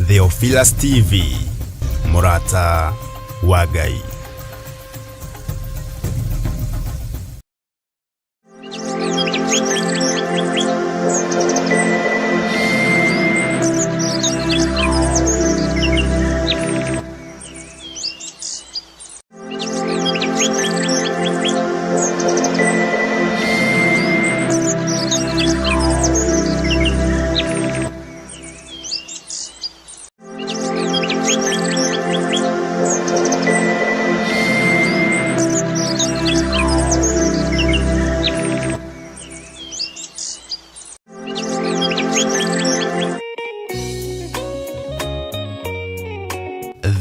Theophilus TV, mũrata wa Ngai.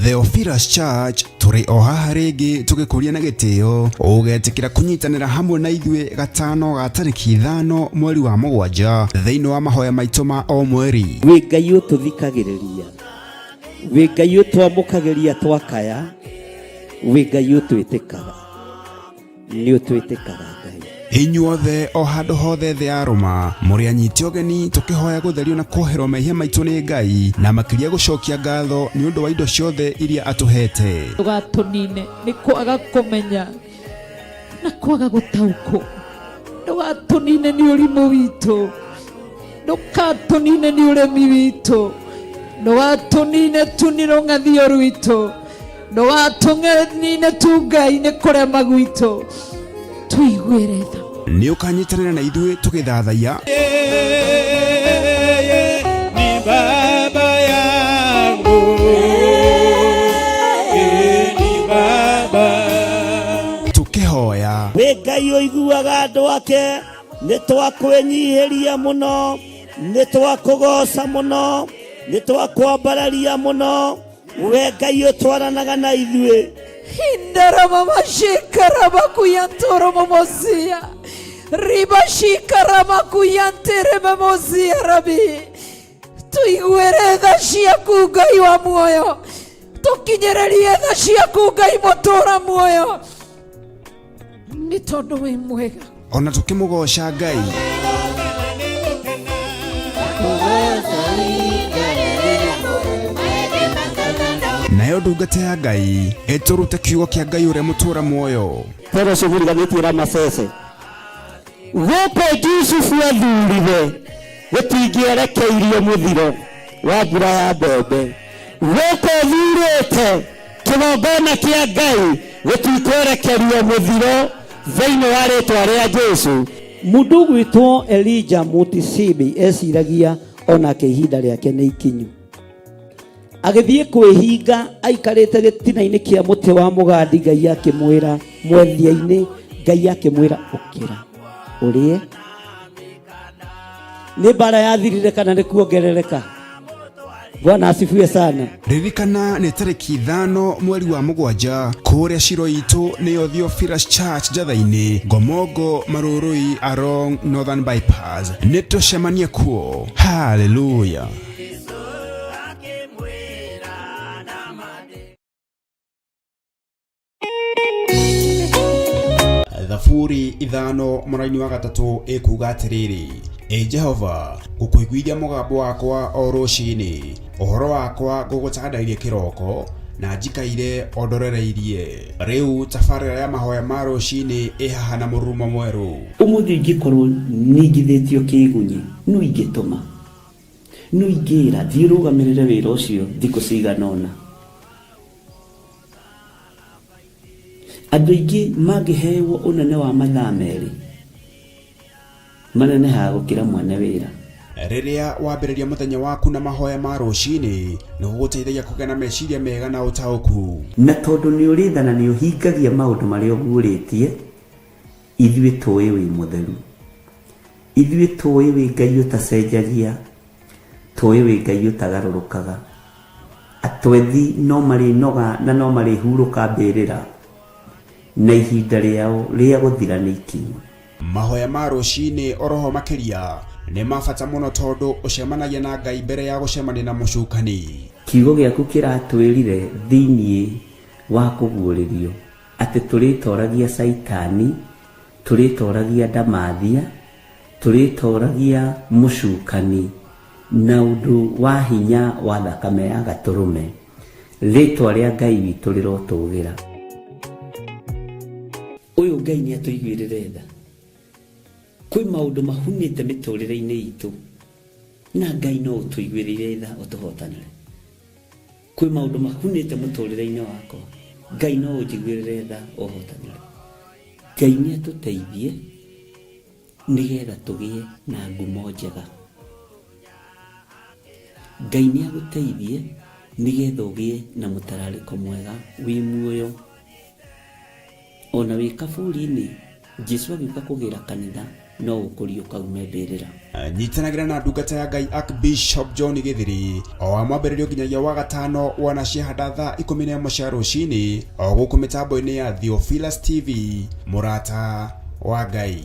Theophilus Church tũrĩ o haha rĩngĩ tũgĩkũria na gĩtĩo ũgetĩkĩra kũnyitanĩra hamwe na ithuĩ gatano ga tarĩki 5 mweri wa 7 thĩinĩ wa mahoya maitũ ma o mweri. Wĩ Ngai ũtũthikagĩrĩria, wĩ Ngai ũtwamũkagĩria twakaya, wĩ Ngai ũtwĩtĩkaga, nĩ ũtwĩtĩkaga Ngai. Inyuothe o handũ hothe thĩ ya rũma mũrĩ anyiti ũgeni tũkĩhoya gũtherio na kuoherwo mehia maitũ nĩ Ngai na makĩria gũcokia ngatho nĩ ũndũ wa indo ciothe iria atũhete. Ndũgatũnine nĩ kwaga kũmenya na kwaga gũtaũkwo, ndũgatũnine nĩ ũrimũ witũ, ndũgatũnine nĩ ũremi witũ, ndũgatũnine tu nĩ rũng'athio rwitũ, ndũgatũnine tu Ngai nĩ kũrema gwitũ, tũiguĩre tha. Nĩ ũkanyitanĩra na ithuĩ tũgĩthathaiya Yeye ni baba yangu, yeye ni baba. Tũkĩhoya. Wĩ Ngai ũiguaga andũ ake, nĩ twakwĩnyihĩria mũno, nĩ twakũgoca mũno, nĩ twakwambararia mũno, we Ngai ũtwaranaga na ithuĩ. Hindaramamashikaramakuyantoromomosia ribashikaramakuyanteramemosia rabi tuiguĩre tha ciaku Ngai wa muoyo, tũkinyĩrĩrie tha ciaku Ngai mũtũra muoyo, nĩ tondũ wĩ mwega. Ona tũkĩmũgoca Ngai. Nayo ndungata ya Ngai ĩtũrute kiugo kĩa Ngai ũrĩa mũtũra muoyo. Toro ũcio mũriganĩtie Ramasese. Gũkũ Jusufu athurire gũtingĩerekeirio mũthiro wa mbura ya mbembe. Gũkũ thurĩte kĩgongona kĩa Ngai gũtikwerekerio mũthiro thĩinĩ wa rĩtwa rĩa Jesu. Mũndũ ũgwĩtwo Elija Mũtisibi eciragia onake ihinda rĩake nĩ ikinyu. Agĩthiĩ kwĩhinga aikarĩte gĩtina-inĩ kĩa mũtĩ wa mũgandi, Ngai akĩmwĩra mwethia-inĩ, Ngai akĩmwĩra ũkĩra ũrĩe. Nĩ mbara yathirire kana nĩ kuongerereka? Bwana asifiwe sana. Ririkana nĩ tarĩki 5 mweri wa 7 kũrĩa ciro itũ nĩyo Theophilus Church Njatha-inĩ, Ngomongo, Marũrũi along Northern Bypass. Nĩ tũcemanie kuo. Hallelujah. Thaburi 5 mũraini wa 3 ĩkuga atĩrĩrĩ, Ĩ Jehova, ngũkũiguithia mũgambo wakwa o rũcinĩ, ũhoro wakwa ngũgũtandairie kĩroko, na njikaire o ndorereirie. Rĩu tabarĩra ya mahoya ma rũcinĩ ĩ haha na mũrurumo mwerũ. Ũmũthĩ ingĩkorwo ningithĩtio kĩgunyi, nũ ingĩtũma? Nũ ingĩra thiĩ ũrũgamĩrĩre wĩra ũcio thikũ cigana ũna? Andũ aingĩ mangĩhewo ũnene wa mathaa 2, manenehaga gũkĩra mwene wĩra. Rĩrĩa wambĩrĩria mũthenya waku na mahoya ma rũcinĩ, nĩ gũgũteithagia kũgĩa na meciria mega na ũtaũku. Na tondũ nĩ ũrĩ tha na nĩ ũhingagia maũndũ marĩa ũguũrĩtie, ithuĩ tũĩ wĩ mũtheru. Ithuĩ tũĩ wĩ Ngai ũtacenjagia, tũĩ wĩ Ngai ũtagarũrũkaga. Atwethi no marĩnoga na no marĩhurũka mbĩrĩra, na ihinda rĩao rĩa gũthira nĩ ikinyu. Mahoya ma rũcinĩ oroho makĩria nĩ ma bata mũno tondũ ũcemanagia na Ngai mbere ya gũcemania na mũcukani. Kiugo gĩaku kĩratwĩrire thĩinĩ wa kũguũrĩrio atĩ tũrĩtoragia Caitani, tũrĩtoragia ndamathia, tũrĩtoragia mũcukani na ũndũ wa hinya wa thakame ya gatũrũme. Rĩtwa rĩa Ngai witũ rĩrotũgĩra. Ũyũ Ngai nĩ atũiguĩrĩre tha. Kwĩ maũndũ mahunĩte mĩtũrĩre-inĩ itũ na Ngai no ũtũiguĩrĩire tha ũtũhotanĩre. Kwĩ maũndũ mahunĩte mũtũrĩre-inĩ wakwa, Ngai no ũnjiguĩrĩre tha ũhotanĩre. Ngai nĩ atũteithie nĩgetha tũgĩe na ngumo njega. Ngai nĩ agũteithie nĩgetha ũgĩe na mũtararĩko mwega wĩ muoyo. Ona wĩ kaburi-inĩ, Jesu agĩũka kũgĩra kanitha no ũkũriũka ume mbĩrĩra. Nyitanagĩra na ndungata ya Ngai Archbishop John Gĩthiri o wa mwambĩrĩrio nginyagia wa gatano wanaciehanda thaa 11 cia rũcinĩ o gũkũ mĩtambo-inĩ ya Theophilus TV, mũrata wa Ngai.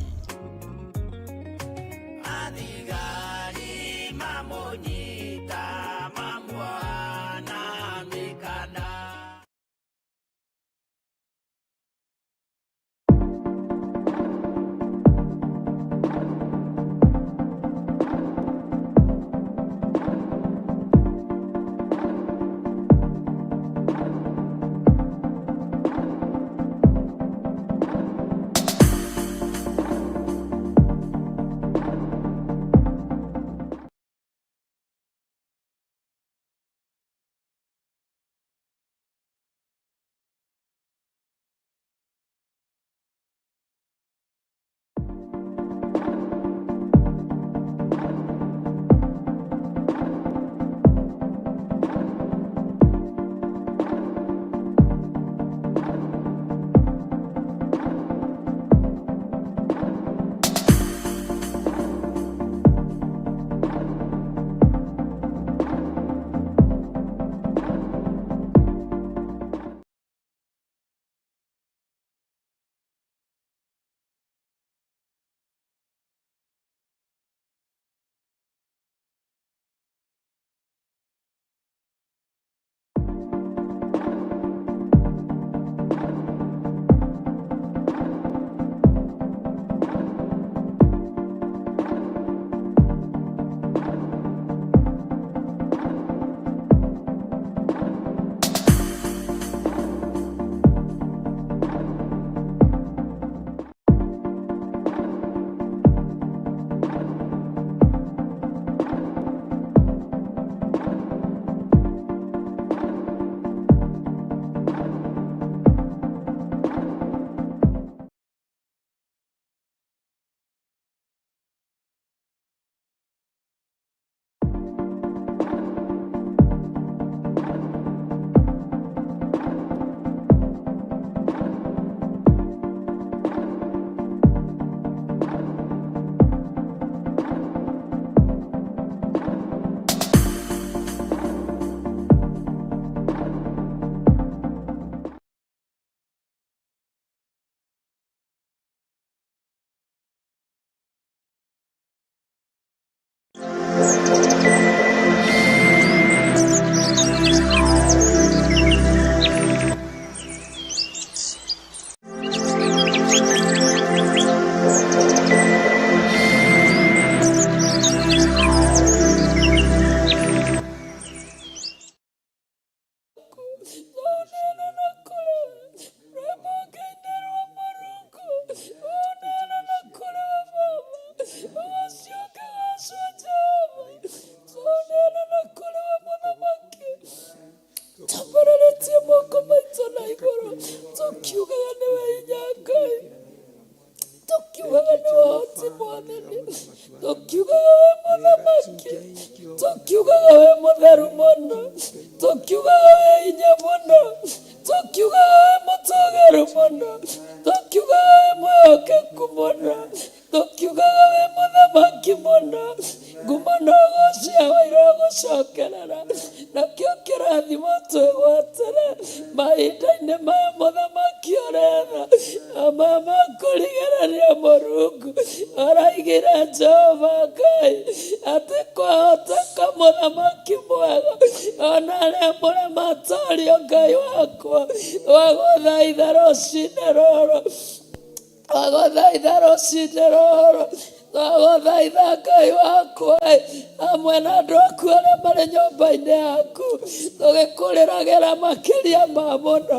Tambararĩtie moko maitũ na igũrũ tũkiugaga nĩwe hinya Ngai, tũkiugaga nĩwe ũhoti Mwathani, tũkiugaga wĩ mũthamaki, tũkiugaga wĩ mũtheru mũno, tũkiugaga wĩ hinya mũno, tũkiugaga wĩ mũtũgĩru mũno, tũkiugaga wĩ mwĩhokeku mũno, tũkiugaga wĩ mũthamaki mũno. Ngumo na ũgoci yawe irogũcokerera, nakĩo kĩrathimo twĩgwatĩre mahinda-inĩ maya mũthamaki ũretha, na maya ma kũrigĩrĩria Mũrungu. Mũrungu araigire Jehova Ngai atĩ kwahoteka mũthamaki mwega ona arĩa mũramatorio Ngai wakwa wagũthaitha rũcinĩ rũrũ, wagũthaitha rũcinĩ rũrũ, twagũthaitha Ngai wakwa hamwe na andũ aku arĩa marĩ nyũmba-inĩ yaku, tũgĩkũrĩragĩra makĩria ma mũno,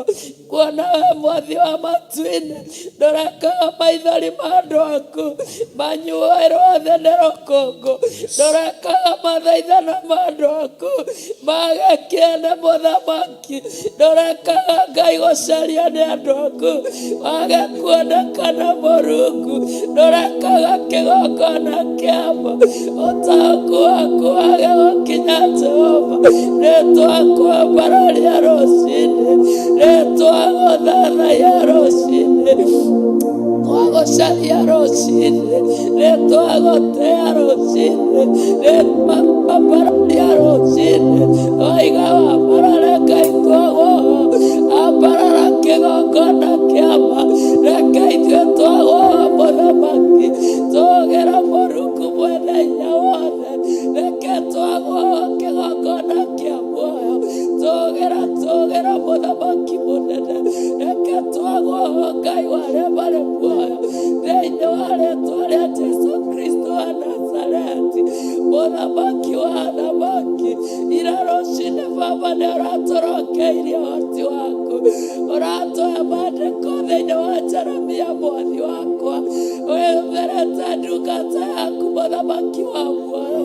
kuona we mwathi wa matu-inĩ ndũrekaga maithori ma andũ aku manyuĩrwo thĩ nĩ rũkũngũ, ndũrekaga mathaithana ma andũ aku mage kĩene mũthamaki, ndũrekaga Ngai gũcaria nĩ andũ aku wage kuonekana Mũrungu, ndũrekaga kĩgongona kĩama ũtaũku waku wage gũkinya Jehova. Nĩtwakwambararia rũcinĩ, nĩtwagũthathaiya rũcinĩ, twagũcaria rũcinĩ, nĩtwagũtĩa rũcinĩ, nĩtwakwambararia rũcinĩ. Waiga wambarare Ngai twagwoho, ambarara kĩgongona kĩama, reke ithuĩ twagwoho mũthamaki, tũgĩra Mũrungu mwene hinya wothe, reke twagwoho kĩgongona kĩa muoyo, tũgĩra tũgĩra mũthamaki mũnene, reke twagwoho Ngai wa arĩa marĩ muoyo, thĩinĩ wa rĩtwa rĩa Jesu Kristo wa Nazareti, mũthamaki wa athamaki. Ira rũcinĩ Baba nĩ ũratũrokeirie ũhoti waku, ũratũhe maandĩko thĩinĩ wa Jeremia mwathi wakwa, wĩhũthĩrĩte ndungata yaku mũthamaki wa muoyo,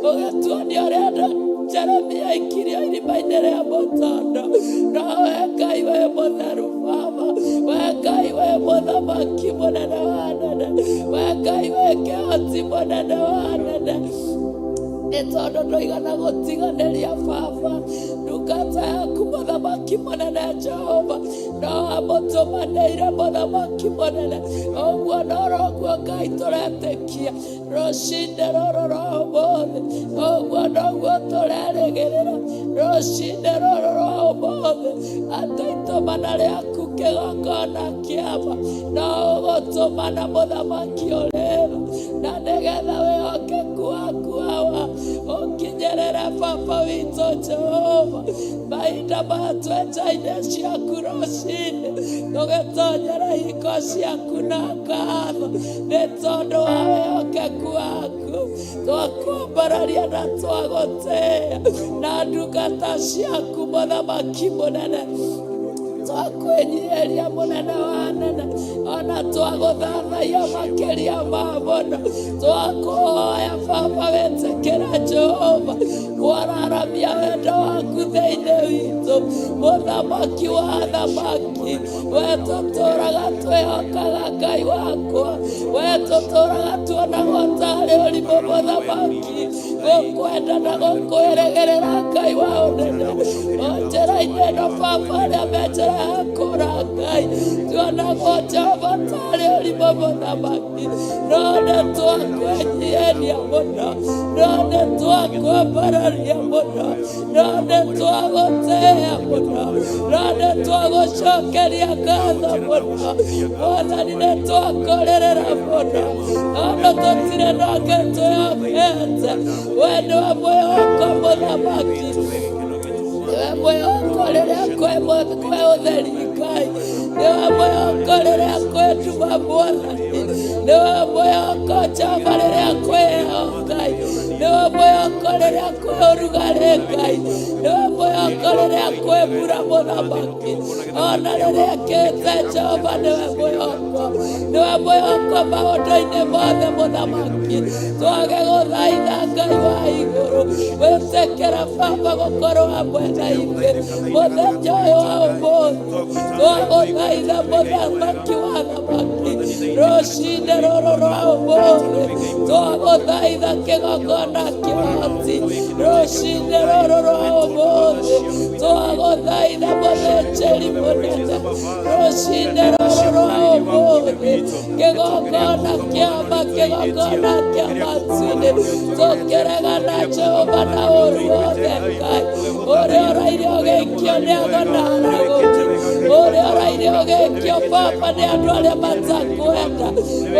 ũgĩtuonia ũrĩa Jeremia aikirio irima-inĩ rĩa mũtondo. No we Ngai wĩ mũtheru Baba, we Ngai wĩ mũthamaki mũnene wa anene, we Ngai wĩ kĩhoti mũnene wa anene, nĩ tondũ ndũigana gũtiganĩria Baba ndungata yaku mũthamaki mũnene Jehova, no amũtũmanĩire mũthamaki mũnene. Ũguo noroguo Ngai tũretĩkia rũcinĩ rũrũ rwa ũmũthĩ, ũguo noguo tũrerĩgĩrĩra rũcinĩ rũrũ rwa ũmũthĩ, atĩ itũmana rĩaku kĩgongona kĩama no ũgũtũmana mũthamaki ũrĩra, na nĩgetha wĩhokeku waku Awa ũkinyĩrĩre Baba witũ Jehova mahinda maya twĩ nja-inĩ ciaku rũcinĩ, tũgĩtonyera hingo ciaku na ngatho nĩ tondũ wa wĩhokeku waku. Twakwambararia na twagũtĩĩa na ndungata ciaku mũthamaki mũnene, twakwĩnyihĩria mũnene wa anene, ona twagũthathaiya makĩria ma mũno. Twakũhoya Baba wĩtĩkĩra Jehova kwararamia wendo waku thĩinĩ witũ, mũthamaki wa athamaki. We tũtũraga twĩhokaga Ngai wakwa, we tũtũraga tuonagwo tarĩ ũrimũ mũthamaki gũkwenda na gũkwĩrĩgĩrĩra Ngai wa ũnene. O njĩra-inĩ ĩno Baba arĩa me njĩra ya kũra Ngai tuonagwo Jehova tarĩ ũrimũ mũthamaki, no nĩ twakwĩnyihĩria mũno, no nĩ twakwambararia mũno, no nĩ twagũtĩĩa mũno, no nĩ twagũcokeria ngatho mũno Mwathani, nĩ twakũrĩrĩra mũno, ona tũtirĩ nake twĩhokete. We nĩwe mwĩhoko mũthamaki, nĩwe mwĩhoko rĩrĩa kwĩ ũtheri Ngai, nĩwe mwĩhoko rĩrĩa kwĩ nduma Mwathani, nĩwe mwĩhoko Jehova rĩrĩa kwĩ heho Ngai, nĩwe mwĩhoko rĩrĩa kwĩ ũrugarĩ Ngai, nĩwe mwĩhoko rĩrĩa kwĩ mbura mũthamaki, ona rĩrĩa kĩte Jehova nĩwe mwĩhoko, nĩwe mwĩhoko maũndũ-inĩ mothe mũthamaki. Twage gũthaitha Ngai wa igũrũ wĩtĩkĩra Baba gũkorwo hamwe na ithuĩ mũthenya ũyũ wa ũmũthĩ. Twagũthaitha mũthamaki wa athamaki rũcinĩ rũrũ rwa ũmũthĩ, twagũthaitha kĩgongona kĩhoti rũcinĩ rũrũ rwa ũmũthĩ, twagũthaitha mũthĩnjĩri mũnene rũcinĩ rũrũ rwa ũmũthĩ kĩgongona kĩama kĩgongona kĩa matu-inĩ tũkĩregana Jehova na ũru wothe Ngai ũrĩa ũraire ũgĩikio nĩ ago na aragũri ũrĩa ũraire ũgĩikio Baba nĩ andũ arĩa matakwenda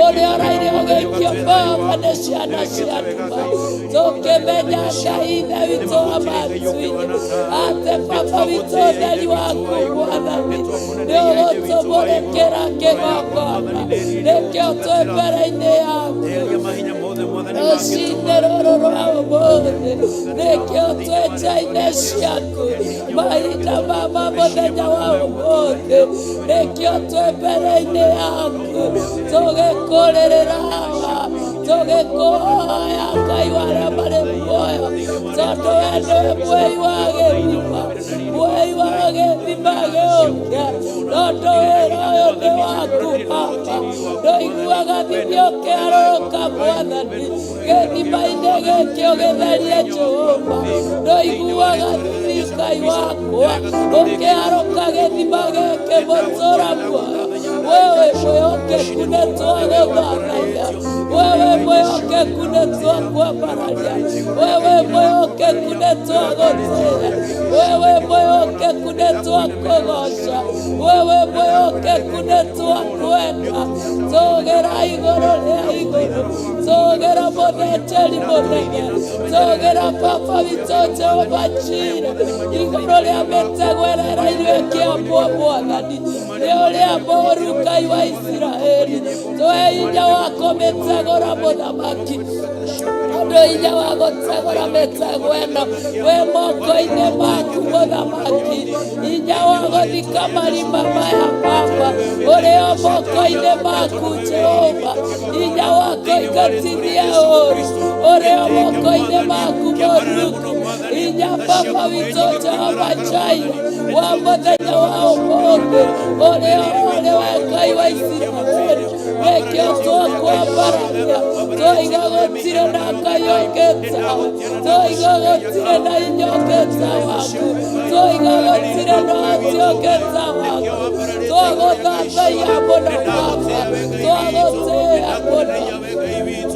ũrĩa ũraire ũgĩikio Baba nĩ ciana cia nduma tũkĩmenya Ngai Ithe witũ wa matu-inĩ atĩ Baba witũ ũtheri waku Mwathani nĩ ũgũtũmũrĩkĩra kĩgongona nĩkĩo twĩ mbere-inĩ yaku rũcinĩ rũrũ rwa ũmũthĩ nĩkĩo twĩ nja-inĩ ciaku mahinda mama mũthenya wa ũmũthĩ nĩkĩo twĩ mbere-inĩ yaku tũgĩkũrĩrĩra haha tũgĩkũhoya Ngai wa arĩa marĩ muoyo tondũ we nĩwe mwei wa gĩthima mwei wa gĩthima gĩũke tondũ wĩra ũyũ nĩ waku Baba ndũiguaga thithi ũkĩarũrũka Mwathani gĩthima-inĩ gĩkĩ ũgĩtherie Jehova ndũiguaga thithi Ngai wakwa ũkĩarũka gĩthima gĩkĩ mũtũra muoyo wewe mwĩhokeku nĩ twagũthathaiya wewe mwĩhokeku nĩ twakwambararia wewe mwĩhokeku nĩ twagũtĩĩa wewe mwĩhokeku nĩ twakũgoca wewe mwĩhokeku nĩ twakwenda tũgĩra igũrũ rĩa igũrũ tũgĩra mũthĩnjĩri mũnene tũgĩra Baba witũ Jehova Jire igũrũ rĩa mĩtego ĩrĩa ĩrairwo ĩkĩambwo Mwathani nĩ ũrĩa mũũru Ngai wa Isiraeli tũhe hinya wa kũmĩtegũra mũthamaki andũ hinya wa gũtegũra mĩtego ĩno wĩ moko-inĩ maku mũthamaki hinya wa gũthika marima maya Baba ũrĩ o moko-inĩ maku Jehova hinya wa kũingatithia ũũru ũrĩ o moko-inĩ maku Mũrungu hinya Baba witũ Jehova Jire wa mũthenya wa ũmũthĩ ũrĩ o ũrĩ we Ngai wa Isiraeli nĩkĩo twakwambararia twoiga gũtirĩ na Ngai ũngĩ tawe twoiga gũtirĩ na hinya ũngĩ ta waku twoiga gũtirĩ na ũhoti ũngĩ ta waku twagũthathaiya mũno Baba twagũtĩĩa mũno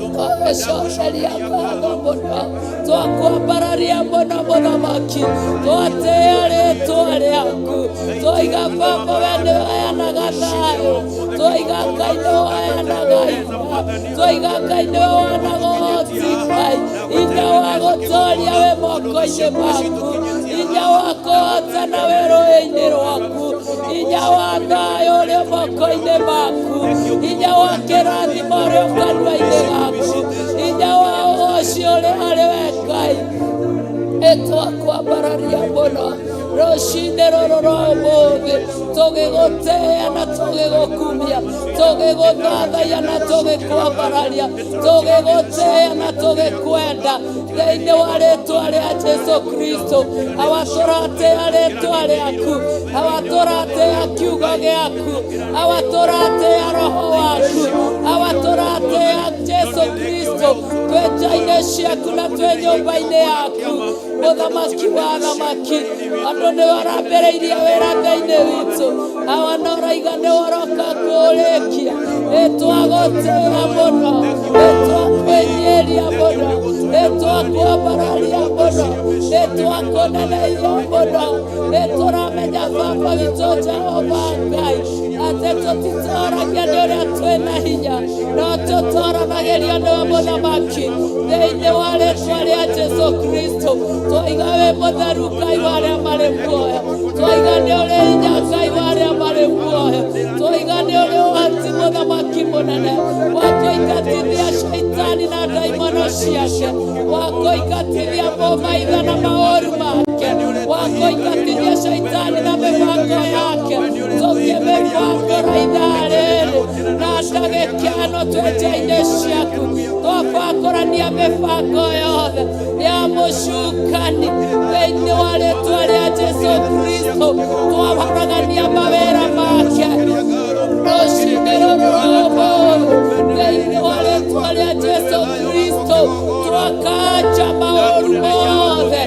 twagũcokeria ngatho mũno twakwambararia mũno mũthamaki twatĩĩa rĩtwa rĩaku twoiga Baba we nĩwe ũheanaga thayũ twoiga Ngai nĩwe ũheanaga hinya twoiga Ngai nĩwe ũheanaga ũhoti Ngai hinya wa gũtooria wĩ moko-inĩ maku hinya wa kũhotana wĩ rũĩ-inĩ rwaku hinya wa thayũ ũrĩ moko-inĩ maku hinya wa kĩrathimo ũrĩ o kanua-inĩ gaku hinya wa ũgoci ũrĩ harĩ we Ngai ĩtwakwambararia mũno rũcinĩ rũrũ rwa ũmũthĩ tũgĩgũtĩĩa na tũgĩgũkumia tũgĩgũthathaiya na tũgĩkwambararia tũgĩgũtĩĩa na tũgĩkwenda thĩinĩ wa rĩtwa rĩa Jesu Kristo awa tũratĩĩa rĩtwa rĩaku awa tũratĩĩa kiugo gĩaku awa tũratĩĩa roho waku awa tũratĩĩa Jesu Kristo twĩ nja-inĩ ciaku na twĩ nyũmba-inĩ yaku mũthamaki wa athamaki andũ nĩ warambĩrĩirie wĩra thĩinĩ witũ awa na ũraiga nĩ ũroka kũũrĩkia nĩtwagũtĩĩa mũno nĩtwakwĩnyĩria mũno nĩtwakwambararia mũno nĩtwakũnenehia mũno nĩtũramenya Baba witũ Jehova Ngai atĩ tũtitoragia nĩ ũrĩa twĩna hinya no tũtoranagĩrio nĩwe mũthamaki thĩinĩ wa rĩtwa rĩa Jesu Kristo twoiga wĩ mũtheru Ngai wa arĩa marĩ muoyo twoiga nĩ ũrĩ hinya Ngai wa arĩa marĩ muoyo twoiga nĩ ũrĩ ũhoti mũthamaki mũnene wa kũingatithia shaitani na ndaimono ciake wa kũingatithia mũmaitha na maũru make wa kũingatithia shaitani na mĩbango yake tũkĩmĩbangũra ithaa rĩrĩ na ndagĩka ĩno twĩ nja-inĩ ciaku twabangũrania mĩbango yothe ya mũcukani thĩinĩ wa rĩtwa rĩa Jesu Kristo twaharagania mawĩra make rũcinĩ rũrũ rwa ũmũthĩ thĩinĩ wa rĩtwa rĩa Jesu Kristo twakanja maũru mothe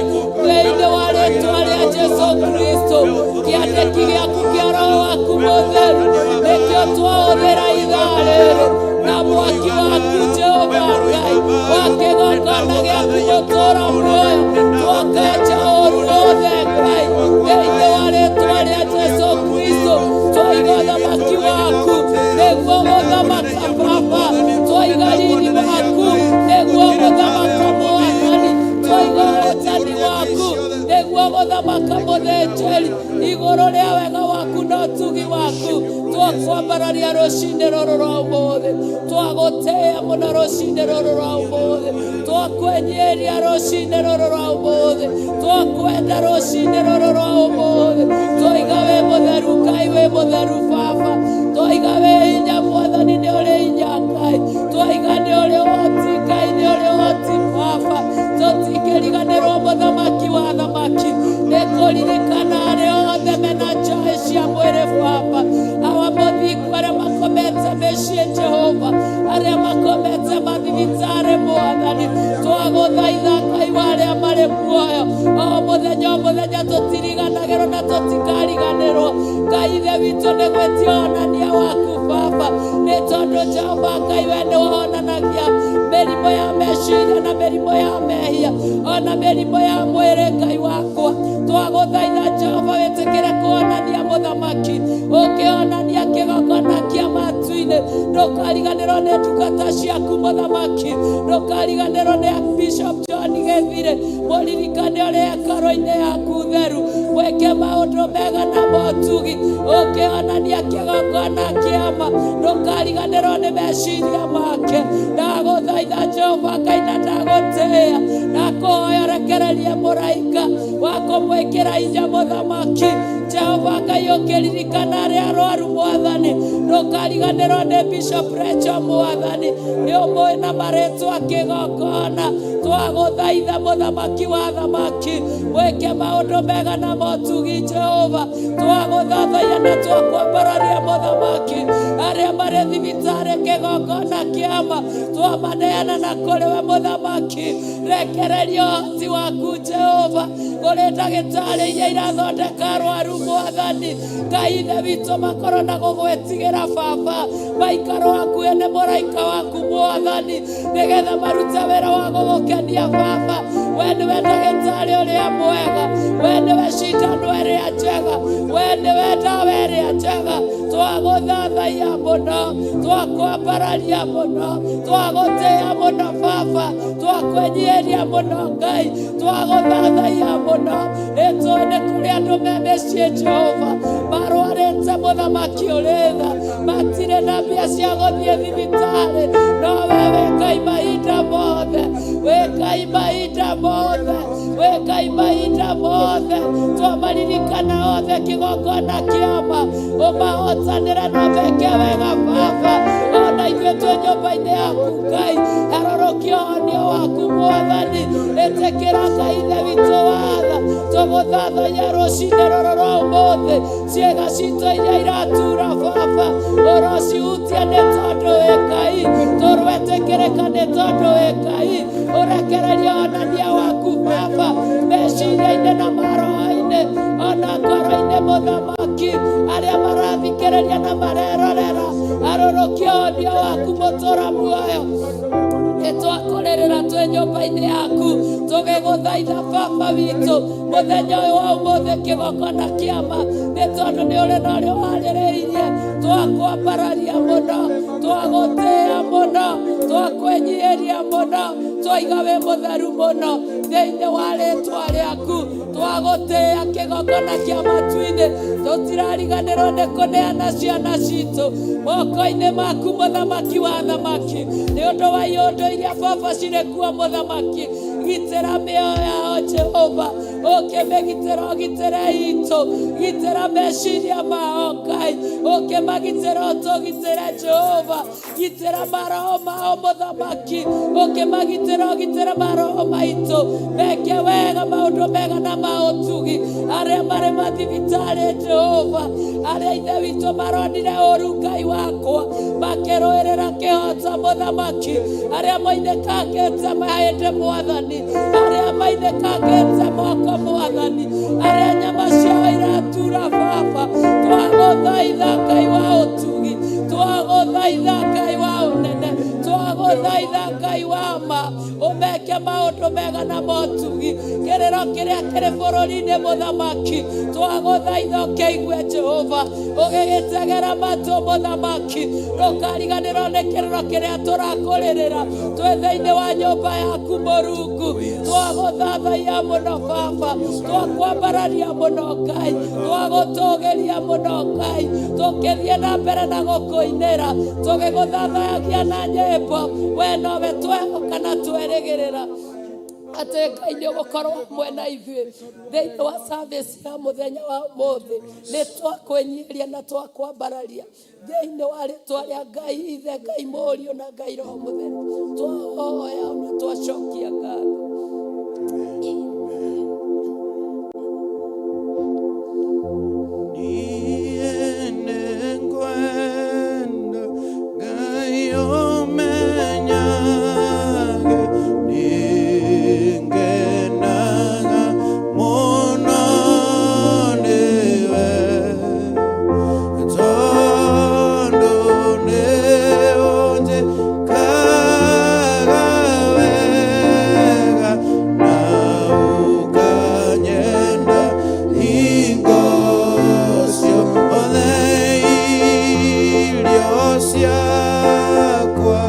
thĩinĩ wa rĩtwa rĩa Jesu Kristo kĩandĩki gĩaku kĩa roho waku mũtheru nĩkĩo twahũthĩra. rĩrĩ na mwaki waku Jehova Ngai wa kĩgongona gĩaku gũtũũra muoyo twakanja ũũru wothe Ngai thĩinĩ wa rĩtwa rĩa Jesu Kristo twaiga ũthamaki waku nĩguo gũthamaka Baba twaiga riri waku nĩguo gũthamaka Mwathani twaiga ũhotani waku nĩguo gũthamaka mũthĩnjĩri igũrũ rĩa wega waku na ũtugi waku twakwambararia rũcinĩ rũrũ rwa ũmũthĩ twagũtĩĩa mũno rũcinĩ rũrũ rwa ũmũthĩ twakwenyĩria rũcinĩ rũrũ rwa ũmũthĩ twakwenda rũcinĩ rũrũ rwa ũmũthĩ twaiga wĩ mũtheru Ngai wĩ mũtheru Baba twaiga wĩ hinya Mwathani nĩ ũrĩ hinya Ngai twaiga nĩ ũrĩ ũhoti Ngai nĩ ũrĩ ũhoti Baba tũtingĩriganĩrwo mũthamaki wa thamaki nĩ kũririkana arĩa othe mena njohi cia mwĩrĩ Baba awa mũthingu arĩa makomete mĩciĩ Jehova arĩa makomete mathibitarĩ Mwathani twagũthaitha Ngai wa arĩa marĩ muoyo o mũthenya o mũthenya tũtiriganagĩrwo na tũtikariganĩrwo Ngai ithe witũ nĩ gwĩtia onania waku Baba nĩ tondũ Jehova Ngai we nĩ wonanagia mĩrimũ ya meciria na mĩrimũ ya mehia ona mĩrimũ ya mwĩrĩ Ngai wakwa twagũthaitha Jehova wĩtĩkĩre kuonania mũthamaki ũkĩonania kĩgongona kĩa matu-inĩ ndũkariganĩrwo nĩ ndungata ciaku mũthamaki ndũkariganĩrwo nĩ Bishop John Gĩthire mũririkane ũrĩ hekarũ-inĩ yaku theru wĩke maũndũ mega na motugi ũkĩonania kĩgongona kĩama ndũkariganĩrwo nĩ meciria make ndagũthaitha Jehova Ngai na ndagũtĩĩa ndakũhoya ũrekererie mũraika wa kũmwĩkĩra hinya mũthamaki Jehova Ngai ũkĩririkana arĩa arwaru Mwathani ndũkariganĩrwo nĩ Bishop Rachel Mwathani nĩ ũmũĩ na marĩtwa kĩgongona twagũthaitha mũthamaki wa thamaki wĩke maũndũ mega na motugi Jehova twagũthathaiya na twakwambararia mũthamaki arĩa marĩ thibitarĩ kĩgongona kĩama twamaneana na kũrĩ we mũthamaki rekereria ũhoti waku Jehova kũrĩ ndagĩtarĩ iria irathondeka arwaru Mwathani Ngai ithe witũ makorwo na gũgwĩtigĩra Baba maikarwo hakuhĩ nĩ mũraika waku Mwathani nĩgetha marute wĩra wa gũgũkenia Baba we nĩwe ndagĩtarĩ ũrĩa mwega we nĩwe cindano ĩrĩa njega we nĩwe ndawa ĩrĩa njega twagũthathaiya mũno twakwambararia mũno twagũtĩĩa mũno Baba twakwĩnyihĩria mũno Ngai twagũthathaiya mũno nĩtũĩ nĩ kũrĩ andũ me mĩciĩ Jehova marwarĩte mũthamaki ũrĩ tha matirĩ na mbia cia gũthiĩ thibitarĩ no we wĩ Ngai mahinda mothe wĩ Ngai mahinda mothe wĩ Ngai mahinda mothe twamaririkana othe kĩgongona kĩama ũmahotanĩre na meke wega Baba ona ithuĩ twĩ nyũmba-inĩ yaku Ngai harũrũkia ũhonio waku Mwathani ĩtĩkĩra Ngai ithe witũ watha tũgũthathaiya rũcinĩ rũrũ rwa ũmũthĩ ciĩga citũ iria iratura Baba ũrocihutia nĩ tondũ wĩ Ngai tũrwetĩkĩrĩka nĩ tondũ wĩ Ngai ũrekereria onania waku Baba meciria-inĩ na maroho-inĩ ona ngoro-inĩ mũthamaki arĩa marathikĩrĩria na marerorera arũrũkia ũhonio waku mũtũra muoyo nĩtwakũrĩrĩra twĩ nyũmba-inĩ yaku tũgĩgũthaitha Baba witũ mũthenya ũyũ wa ũmũthĩ kĩgongona kĩama nĩ tondũ nĩ ũrĩ na ũrĩa ũharĩrĩirie twakwambararia mũno twagũtĩĩa mũno twakwĩnyihĩria mũno twaiga wĩ mũtheru mũno thĩinĩ wa rĩtwa rĩaku twagũtĩĩa kĩgongona kĩa matu-inĩ tũtirariganĩrwo nĩ kũneana ciana citũ moko-inĩ maku mũthamaki wa thamaki nĩ ũndũ wa iũndũ iria Baba cirĩ kuo mũthamaki gitĩra mĩoyo yao Jehova ũkĩmĩgitĩra ũgitĩre itũ gitĩra meciria mao Ngai ũkĩmagitĩra ũtũgitĩre Jehova gitĩra maroho mao mũthamaki ũkĩmagitĩra ũgitĩre maroho maitũ meke wega maũndũ mega na ma ũtugi arĩa marĩ mathibitarĩ Jehova arĩa ithe witũ maronire ũru Ngai wakwa makĩrũĩrĩra kĩhoto mũthamaki arĩa moinĩkangĩte mahĩndĩ Mwathani arĩa mainĩkangĩte moko Mwathani arĩa nyama ciao iratura Baba twagũthaitha Ngai wa ũtugi twagũthaitha Twagũthaitha Ngai wa ũnene, twagũthaitha Ngai wa ma, ũmeke maũndũ mega na motugi. Kĩrĩro kĩrĩa kĩrĩ bũrũri-inĩ mũthamaki, twagũthaitha ũkĩigue Jehova, ũgĩgĩtegera matũ mũthamaki, ndũkariganĩrwo nĩ kĩrĩro kĩrĩa tũrakũrĩrĩra twĩ thĩinĩ wa nyũmba yaku Mũrungu. Twagũthathaiya mũno Baba, twakwambararia mũno Ngai, twagũtũgĩria mũno Ngai, tũkĩthiĩ na mbere na gũkũinĩra, tũgĩgũthathayagia na nyĩmbo, we nowe twehoka na twerĩgĩrĩra atĩ Ngai nĩ ũgũkorwo hamwe na ithuĩ thĩinĩ wa service ya mũthenya wa ũmũthĩ. Nĩ twakwĩnyihiria na twakwambararia thĩinĩ wa rĩtwa rĩa Ngai Ithe, Ngai Mũriũ na Ngai Roho Mũtheru, twahoya na twacokia ngatho. Niĩ nĩngwenda Ngai ũmenyage, nĩngenaga mũno nĩwe, tondũ nĩũnjĩkaga wega na ũkanyenda hingo ciothe irio ciakwa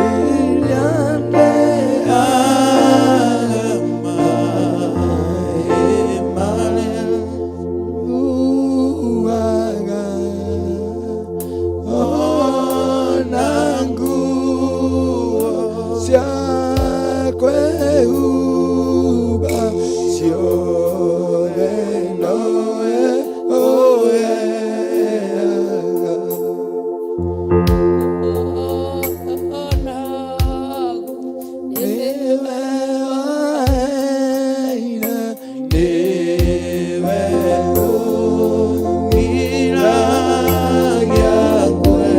iria ndĩaga maĩ marĩa nyuaga ona nguo cia kwĩhumba ciothe nowe ũheaga. Nĩwe waheire, nĩwe ũngiragia ngwe,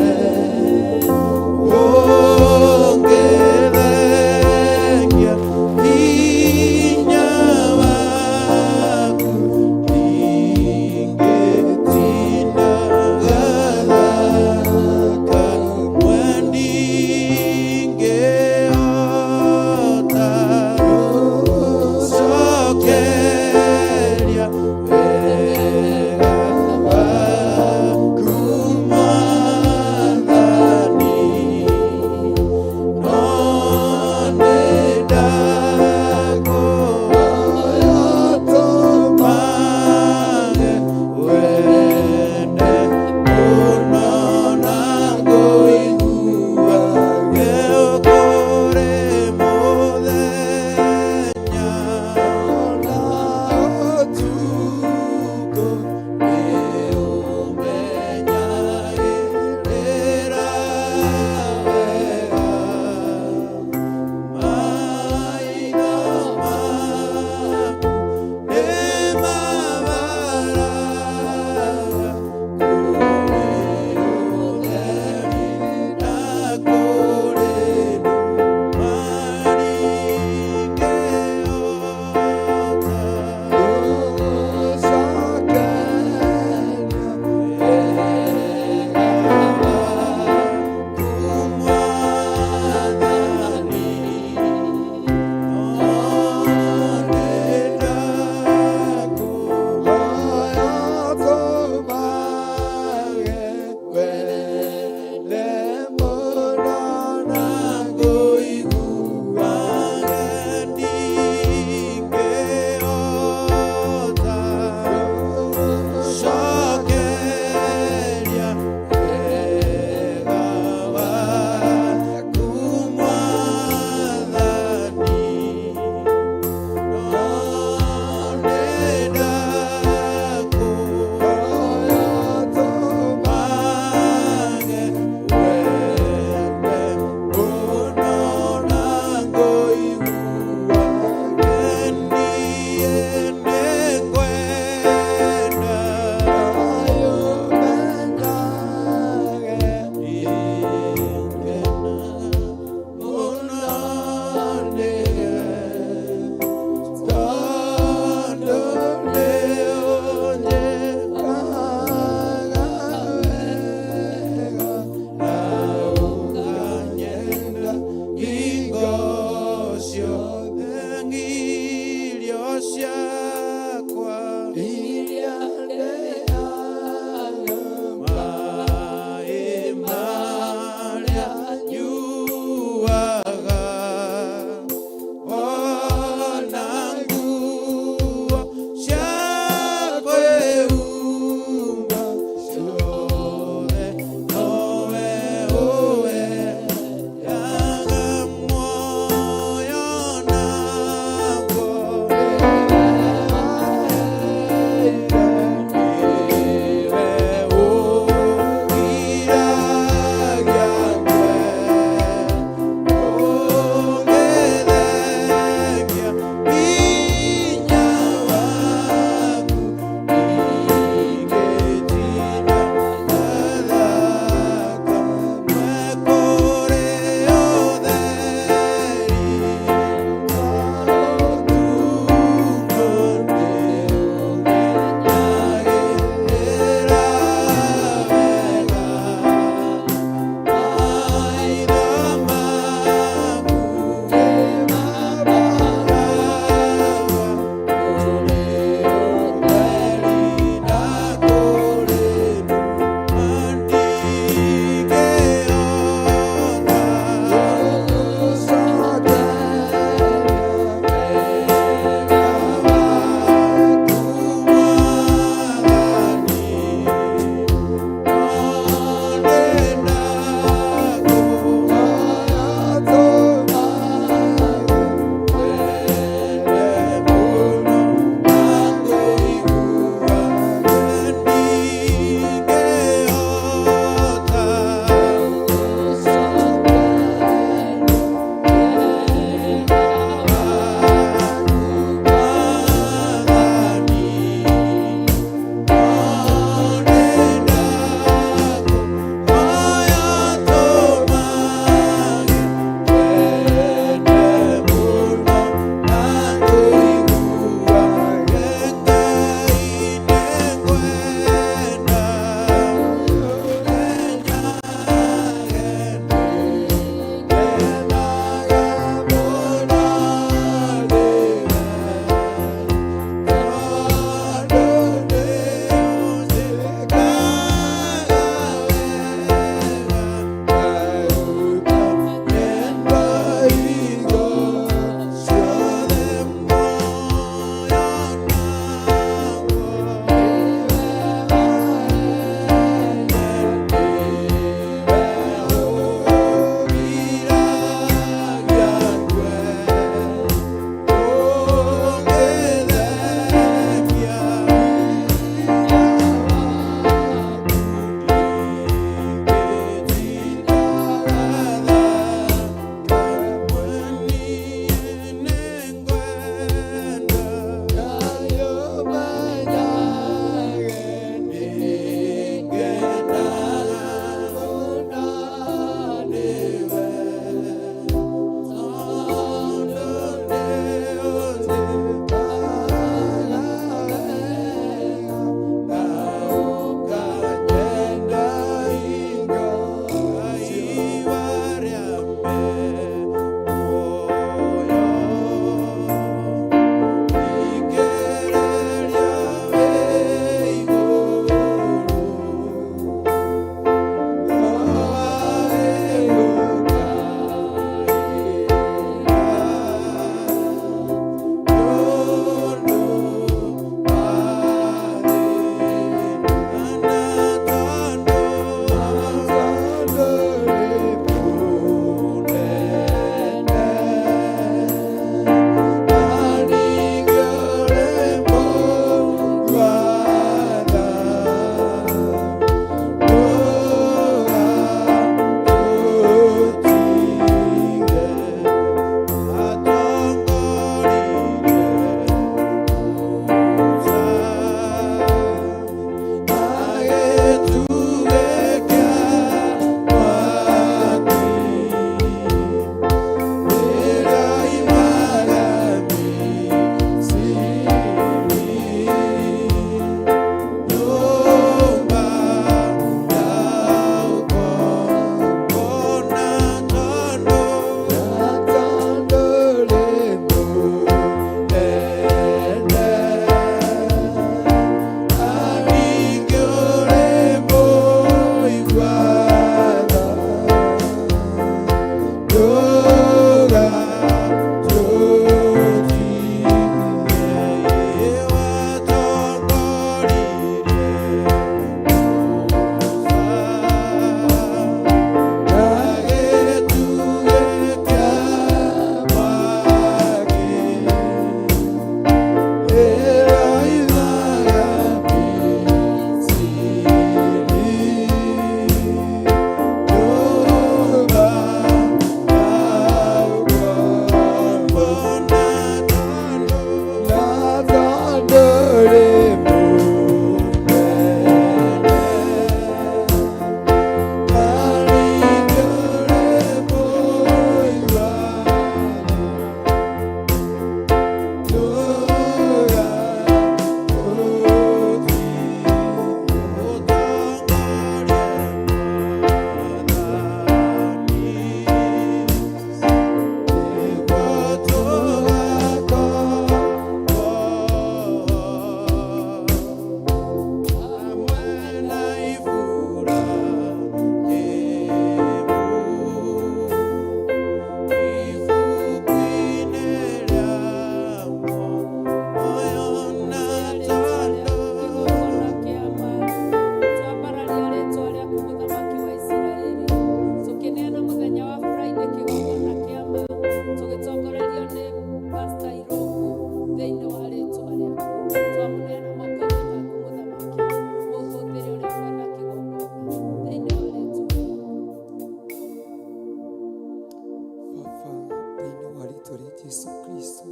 Rĩtwa rĩa Jesu Kristo,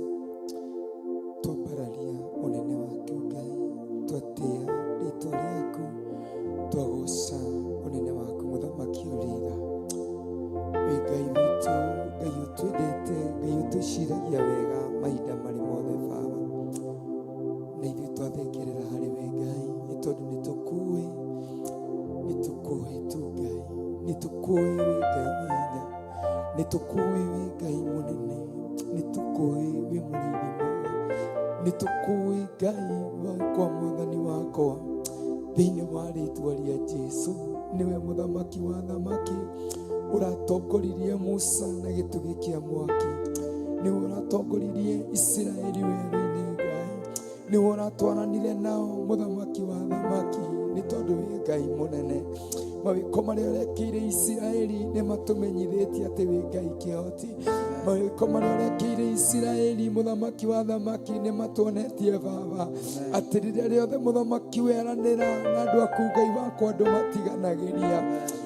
twambararia ũnene waku Ngai, twatĩa rĩtwa rĩaku, twagoca ũnene waku mũthamaki ũrĩ tha. Wĩ Ngai witũ, Ngai ũtwendete, Ngai ũtwĩciragia wega mahinda marĩ mothe Baba. Na ithuĩ twathengerera harĩ we Ngai, nĩ tondũ nĩ tũkũĩ, nĩ tũkũĩ tu Ngai, nĩ tũkũĩ wĩ Ngai wĩ hinya, nĩ tũkũĩ wĩ Ngai mũnene, nĩ tũkũĩ wĩ mũrĩithi mwega, nĩ tũkũĩ Ngai wakwa, mwathani wakwa, thĩinĩ wa rĩtwa rĩa Jesu, nĩwe mũthamaki wa thamaki, ũratongoririe Musa na gĩtugĩ kĩa mwaki, nĩwe ũratongoririe Isiraeli werũ-inĩ Ngai, nĩwe ũratwaranire nao mũthamaki wa thamaki, nĩ tondũ wĩ Ngai mũnene. Mawĩko marĩa ũrekĩire Isiraeli nĩ matũmenyithĩtie atĩ wĩ Ngai kĩhoti. Mawĩko marĩa ũrekĩire Isiraeli mũthamaki wa thamaki nĩ matuonetie Baba atĩ rĩrĩa rĩothe mũthamaki weranĩra na andũ aku Ngai wakwa andũ matiganagĩria.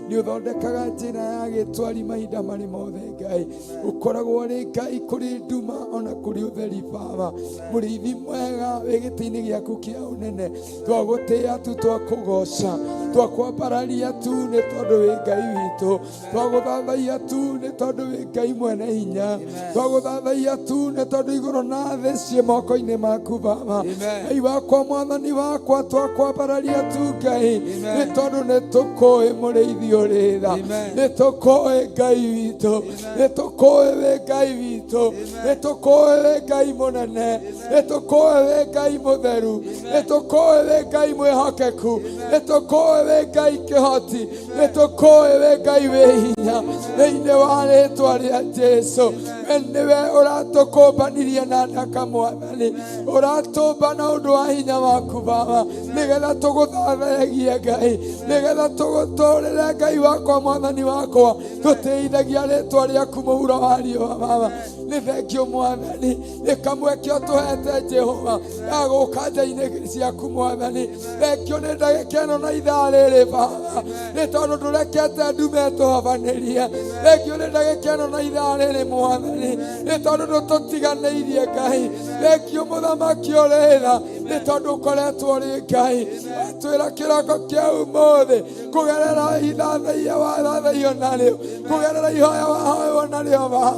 Nĩ ũthondekaga njĩra ya gĩtwari mahinda marĩ mothe Ngai, ũkoragwo ũrĩ Ngai kũrĩ nduma ona kũrĩ ũtheri Baba, mũrĩithi mwega wĩ gĩtĩ-inĩ gĩaku kĩa ũnene, twagũtĩĩa tu, twakũgoca, twakwambararia tu nĩ tondũ wĩ Ngai witũ, twagũthathaiya tu nĩ tondũ wĩ Ngai mwene hinya, twagũthathaiya tu nĩ tondũ igũrũ na thĩ ciĩ moko-inĩ maku Baba. Ngai wakwa, mwathani wakwa, twakwambararia tu Ngai nĩ tondũ nĩ tũkũĩ mũrĩithi ũrĩ tha, nĩ tũkũĩ Ngai witũ, nĩ tũkũĩ wĩ Ngai witũ, nĩ tũkũĩ wĩ Ngai mũnene, nĩ tũkũĩ wĩ Ngai mũtheru, nĩ tũkũĩ wĩ Ngai mwĩhokeku, nĩ tũkũĩ wĩ Ngai kĩhoti, nĩ tũkũĩ wĩ Ngai wĩ hinya. Thĩinĩ wa rĩtwa rĩa Jesu, we nĩwe ũratũkũmbanirie na ndaka mwathani, ũratũmba na ũndũ wa hinya waku Baba, nĩgetha tũgũthathayagie Ngai, nĩgetha tũgũtũrĩre Ngai wakwa, mwathani wakwa, tũtĩithagia rĩtwa rĩaku mũhuro wa riũa Baba. Nĩ thengio mwathani nĩ kamweke ũtũhete Jehova ya gũka nja-inĩ ciaku mwathani. Thengio nĩ ndagĩka ĩno na ithaa rĩrĩ Baba, nĩ tondũ ndũrekete ndume tũhabanĩrie. Thengio nĩ ndagĩka ĩno na ithaa rĩrĩ mwathani, nĩ tondũ ndũtũtiganĩirie Ngai. Thengio mũthamaki ũrĩ tha, nĩ tondũ ũkoretwo ũrĩ Ngai. Watwĩra kĩroko kĩa ũmũthĩ kũgerera ithathaiya wathathaiyo narĩo, kũgerera ihoya wahoywo narĩo Baba,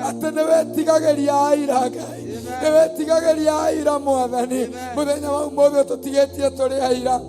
atĩ nĩ wetigagĩria aira Ngai, nĩ wetigagĩria aira mwathani. Mũthenya wa ũmũthĩ ũtũtigĩtie tũrĩ aira,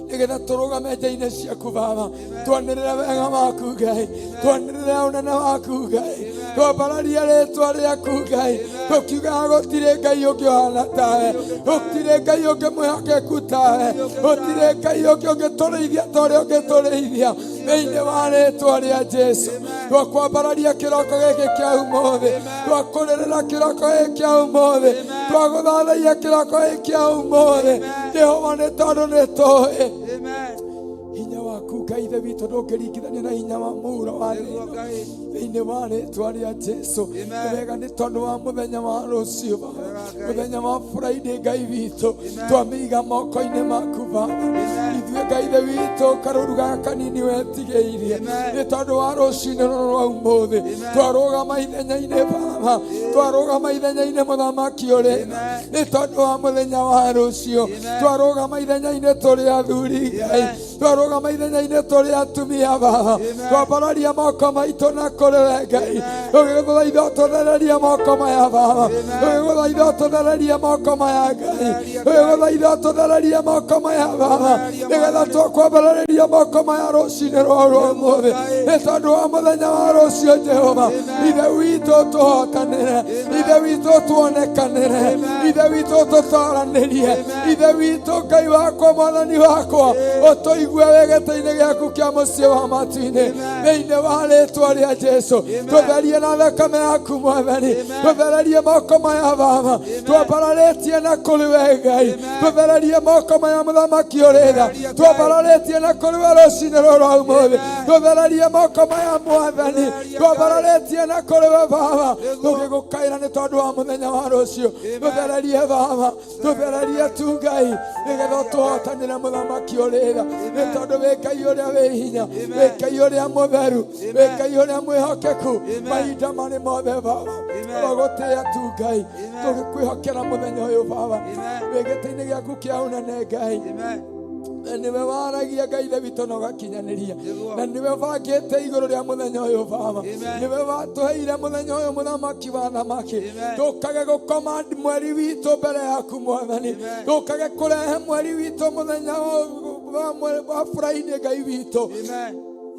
nĩgetha tũrũgame nja-inĩ ciaku Baba, twanĩrĩre wega waku Ngai, twanĩrĩre ũnene waku Ngai, twambararie rĩtwa rĩaku Ngai, tũkiugaga gũtirĩ Ngai ũngĩ ũhana tawe, gũtirĩ Ngai ũngĩ mwĩhokeku tawe, gũtirĩ Ngai ũngĩ ũngĩtũrĩithia ta ũrĩa ũngĩtũrĩithia. Thĩinĩ wa rĩtwa rĩa Jesu, twakwambararia kĩroko gĩkĩ kĩa ũmũthĩ, twakũrĩrĩra kĩroko gĩkĩ kĩa ũmũthĩ, twagũthathaia kĩroko gĩkĩ kĩa ũmũthĩ Jehova, nĩ tondũ nĩ tũĩ hinya waku Ngai ithe witũ ndũngĩringithanio na hinya wa mũhuro wa thĩ ĩno. Thĩinĩ wa rĩtwa rĩa Jesu, nĩ wega nĩ tondũ wa mũthenya wa rũciũ Baba, mũthenya wa Friday Ngai witũ, twamĩiga moko-inĩ maku Baba. Ithuĩ Ngai ithe witũ karũru gaka kanini wetigĩirie nĩ tondũ wa rũcinĩ rũrũ rwa ũmũthĩ, twarũgama ithenya-inĩ Baba, twarũgama ithenya-inĩ mũthamaki ũrĩ, nĩ tondũ wa mũthenya wa rũciũ, twarũgama ithenya-inĩ tũrĩ athuri Ngai, twarũgama ithenya-inĩ tũrĩ atumia Baba, twambararia moko maitũ na kũrĩ we Ngai, tũgĩgũthaitha ũtũthererie moko maya Baba, tũgĩgũthaitha ũtũthererie moko maya Ngai, tũgĩgũthaitha ũtũthererie moko maya Baba, nĩgetha twakwambararĩria moko maya rũcinĩ rwa ũmũthĩ, nĩ tondũ wa mũthenya wa rũciũ Jehova ithe witũ tũhotanĩre, ithe witũ tuonekanĩre, ithe witũ tũtaranĩrie, ithe witũ Ngai wakwa mwathani wakwa ũtũigue wĩ gĩtĩ-inĩ gĩaku kĩa mũciĩ wa matu-inĩ. Thĩinĩ wa rĩtwa rĩa Jesu, tũtherie na thakame yaku mwathani, tũthererie moko maya Baba twambararĩtie na kũrĩ we Ngai, tũthererie moko maya mũthamaki ũrĩ tha twambararĩtie na kũrĩ we rũcinĩ rũrũ rwa ũmũthĩ, tũthererie moko maya mwathani twambararĩtie na kũrĩ we Baba, tũgĩgũkaĩra nĩ tondũ wa mũthenya wa rũciũ, tũthererie. Tũthererie Baba, tũthererie tu Ngai, nĩgetha ũtũhotanĩre mũthamaki ũrĩ tha, nĩ tondũ wĩ Ngai ũrĩa wĩ hinya, wĩ Ngai ũrĩa mũtheru, wĩ Ngai ũrĩa mwĩhokeku mahinda marĩ mothe Baba. Twagũtĩĩa tu Ngai, tũgĩkwĩhokera mũthenya ũyũ Baba, wĩ gĩtĩ-inĩ gĩaku kĩa ũnene Ngai. Na nĩwe waragia Ngai ithe witũ na ũgakinyanĩria, na nĩwe ũbangĩte igũrũ rĩa mũthenya ũyũ Baba, nĩwe watũheire mũthenya ũyũ mũthamaki wa thamaki. Tũkage gũkoma mweri witũ mbere yaku Mwathani, tũkage kũrehe mweri witũ mũthenya wa Friday Ngai witũ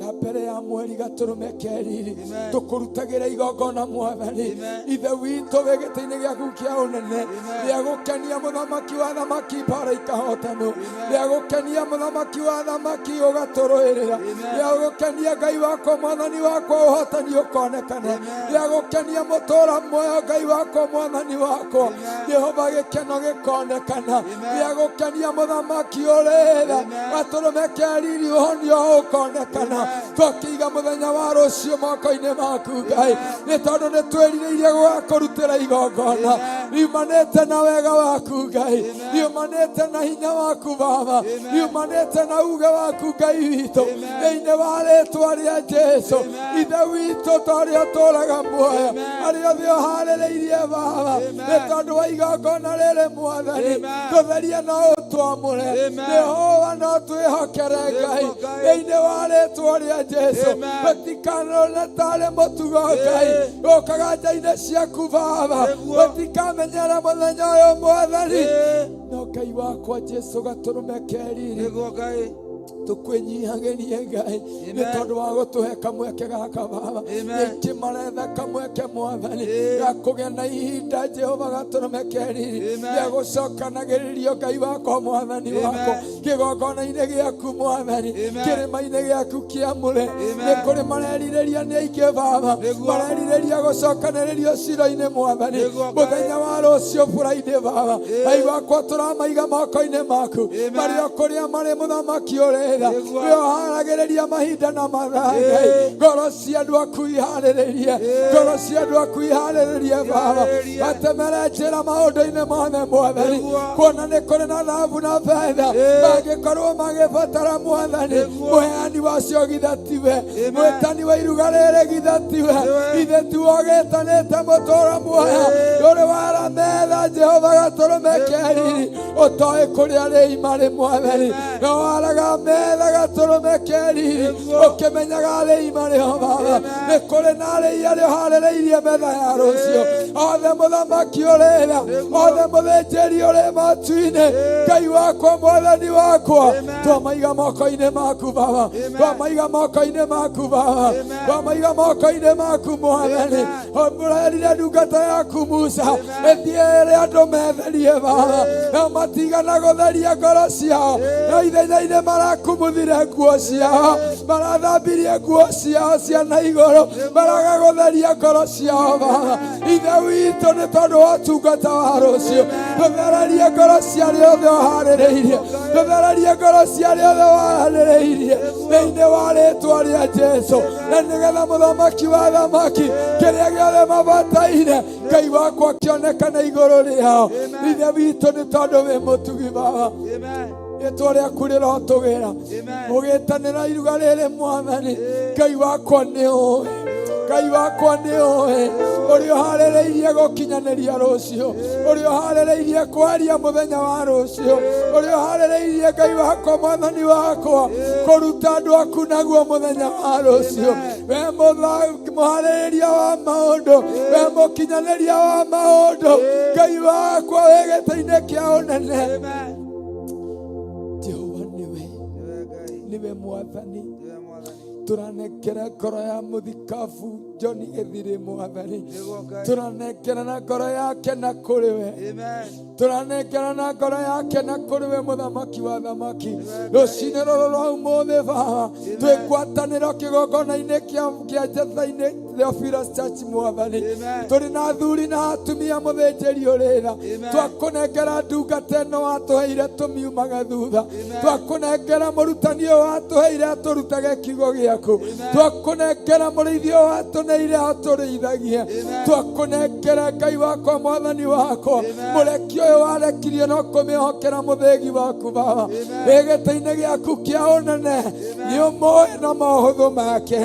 ya mbere ya mweri gatũrũme keriri, tũkũrutagĩra igongona Mwathani ithe witũ wĩ gĩtĩ-inĩ gĩaku kĩa ũnene, rĩa gũkenia mũthamaki wa thamaki mbara ikahotanwo, rĩa gũkenia mũthamaki wa thamaki ũgatũrũĩrĩra, rĩa gũkenia Ngai wakwa Mwathani wakwa ũhotani ũkonekana, rĩa gũkenia mũtũra muoyo Ngai wakwa Mwathani wakwa Jehova gĩkeno gĩkonekana, rĩa gũkenia mũthamaki ũrĩra gatũrũme keriri ũhonio ũkonekana. Twakĩiga mũthenya wa rũciũ moko-inĩ maku Ngai, nĩ tondũ nĩ twĩrirĩirie gũgakũrutĩra igongona riumanĩte na wega waku Ngai, riumanĩte na hinya waku Baba, riumanĩte na uge waku Ngai witũ, thĩinĩ wa rĩtwa rĩa Jesu ithe witũ, torĩa ũtũraga muoyo arĩa othe ũharĩrĩirie Baba, nĩ tondũ wa igongona rĩrĩ Mwathani, tũtherie no ũtwamũre Jehova, no twĩhokere Ngai thĩinĩ wa rĩtwa rĩa Jesu, tũtikanone tarĩ mũtugo Ngai ũkaga nja-inĩ ciaku Baba, tũtikamenyere mũthenya ũyũ Mwathani, no Ngai wakwa Jesu gatũrũme keriri tũkwĩnyihagĩrie Ngai, nĩ tondũ wa gũtũhe kamweke gaka Baba. Ningĩ maretha kamweke Mwathani ga kũgĩa na ihinda Jehova gatũrũme keriri rĩa gũcokanagĩrĩrio Ngai wakwa Mwathani wakwa kĩgongona-inĩ gĩaku Mwathani, kĩrĩma-inĩ gĩaku kĩamũre. Nĩ kũrĩ marerirĩria nĩ aingĩ Baba, marerirĩria gũcokanĩrĩrio ciro-inĩ Mwathani mũthenya wa rũciũ Friday Baba. Ngai wakwa tũramaiga moko-inĩ maku marĩ o kũrĩa marĩ mũthamaki ũrĩ tha, wĩ ũharagĩrĩria mahinda na mathaa Ngai. Ngoro cia andũ aku iharĩrĩrie, ngoro cia andũ aku iharĩrĩrie Baba, matemere njĩra maũndũ-inĩ mothe Mwathani, kuona nĩ kũrĩ na thahabu na betha mangĩkorwo magĩbatara Mwathani. Mũheani wacio githa tiwe, mwĩtani wa iruga rĩrĩ githa tiwe, ithe tiwe ũgĩtanĩte mũtũra muoyo ũrĩ wara metha Jehova gatũrũme keriri ũtoĩ kũrĩa rĩi marĩ Mwathani, no waraga metha gatũrũme keriri ũkĩmenyaga arĩi marĩ ho Baba. Nĩ kũrĩ na arĩi arĩa ũharĩrĩirie metha ya rũciũ othe mũthamaki ũrĩra othe mũthĩnjĩri ũrĩ matu-inĩ Ngai wakwa Mwathani wakwa, twamaiga moko-inĩ maku Baba, twamaiga moko-inĩ maku Baba, twamaiga moko-inĩ maku Mwathani. Ũmũrerire ndungata yaku Musa ĩthiĩ ĩrĩ andũ metherie Baba, no matigana gũtheria ngoro ciao, no ithenya-inĩ marakumuthire nguo ciao, marathambirie nguo ciao cia na igũrũ, maraga gũtheria ngoro ciao Baba. Ithe witũ, nĩ tondũ wa ũtungata wa rũciũ, tũthererie ngoro cia arĩa othe ũharĩrĩirie, tũthererie ngoro cia arĩa othe waharĩrĩirie thĩinĩ wa rĩtwa rĩa Jesu, na nĩgetha mũthamaki wa thamaki kĩrĩa gĩothe mabataire Ngai wakwa kĩonekane igũrũ rĩao. Ithe witũ, nĩ tondũ wĩ mũtugi Baba, rĩtwa rĩaku rĩrotũgĩra ũgĩtanĩra iruga rĩrĩ Mwathani. Ngai wakwa nĩ ũĩ, Ngai wakwa nĩ ũĩ ũrĩa ũharĩrĩirie gũkinyanĩria rũciũ, ũrĩa ũharĩrĩirie kwaria mũthenya wa rũciũ, ũrĩa ũharĩrĩirie Ngai wakwa Mwathani wakwa kũruta andũ aku naguo mũthenya wa rũciũ. We mũharĩrĩria wa maũndũ, we mũkinyanĩria wa maũndũ, Ngai wakwa wĩ gĩtĩ-inĩ kĩa ũnene, Jehova nĩwe, nĩwe Mwathani. Tũranengera ngoro ya mũthikabu John Gĩthirĩ Mwathani, tũranengera na ngoro yake na kũrĩ we, tũranengera na ngoro yake na kũrĩ we mũthamaki wa thamaki. Rũcinĩ rũrũ rwa ũmũthĩ Baba, twĩgwatanĩro kĩgongona-inĩ kĩa Njetha-inĩ Theophilus Church Mwathani, tũrĩ na athuri na atumia mũthĩnjĩri ũrĩra, twakũnengera ndungata ĩno watũheire tũmiumage thutha, twakũnengera mũrutani ũyũ watũheire atũrutage kiugo gĩaku, twakũnengera mũrĩithi ũyũ watũnengera. Ũmũneire atũrĩithagie. Twakũnengera Ngai wakwa, Mwathani wakwa, mũreki ũyũ warekirie no kũmĩhokera mũthĩgi waku Baba. Ĩ gĩtĩ-inĩ gĩaku kĩa ũnene, nĩ ũmũĩ na mohũthũ make,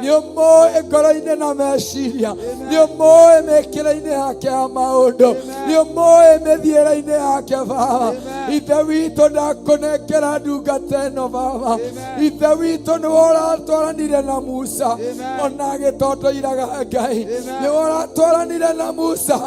nĩ ũmũĩ ngoro-inĩ na meciria, nĩ ũmũĩ mĩkĩre-inĩ yake ya maũndũ, nĩ ũmũĩ mĩthiĩre-inĩ yake Baba. Ithe witũ, ndakũnengera ndungata ĩno Baba. Ithe witũ, nĩwe ũratwaranire na Musa ona agĩtondoiraga Ngai, nĩwe ũratwaranire na Musa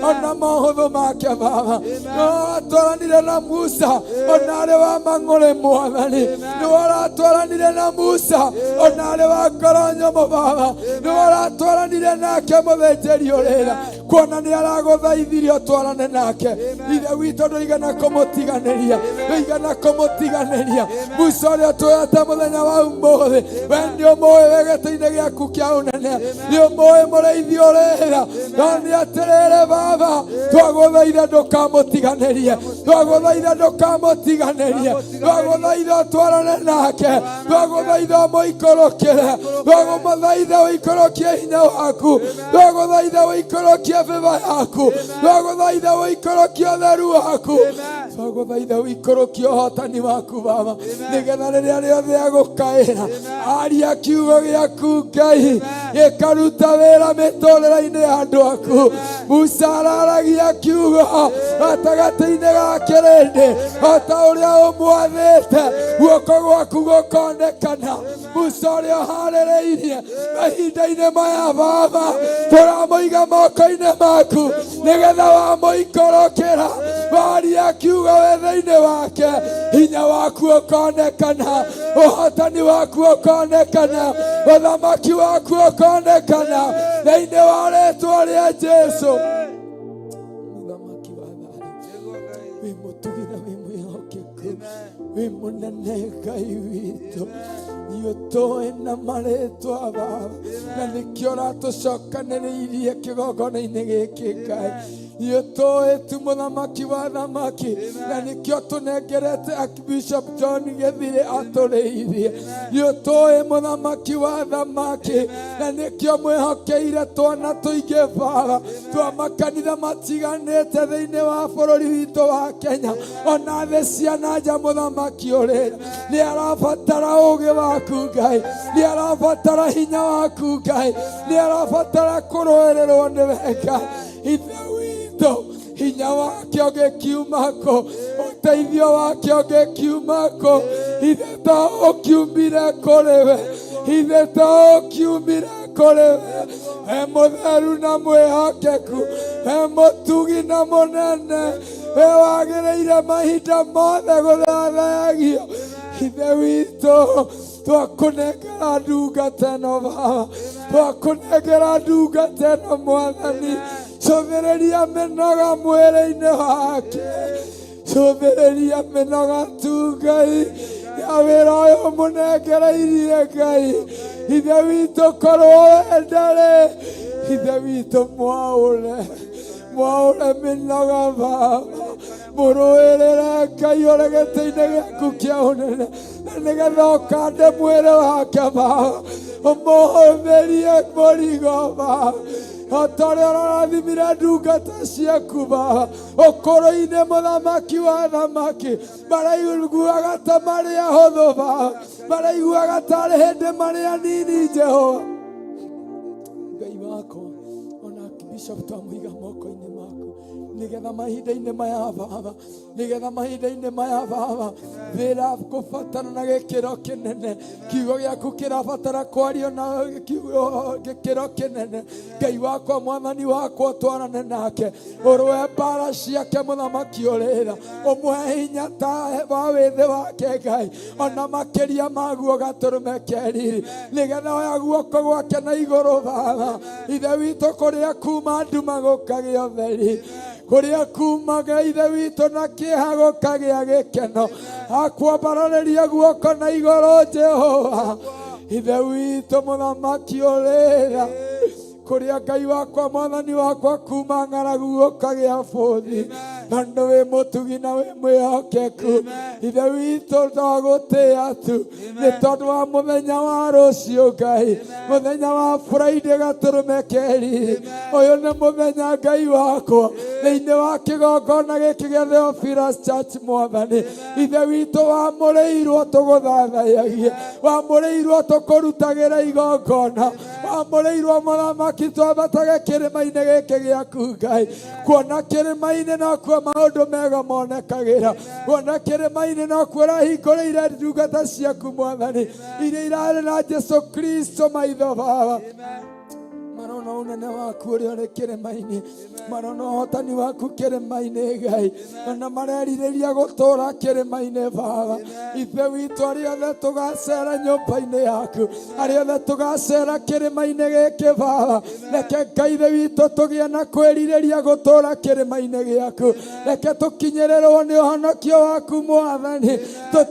ona mohũthũ make Baba, nĩwe ũratwaranire na Musa ona arĩ wa mang'ũrĩ Mwathani, nĩwe ũratwaranire na Musa ona arĩ wa ngoro nyũmũ Baba, nĩwe ũratwaranire nake mũthĩnjĩri ũrĩra kuona nĩ aragũthaithirie ũtwarane nake. Ithe witũ, ndũigana kũmũtiganĩria, ndũigana kũmũtiganĩria Musa ũrĩa twĩte mũthenya wa ũmũthĩ. We nĩ ũmũĩ wĩ gĩtĩ-inĩ gĩaku kĩa ũnene, nĩ ũmũĩ mũrĩithi ũrĩra. No nĩ atĩrĩrĩ Baba, twagũthaitha ndũkamũtiganĩrie, twagũthaitha ndũkamũtiganĩrie, twagũthaitha ũtwarane nake, twagũthaitha ũmũikũrũkĩre, twagũthaitha ũikũrũkie hinya waku, twagũthaitha ũikũrũkie bĩba yaku, twagũthaitha ũikũrũkie ũtheru waku, twagũthaitha ũikũrũkie ũhotani waku Baba, nĩgetha rĩrĩa rĩothe agũkaĩra aria kiugo gĩaku Ngai gĩkaruta wĩra mĩtũrĩre-inĩ ya andũ aku. Musa araragia kiugo gatagatĩ-inĩ ga kĩrĩndĩ o ta ũrĩa ũmwathĩte, guoko gwaku gũkonekana. Musa ũrĩa ũharĩrĩirie mahinda-inĩ maya Baba, tũramũiga moko-inĩ maku nĩgetha wamũikũrũkĩra waria kiugo wĩ thĩinĩ wake, hinya waku ũkonekana, ũhotani waku ũkonekana, ũthamaki waku ũkonekana thĩinĩ wa rĩtwa rĩa Jesu. Mũthamaki wa thayũ, wĩ mũtugi na wĩ mwĩhokeku, wĩ mũnene Ngai witũ, nĩũtũĩ na marĩtwa Baba, na nĩkĩo ũratũcokanĩrĩirie kĩgongona-inĩ gĩkĩ Ngai. Nĩũtũĩ tu mũthamaki wa thamaki, na nĩkĩo tũnengerete Archbishop John Gĩthirĩ atũrĩithie. Nĩũtũĩ mũthamaki wa thamaki, na nĩkĩo mwĩhokeire twana tũingĩ Baba twa makanitha matiganĩte thĩinĩ wa bũrũri witũ wa Kenya ona thĩ cia na nja. Mũthamaki ũrĩa nĩ arabatara ũũgĩ waku Ngai, nĩ arabatara hinya waku Ngai, nĩ arabatara kũrũĩrĩrwo nĩwe Ngai. Ithe witũ, hinya wake ũgĩkiuma kũ? Ũteithio wake ũgĩkiuma kũ? Ithe to ũkiumire kũrĩ we, ithe to ũkiumire kũrĩ we. We mũtheru na mwĩhokeku, we mũtugi na mũnene, we wagĩrĩire mahinda mothe gũthathayagio. Ithe witũ, twakũnengera ndungata ĩno Baba, twakũnengera ndungata ĩno Mwathani. Cũthĩrĩria mĩnoga mwĩrĩ-inĩ wake, cũthĩrĩria mĩnoga tu Ngai ya wĩra ũyũ ũmũnengereirie Ngai. Ithe witũ, korwo wendarĩ, Ithe witũ, mwaũre, mwaũre mĩnoga Baba, mũrũĩrĩre Ngai ũrĩ gĩtĩ-inĩ gĩaku kĩa ũnene, na nĩgetha ũkande mwĩrĩ wake Baba, ũmũhũthĩrie mũrigo Baba, o ta ũrĩa ũrathimire ndungata ciaku Baba ũkũrũ-inĩ. Mũthamaki wa thamaki, maraiguaga ta marĩ ahũthũ Baba, maraiguaga tarĩ hĩndĩ marĩ anini. Jehova Ngai wakwa, ona Bishop twamũiga moko-inĩ maku, nĩgetha mahinda-inĩ maya Baba, nĩgetha mahinda-inĩ maya Baba, thĩ kũbatara na gĩkĩro kĩnene, kiugo gĩaku kĩrabatara kwario na kiugo gĩkĩro kĩnene. Ngai wakwa, Mwathani wakwa, twarane nake, ũrũe mbara ciake. Mũthamaki ũrĩra, ũmũhe hinya ta wa wĩthĩ wake Ngai, ona makĩria maguo gatũrũme keriri, nĩgetha oya guoko gwake na igũrũ Baba. Ithe witũ, kũrĩa kuma nduma gũkagĩa ũtheri, kũrĩa kumaga Ithe witũ na kĩeha gũkagĩa gĩkeno, akwambararĩria guoko na igũrũ. Jehova Ithe witũ, mũthamaki ũrĩra, kũrĩa Ngai wakwa, Mwathani wakwa, kuma ng'aragu gũkagĩa bũthi. Tondũ wĩ mũtugi na wĩ mwĩhokeku. Ithe witũ twagũtĩĩa tu nĩ tondũ wa mũthenya wa rũciũ Ngai, mũthenya wa Friday gatũrũme keriri. Ũyũ nĩ mũthenya Ngai wakwa thĩinĩ wa kĩgongona gĩkĩ gĩa Theophilus Church Mwathani. Ithe witũ wamũrĩirwo tũgũthathayagie, wamũrĩirwo tũkũrutagĩra igongona, wamũrĩirwo mũthamaki twambatage kĩrĩma-inĩ gĩkĩ gĩaku Ngai. Kuona kĩrĩma-inĩ nokuo maũndũ mega monekagĩra, kuona kĩrĩma-inĩ nokuo ũrahingũrĩire ndungata ciaku Mwathani iria irarĩ na Jesu Kristo maitho baba. Marona ũnene waku ũrĩa ũrĩ kĩrĩma-inĩ, marona ũhotani waku kĩrĩma-inĩ Ngai, na marerirĩria gũtũũra kĩrĩma-inĩ baba. Ithe witũ, arĩa othe tũgacera nyũmba-inĩ yaku, arĩa othe tũgacera kĩrĩma-inĩ gĩkĩ baba, reke Ngai ithe witũ tũgĩe na kwĩrirĩria gũtũũra kĩrĩma-inĩ gĩaku. Reke tũkinyĩrĩrwo nĩ ũhonokio waku Mwathani,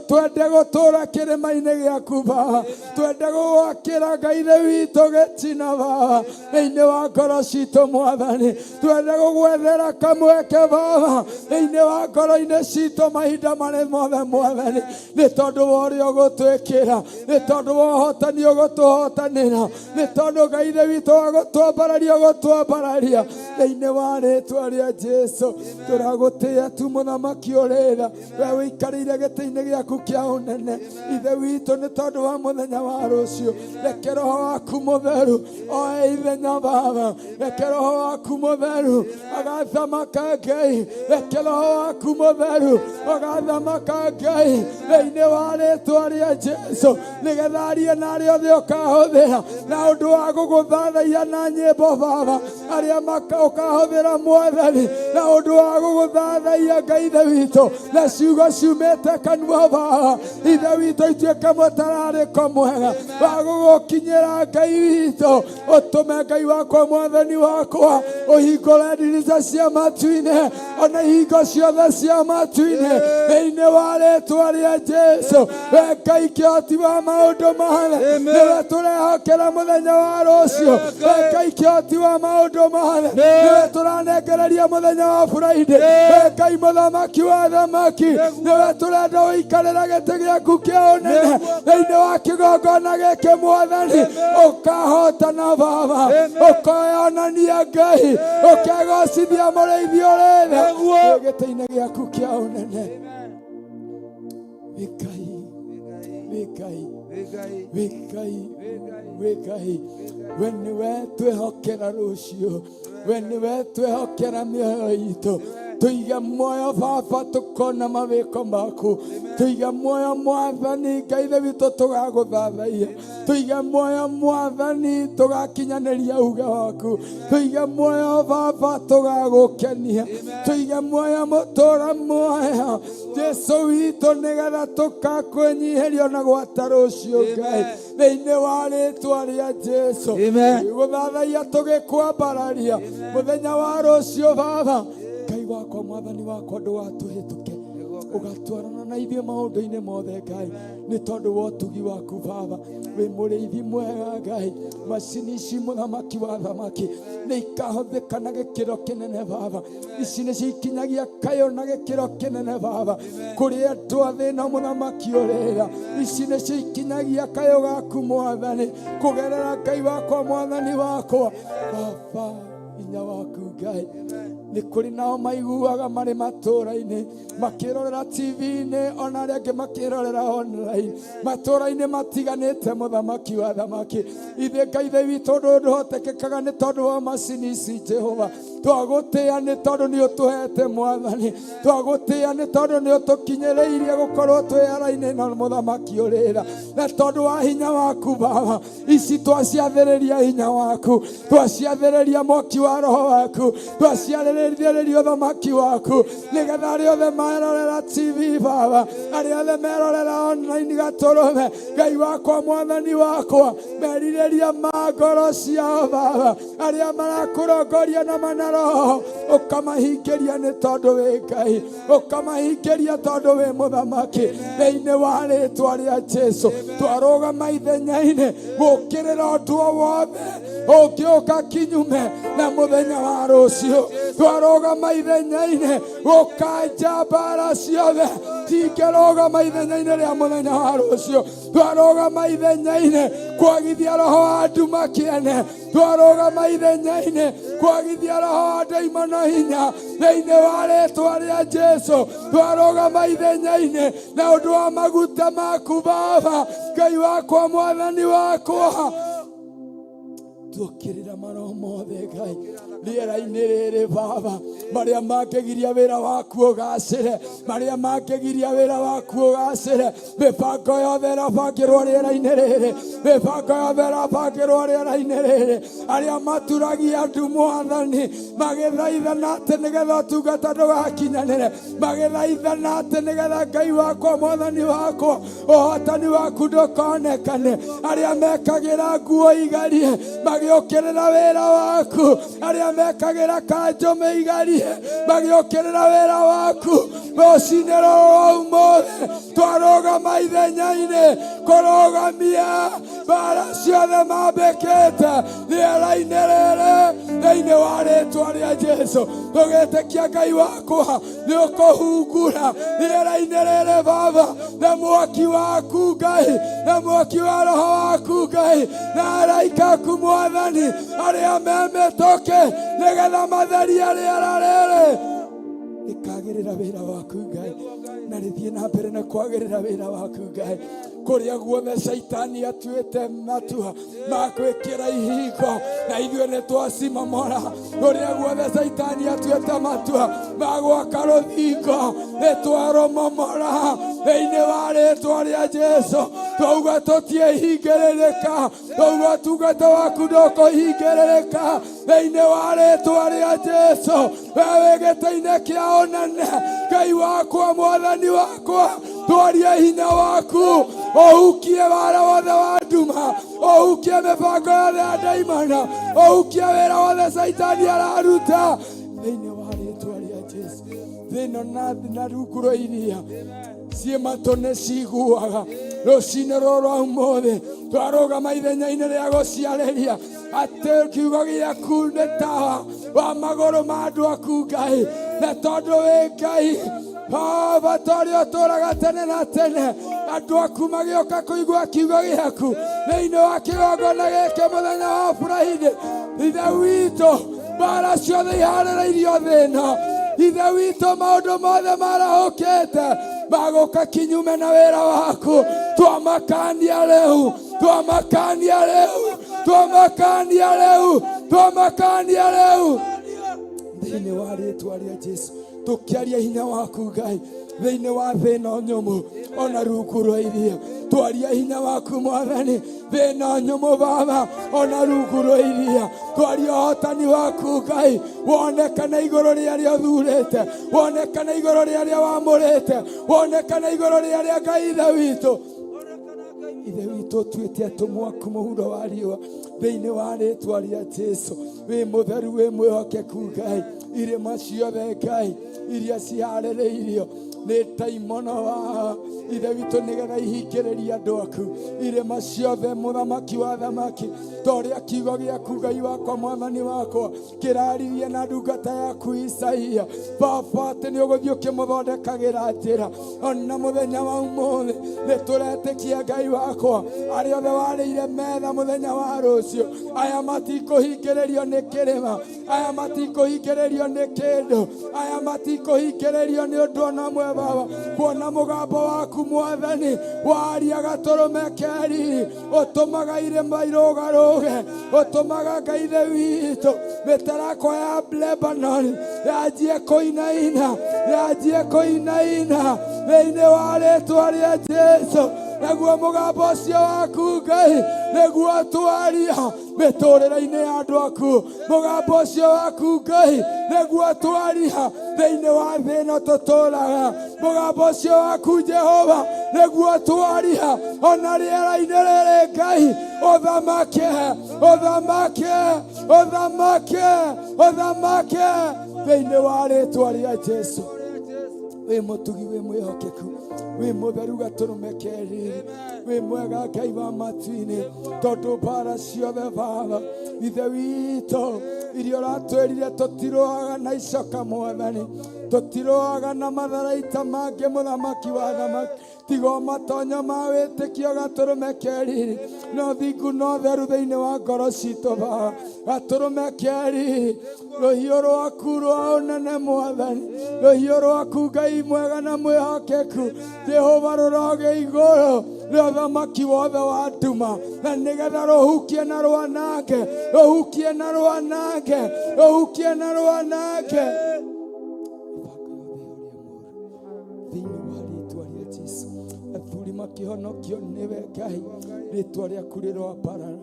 twende gũtũũra kĩrĩma-inĩ gĩaku baba, twende gũgwakĩra Ngai ithe witũ gĩtina baba thĩinĩ wa ngoro citũ Mwathani, twende gũgwethera kamweke baba thĩinĩ wa ngoro-inĩ citũ mahinda marĩ mothe Mwathani, nĩ tondũ wa ũrĩa ũgũtwĩkĩra, nĩ tondũ wa ũhotani ũgũtũhotanĩra, nĩ tondũ Ngai ithe witũ wa gũtwambararia ũgũtwambararia thĩinĩ wa rĩtwa rĩa Jesu. Tũragũtĩĩa tu mũthamaki ũrĩra, we ũikarĩire gĩtĩ-inĩ gĩaku kĩa ũnene Ithe witũ, nĩ tondũ wa mũthenya wa rũciũ. Reke roho waku mũtheru oe ithenya baba, reke roho waku mũtheru agathamaka Ngai, reke roho waku mũtheru agathamaka Ngai thĩinĩ wa rĩtwa rĩa Jesu, nĩgetha arie na arĩa othe ũkahũthĩra na ũndũ wa gũgũthathaiya na nyĩmbo baba, arĩa ũkahũthĩra Mwathani na ũndũ wa gũgũthathaiya Ngai ithe witũ na ciugo ciumĩte kanua baba ithe witũ ituĩke mũtararĩko mwega wa gũgũkinyĩra Ngai witũ. Ũtũme Ngai wakwa Mwathani wakwa ũhingũre ndirica cia matu-inĩ ona ihingo ciothe cia matu-inĩ thĩinĩ wa rĩtwa rĩa Jesu. We Ngai kĩhoti wa maũndũ mothe, nĩwe tũrehokera mũthenya wa rũciũ. We Ngai kĩhoti wa maũndũ mothe, nĩwe tũranengereria mũthenya wa Friday. We Ngai mũthamaki wa thamaki, nĩwe tũrenda ũikarĩra gĩtĩ gĩaku kĩa ũnene thĩinĩ wa kĩgongona gĩkĩ Mwathani. Ũkahotana baba, ũkoyonania Ngai, ũkegocithia mũrĩithi ũrĩ tha gĩtĩ-inĩ gĩaku kĩa ũnene. Wĩ Ngai, wĩ Ngai, wĩ Ngai, wĩ Ngai, we nĩwe twĩhokera rũciũ, we nĩwe twĩhokera mĩoyo itũ. Tũige muoyo baba, tũkona mawĩko maku. Tũige muoyo Mwathani Ngai ithe witũ, tũgagũthathaia. Tũige muoyo Mwathani, tũgakinyanĩria uge waku. Tũige muoyo baba, tũgagũkenia. Tũige muoyo mũtũra muoyo Jesu witũ, nĩgetha tũkakwĩnyihĩria na gwata rũciũ Ngai thĩinĩ wa rĩtwa rĩa Jesu. Gũthathaia tũgĩkwambararia mũthenya wa rũciũ baba. Ngai wakwa Mwathani wakwa, ndũgatũhĩtũke, ũgatwarana na ithuĩ maũndũ-inĩ mothe Ngai, nĩ tondũ wa ũtugi waku baba. Wĩ mũrĩithi mwega Ngai. Macini ici mũthamaki wa thamaki nĩ ikahũthĩka na gĩkĩro kĩnene baba. Ici nĩcio ikinyagia kayũ na gĩkĩro kĩnene baba kũrĩ andũ a thĩna mũthamaki ũrĩra. Ici nĩcio ikinyagia kayũ gaku Mwathani kũgerera Ngai wakwa Mwathani wakwa baba, hinya waku Ngai. Nĩ kũrĩ nao maiguaga marĩ matũũra-inĩ makĩrorera TV-inĩ, ona arĩa angĩ makĩrorera online matũũra-inĩ matiganĩte mũthamaki wa thamaki. Ithuĩ Ngai ithe witũ, ũndũ ũyũ ndũhotekekaga nĩ tondũ wa macini ici Jehova. Twagũtĩĩa nĩ tondũ nĩ ũtũhete Mwathani, twagũtĩĩa nĩ tondũ nĩ ũtũkinyĩrĩirie gũkorwo twĩ ara-inĩ na mũthamaki ũrĩra, na tondũ wa hinya waku baba. Ici twaciathĩrĩria hinya waku, twaciathĩrĩria mwaki wa roho waku, twaciathĩrĩria ũthamaki waku, nĩgetha arĩa othe merorera TV baba, arĩa othe merorera online gatũrũme Ngai wakwa Mwathani wakwa, merirĩria ma ngoro ciao baba, arĩa marakũrongoria na mana roho, ũkamahingĩria nĩ tondũ wĩ Ngai, ũkamahingĩria tondũ wĩ mũthamaki. Thĩinĩ wa rĩtwa rĩa Jesu twarũgama ithenya-inĩ gũkĩrĩra ũndũ o wothe ũngĩũka kinyume na mũthenya wa rũciũ. Twarũgama ithenya-inĩ gũkanja mbara ciothe cingĩrũgama ithenya-inĩ rĩa mũthenya wa rũciũ. Twarũgama ithenya-inĩ kwagithia roho wa nduma kĩene. Twarũgama ithenya-inĩ kwagithia roho wa ndaimono hinya thĩinĩ wa rĩtwa rĩa Jesu. Twarũgama ithenya-inĩ na ũndũ wa maguta maku Baba, Ngai wakwa, Mwathani wakwa. Tuokĩrĩra maroho mothe Ngai rĩera-inĩ rĩrĩ Baba, marĩa mangĩgiria wĩra waku ũgacĩre, marĩa mangĩgiria wĩra waku ũgacĩre. Mĩbango yothe ĩrabangĩrwo rĩera-inĩ rĩrĩ, mĩbango yothe ĩrabangĩrwo rĩera-inĩ rĩrĩ. Arĩa maturagia ndu Mwathani magĩthaithana atĩ nĩgetha ũtungata ndũgakinyanĩre, magĩthaithana atĩ nĩgetha Ngai wakwa, Mwathani wakwa, ũhotani waku ndũkonekane. Arĩa mekagĩra nguo igarie magĩũkĩrĩra wĩra waku, arĩa mekagĩra kanjũ mĩigarie magĩũkĩrĩra wĩra waku, rũcinĩ rũrũ rwa ũmũthĩ twarũgama ithenya-inĩ kũrũgamia mbara ciothe mambĩkĩte rĩera-inĩ rĩrĩ thĩinĩ wa rĩtwa rĩa Jesu. Tũgĩtĩkia Ngai wakwa nĩ ũkũhungura rĩera-inĩ rĩrĩ Baba na mwaki waku Ngai, na mwaki wa roho waku Ngai, na araika aku Mwathani arĩa me mĩtũkĩ nĩgetha matherie rĩera rĩrĩ rĩkagĩrĩra wĩra waku Ngai, na rĩthiĩ na mbere na kwagĩrĩra wĩra waku Ngai. Kũrĩa guothe Caitani atuĩte matua ma gwĩkĩra ihingo, na ithuĩ nĩ twacimomora. Kũrĩa guothe Caitani atuĩte matua ma gwaka rũthingo, nĩ twarũmomora thĩinĩ wa rĩtwa rĩa Jesu. Twauga tũtiĩhingĩrĩrĩka, twauga ũtungata waku ndũkũhingĩrĩrĩka thĩinĩ wa rĩtwa rĩa Jesu. We wĩ gĩtĩ-inĩ kĩa ũnene, Ngai wakwa, Mwathani wakwa, twarie hinya waku, ũhukie wara wothe wa nduma, ũhukie mĩbango yothe ya ndaimana, ũhukie wĩra wothe Caitani araruta thĩinĩ wa rĩtwa rĩa Jesu. Thĩ ĩno na rungu rwa iria ciĩ matũ nĩ ciguaga. Rũcinĩ rũrũ rwa ũmũthĩ twarũgama ithenya-inĩ rĩa gũciarĩria atĩ kiugo gĩaku nĩ tawa wa magũrũ ma andũ aku Ngai, na tondũ wĩ Ngai Baba ta ũrĩa ũtũũraga tene na tene, andũ aku magĩũka kũigua kiugo gĩaku thĩinĩ wa kĩgongona gĩkĩ mũthenya wa Friday. Ithe witũ, mbara ciothe iharĩrĩirio thĩ ĩno, Ithe witũ, maũndũ mothe marahũkĩte magũka kinyume na wĩra waku, twamakania rĩu, twamakania rĩu, twamakania rĩu, twamakania rĩu thĩinĩ wa rĩtwa rĩa Jesu. Tũkĩaria hinya waku Ngai thĩinĩ wa thĩ ĩno nyũmũ ona rungu rwa iria, twaria hinya waku Mwathani thĩ ĩno nyũmũ Baba ona rungu rwa iria, twaria ũhotani waku Ngai wonekane igũrũ rĩa arĩa ũthurĩte, wonekane igũrũ rĩa arĩa wamũrĩte, wonekane igũrũ rĩa arĩa Ngai Ithe witũ, Ithe witũ ũtuĩte atũmwo aku mũhuro wa riũa thĩinĩ wa rĩtwa rĩa Jesu. Wĩ mũtheru, wĩ mwĩhokeku Ngai. Irĩma ciothe Ngai iria ciharĩrĩirio nĩ taimono wa Ithe witũ nĩgetha ihingĩrĩrie andũ aku, irĩma ciothe mũthamaki wa thamaki, ta ũrĩa kiugo gĩaku Ngai wakwa, Mwathani wakwa, kĩraririe na ndungata yaku Isaia Baba, atĩ nĩ ũgũthiĩ ũkĩmũthondekagĩra njĩra. Ona mũthenya wa ũmũthĩ nĩ tũretĩkia Ngai wakwa, arĩa othe warĩire metha mũthenya wa rũciũ, aya matikũhingĩrĩrio nĩ kĩrĩma, aya matikũhingĩrĩrio nĩ kĩndũ, aya matikũhingĩrĩrio nĩ ũndũ ona ũmwe Baba. Kuona mũgambo waku Mwathani waria gatũrũme keriri, ũtũmaga irĩma irũgarũge, ũtũmaga Ngai Ithe witũ mĩtarakwa ya Lebanon yanjie kũinaina, yanjie kũinaina thĩinĩ wa rĩtwa rĩa Jesu. Naguo mũgambo ũcio waku Ngai nĩguo twaria mĩtũrĩre-inĩ ya andũ aku, mũgambo ũcio waku Ngai nĩguo twaria thĩinĩ wa thĩ ĩno tũtũraga, mũgambo ũcio waku Jehova nĩguo twaria ona rĩera-inĩ rĩrĩ Ngai. Ũthamake, ũthamake, ũthamake, ũthamake thĩinĩ wa rĩtwa rĩa Jesu. Wĩ mũtugi, wĩ mwĩhokeku, wĩ mũtheru gatũrũme kerĩ, wĩ mwega Ngai wa matu-inĩ, tondũ mbara ciothe Baba Ithe witũ iria ũratwĩrire tũtirũaga na icoka Mwathani, tũtirũaga na matharaita mangĩ mũthamaki wa thamaki, tiga matonyo ma wĩtĩkio gatũrũme keriri no thingu no theru thĩinĩ wa ngoro citũ Baba, gatũrũme keriri rũhiũ rwaku rwa ũnene Mwathani, rũhiũ rwaku Ngai mwega na mwĩhokeku Jehova rũroge igũrũ rĩa ũthamaki wothe wa nduma, na nĩgetha rũhukie na rwanange, rũhukie na rwanange, rũhukie na rwanange thĩinĩ wa rĩtwa rĩa Jesu. Athuri makĩhonokio nĩwe Ngai, rĩtwa rĩaku rĩroambarara.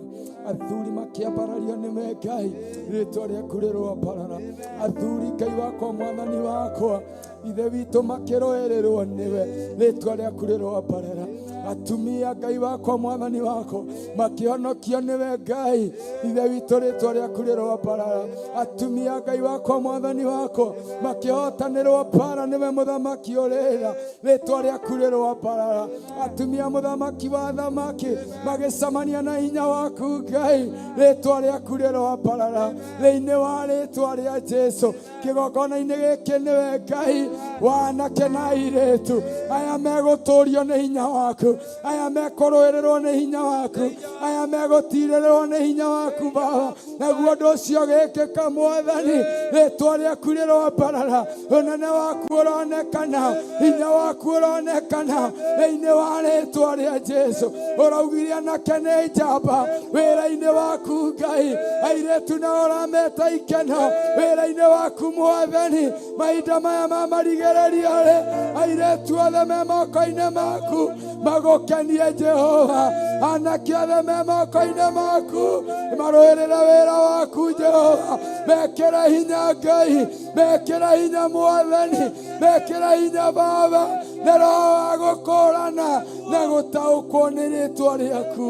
Athuri makĩambarario nĩwe Ngai, rĩtwa rĩaku rĩroambarara. Athuri Ngai wakwa, Mwathani wakwa, Ithe witũ makĩrũĩrĩrwo nĩwe, rĩtwa rĩaku rĩroambarara. Atumia Ngai wakwa, Mwathani wakwa, makĩhonokio nĩwe Ngai, Ithe witũ rĩtwa rĩaku rĩroambarara. Atumia Ngai wakwa, Mwathani wakwa, makĩhotanĩrwo mbara nĩwe mũthamaki ũrĩra, rĩtwa rĩaku rĩroambarara. Atumia mũthamaki wa thamaki magĩcemania na hinya waku Ngai, rĩtwa rĩaku rĩroambarara thĩinĩ wa rĩtwa rĩa Jesu. Kĩgongona-inĩ gĩkĩ nĩwe Ngai wa anake na airĩtu aya megũtũrio nĩ hinya waku, aya mekũrũĩrĩrwo nĩ hinya waku, aya megũtirĩrĩrwo nĩ hinya waku Baba. Naguo ũndũ ũcio gĩkĩka Mwathani, rĩtwa rĩaku rĩroambarara, ũnene waku ũronekana, hinya waku ũronekana thĩinĩ wa rĩtwa rĩa Jesu. Ũraugire anake nĩ njamba wĩra-inĩ waku Ngai, airĩtu nao ũrameta ikeno wĩra-inĩ waku Mwathani. Mahinda maya ma marigĩrĩrio-rĩ, airĩtu othe me moko-inĩ maku magũkenie Jehova, anake othe me moko-inĩ maku marũĩrĩre wĩra waku Jehova. Mekĩre hinya Ngai, mekĩre hinya Mwathani, mekĩre hinya Baba, na roho wa gũkũrana na gũtaũkwo nĩ rĩtwa rĩaku,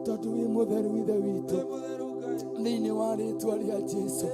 tondũ wĩ mũtheru Ithe witũ, thĩinĩ wa rĩtwa rĩa Jesu.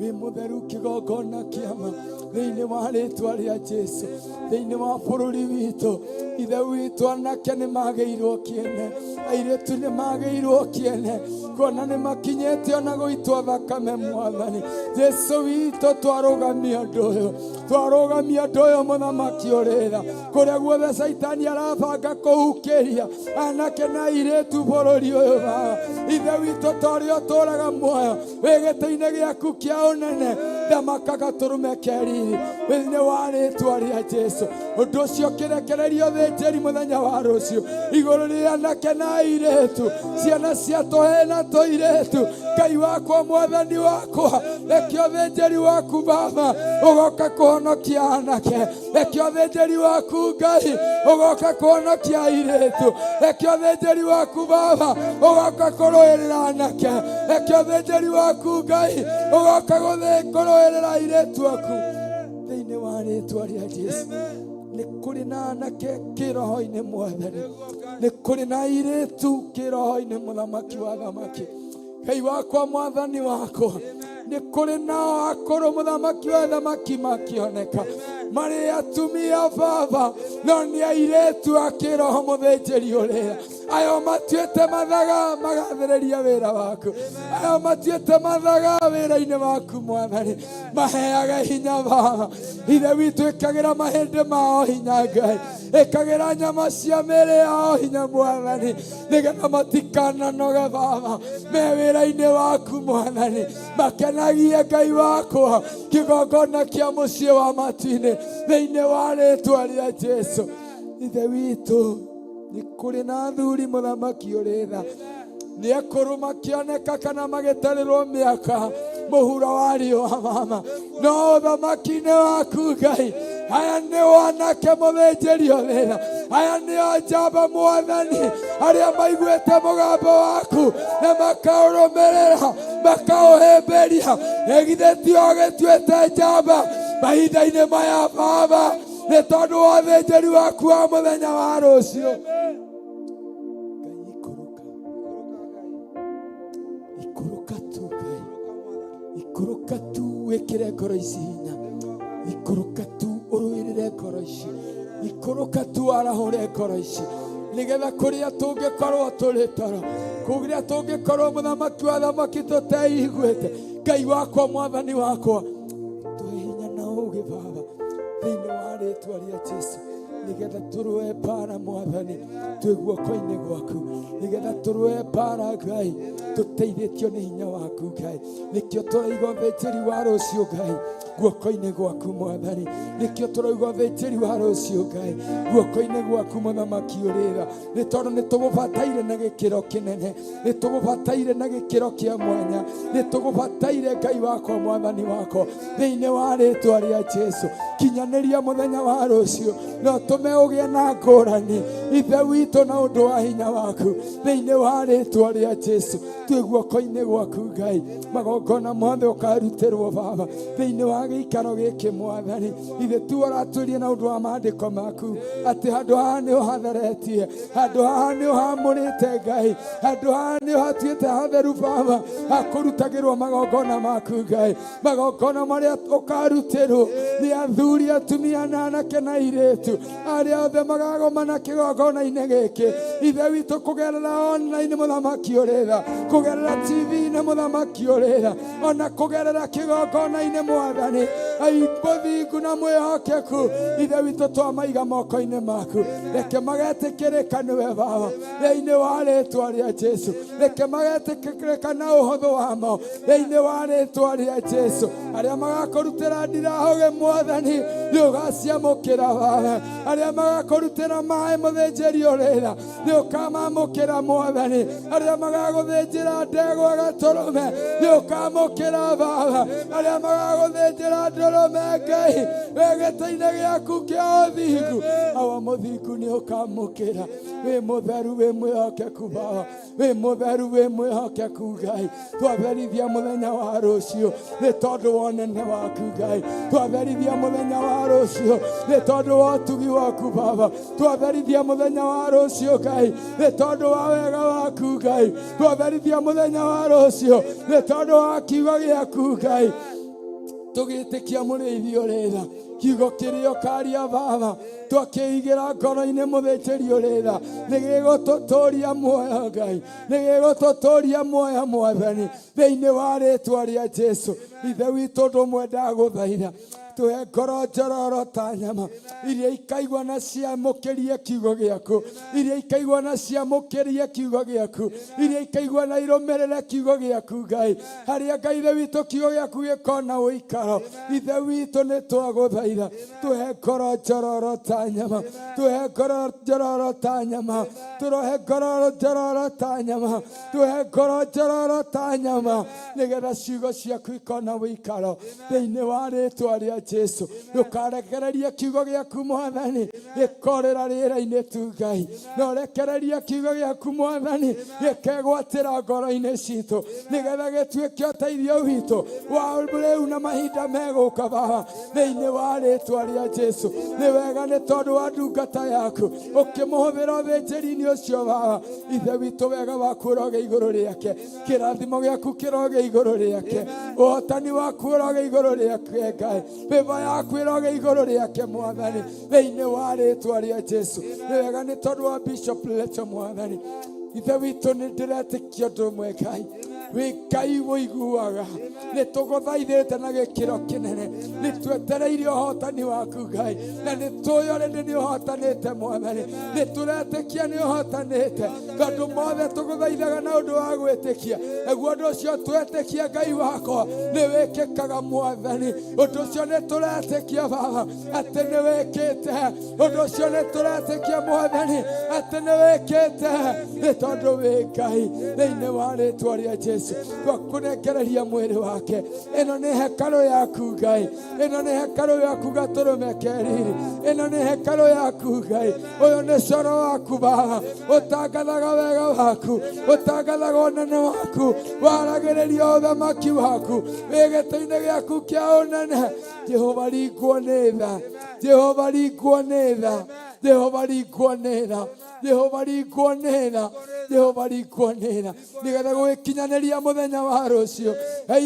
Wĩ mũtheru kĩgongona kĩama thĩinĩ wa rĩtwa rĩa Jesu. Thĩinĩ wa bũrũri witũ Ithe witũ, anake nĩ magĩirwo kĩene, airĩtu nĩ magĩirwo kĩene, kuona nĩ makinyĩte ona gũitwo thakame. Mwathani Jesu witũ, twarũgamia ũndũ ũyũ, twarũgamia ũndũ ũyũ mũthamaki ũrĩra, kũrĩa guothe Caitani arabanga kũhukĩria anake na airĩtu bũrũri ũyũ. Baba Ithe witũ, ta ũrĩa ũtũraga muoyo wĩ gĩtĩ-inĩ gĩaku kĩa ũnene, thamaka gatũrũme keriri thĩinĩ wa rĩtwa rĩa Jesu. Ũndũ ũcio kĩrekererio thĩnjĩri mũthenya wa rũciũ igũrũ rĩa anake na airĩtu, ciana cia tũhĩĩ na tũirĩtu. Ngai wakwa, Mwathani wakwa, reke ũthĩnjĩri waku Baba ũgoka kũhonokia anake, reke ũthĩnjĩri waku Ngai ũgoka kũhonokia airĩtu, reke ũthĩnjĩri waku Baba ũgoka kũrũĩrĩra anake, reke ũthĩnjĩri waku Ngai ũgoka kũrũĩrĩra airĩtu aku thĩinĩ wa rĩtwa rĩa Jesu. Nĩ kũrĩ na anake kĩroho-inĩ Mwathani, nĩ kũrĩ na airĩtu kĩroho-inĩ mũthamaki wa thamaki, Ngai wakwa, Mwathani wakwa, nĩ kũrĩ nao akũrũ mũthamaki wa thamaki makĩoneka marĩ atumia Baba, no nĩ airĩtu a kĩroho mũthĩnjĩri ũrĩa ayo matuĩte mathaga magathĩrĩria wĩra waku, ayo matuĩte mathaga wĩra-inĩ waku Mwathani, maheage hinya Baba Ithe witũ, ĩkagĩra mahĩndĩ mao hinya Ngai, ĩkagĩra nyama cia mĩĩrĩ yao hinya Mwathani, nĩgetha matikananoge Baba me wĩra-inĩ waku Mwathani, makenagie Ngai wakwa kĩgongona kĩa mũciĩ wa matu-inĩ thĩinĩ wa rĩtwa rĩa Jesu. Ithe witũ, nĩ kũrĩ na athuri mũthamaki ũrĩ tha, nĩ akũrũ makĩoneka kana magĩtarĩrwo mĩaka mũhuro wa riũa mama, no ũthamaki-inĩ waku Ngai, aya nĩ wanake mũthĩnjĩri ũrĩra, aya nĩo njamba Mwathani, arĩa maiguĩte mũgambo waku na makaũrũmĩrĩra makaũhĩmbĩria. Githĩ ti o gĩtuĩte njamba mahinda-inĩ maya Baba, nĩ tondũ wa ũthĩnjĩri waku wa mũthenya wa rũciũ. Ngai ikũrũka, ikũrũka tu Ngai, ikũrũka tu wĩkĩre ngoro ici hinya, ikũrũka tu. Ũrũĩrĩre ngoro ici, ikũrũka tu arahũre ngoro ici, nĩgetha kũrĩa tũngĩkorwo tũrĩ toro, kũrĩa tũngĩkorwo mũthamaki wa thamaki tũteiguĩte, Ngai wakwa, mwathani wakwa, tũhe hinya na ũũgĩ Baba, thĩinĩ wa rĩtwa rĩa Jesu, nĩgetha tũrũe mbara mwathani twĩ guoko-inĩ gwaku, nĩgetha tũrũe mbara Ngai tũteithĩtio nĩ hinya waku Ngai. Nĩkĩo tũraiga ũthĩnjĩri wa rũciũ Ngai guoko-inĩ gwaku mwathani, nĩkĩo tũrauga ũthĩnjĩri wa rũciũ Ngai guoko-inĩ gwaku mũthamaki ũrĩra, nĩ tondũ nĩ tũgũbataire na gĩkĩro kĩnene, nĩ tũgũbataire na gĩkĩro kĩa mwanya, nĩ tũgũbataire Ngai wakwa, mwathani wakwa, thĩinĩ wa rĩtwa rĩa Jesu. Kinyanĩria mũthenya wa rũciũ na ũtũme ũgĩe na ngũrani Ithe witũ na ũndũ wa hinya waku, thĩinĩ wa rĩtwa rĩa Jesu. Twĩ guoko-inĩ gwaku Ngai, magongona mothe ũkarutĩrwo Baba thĩinĩ wa gĩikaro gĩkĩ mwathani. Ithe tu ũratwĩrie na ũndũ wa maandĩko maku atĩ handũ haha nĩ ũhatheretie, handũ haha nĩ ũhamũrĩte Ngai, handũ haha nĩ ũhatuĩte hatheru Baba, hakũrutagĩrwo magongona maku Ngai, magongona marĩa ũkarutĩrwo nĩ athuri, atumia na anake na airĩtu arĩa othe magagomana kĩgongona-inĩ gĩkĩ Ithe witũ, kũgerera online mũthamaki ũrĩra, kũgerera TV-inĩ mũthamaki ũrĩra, ona kũgerera kĩgongona-inĩ mwathani, mũthingu na mwĩhokeku Ithe witũ, twamaiga moko-inĩ maku, reke magetĩkĩrĩka nĩwe Baba, thĩinĩ wa rĩtwa rĩa Jesu, reke magetĩkĩrĩka na ũhũthũ wamo, thĩinĩ wa rĩtwa rĩa Jesu. Arĩa magakũrutĩra ndirahũgĩ mwathani, nĩ ũgaciamũkĩra Baba. Arĩa magakũrutĩra maĩ mũthĩnjĩri ũrĩra, nĩ ũkamamũkĩra mwathani. Arĩa magagũthĩnjĩra ndegwa gatũrũme, nĩ ũkamũkĩra Baba. Arĩa magagũthĩnjĩra ndũrũme Ngai, wĩ gĩtĩ-inĩ gĩaku kĩa ũthingu, awa mũthingu, nĩ ũkamũkĩra. Wĩ mũtheru, wĩ mwĩhokeku Baba, wĩ mũtheru, wĩ mwĩhokeku Ngai. Twatherithia mũthenya wa rũciũ nĩ tondũ wa ũnene waku Ngai, twatherithia mũthenya wa rũciũ nĩ tondũ wa ũtugi waku Baba, twatherithia mũthenya wa rũciũ Ngai nĩ tondũ wa wega waku Ngai, twatherithia mũthenya wa rũciũ nĩ tondũ wa kiugo gĩaku Ngai, tũgĩtĩkia mũrĩithi ũrĩra kiugo kĩrĩa ũkaria Baba, twakĩigĩra ngoro-inĩ mũthĩnjĩri ũrĩra, nĩ gĩgũtũtũria muoyo Ngai, nĩ gĩgũtũtũria muoyo mwathani, thĩinĩ wa rĩtwa rĩa Jesu. Ithe witũ, ũndũ ũmwe ndagũthaitha, tũhe ngoro njororo ta nyama, iria ikaigua na ciamũkĩrie kiugo gĩaku, iria ikaigua na ciamũkĩrie kiugo gĩaku, iria ikaigua na irũmĩrĩre kiugo gĩaku Ngai, harĩa Ngai Ithe witũ kiugo gĩaku gĩkona ũikaro. Ithe witũ, nĩ twagũthaitha, tũhe ngoro njororo ta nyama, tũhe ngoro njororo ta nyama, tũrohe ngoro njororo ta nyama, tũhe ngoro njororo ta nyama, nĩgetha ciugo ciaku ikona ũikaro, thĩinĩ wa rĩtwa rĩa Jesu. Ndũkarekererie kiugo gĩaku mwathani gĩkorĩra rĩera-inĩ tu Ngai, no rekererie kiugo gĩaku mwathani gĩkegwatĩra ngoro-inĩ citũ, nĩgetha gĩtuĩke ũteithio witũ wa rĩu na mahinda megũka Baba, thĩinĩ wa rĩtwa rĩa Jesu. Nĩ wega nĩ tondũ wa ndungata yaku ũkĩmũhũthĩra ũthĩnjĩri-inĩ ũcio Baba. Ithe witũ, wega waku ũroge igũrũ rĩake, kĩrathimo gĩaku kĩroge igũrũ rĩake, ũhotani waku ũroge igũrũ rĩake Ngai, favour yaku ĩroge igũrũ rĩake mwathani, thĩinĩ wa rĩtwa rĩa Jesu. Nĩ wega nĩ tondũ wa Bishop Leto mwathani. Ithe witũ, nĩ ndĩretĩkia ũndũ ũmwe Ngai, wĩ Ngai ũiguaga. Nĩ tũgũthaithĩte na gĩkĩro kĩnene, nĩ twetereire ũhotani waku Ngai, na nĩ tũĩ already nĩ ũhotanĩte mwathani, nĩ tũretĩkia nĩ ũhotanĩte, tondũ mothe tũgũthaithaga na ũndũ wa gwĩtĩkia, naguo ũndũ ũcio twetĩkia Ngai wakwa nĩ wĩkĩkaga mwathani. Ũndũ ũcio nĩ tũretĩkia Baba atĩ nĩ wĩkĩte, ũndũ ũcio nĩ tũretĩkia mwathani atĩ nĩ wĩkĩte, nĩ tondũ wĩ Ngai. Thĩinĩ wa rĩtwa rĩa Jesu, twakũnengereria mwĩrĩ wake. Ĩno nĩ hekarũ yaku Ngai, ĩno nĩ hekarũ yaku gatũrũme keriri, ĩno nĩ hekarũ yaku Ngai, ũyũ nĩ coro waku Baba, ũtangathaga wega waku, ũtangathaga ũnene waku, waragĩrĩria ũthamaki waku, wĩ gĩtĩ-inĩ gĩaku kĩa ũnene. Jehova ringwo nĩ tha, Jehova ringwo nĩ tha, Jehova ringwo nĩ tha. Jehova ringwo nĩ tha, Jehova ringwo nĩ tha, nĩgetha gũgĩkinyanĩria mũthenya wa rũciũ.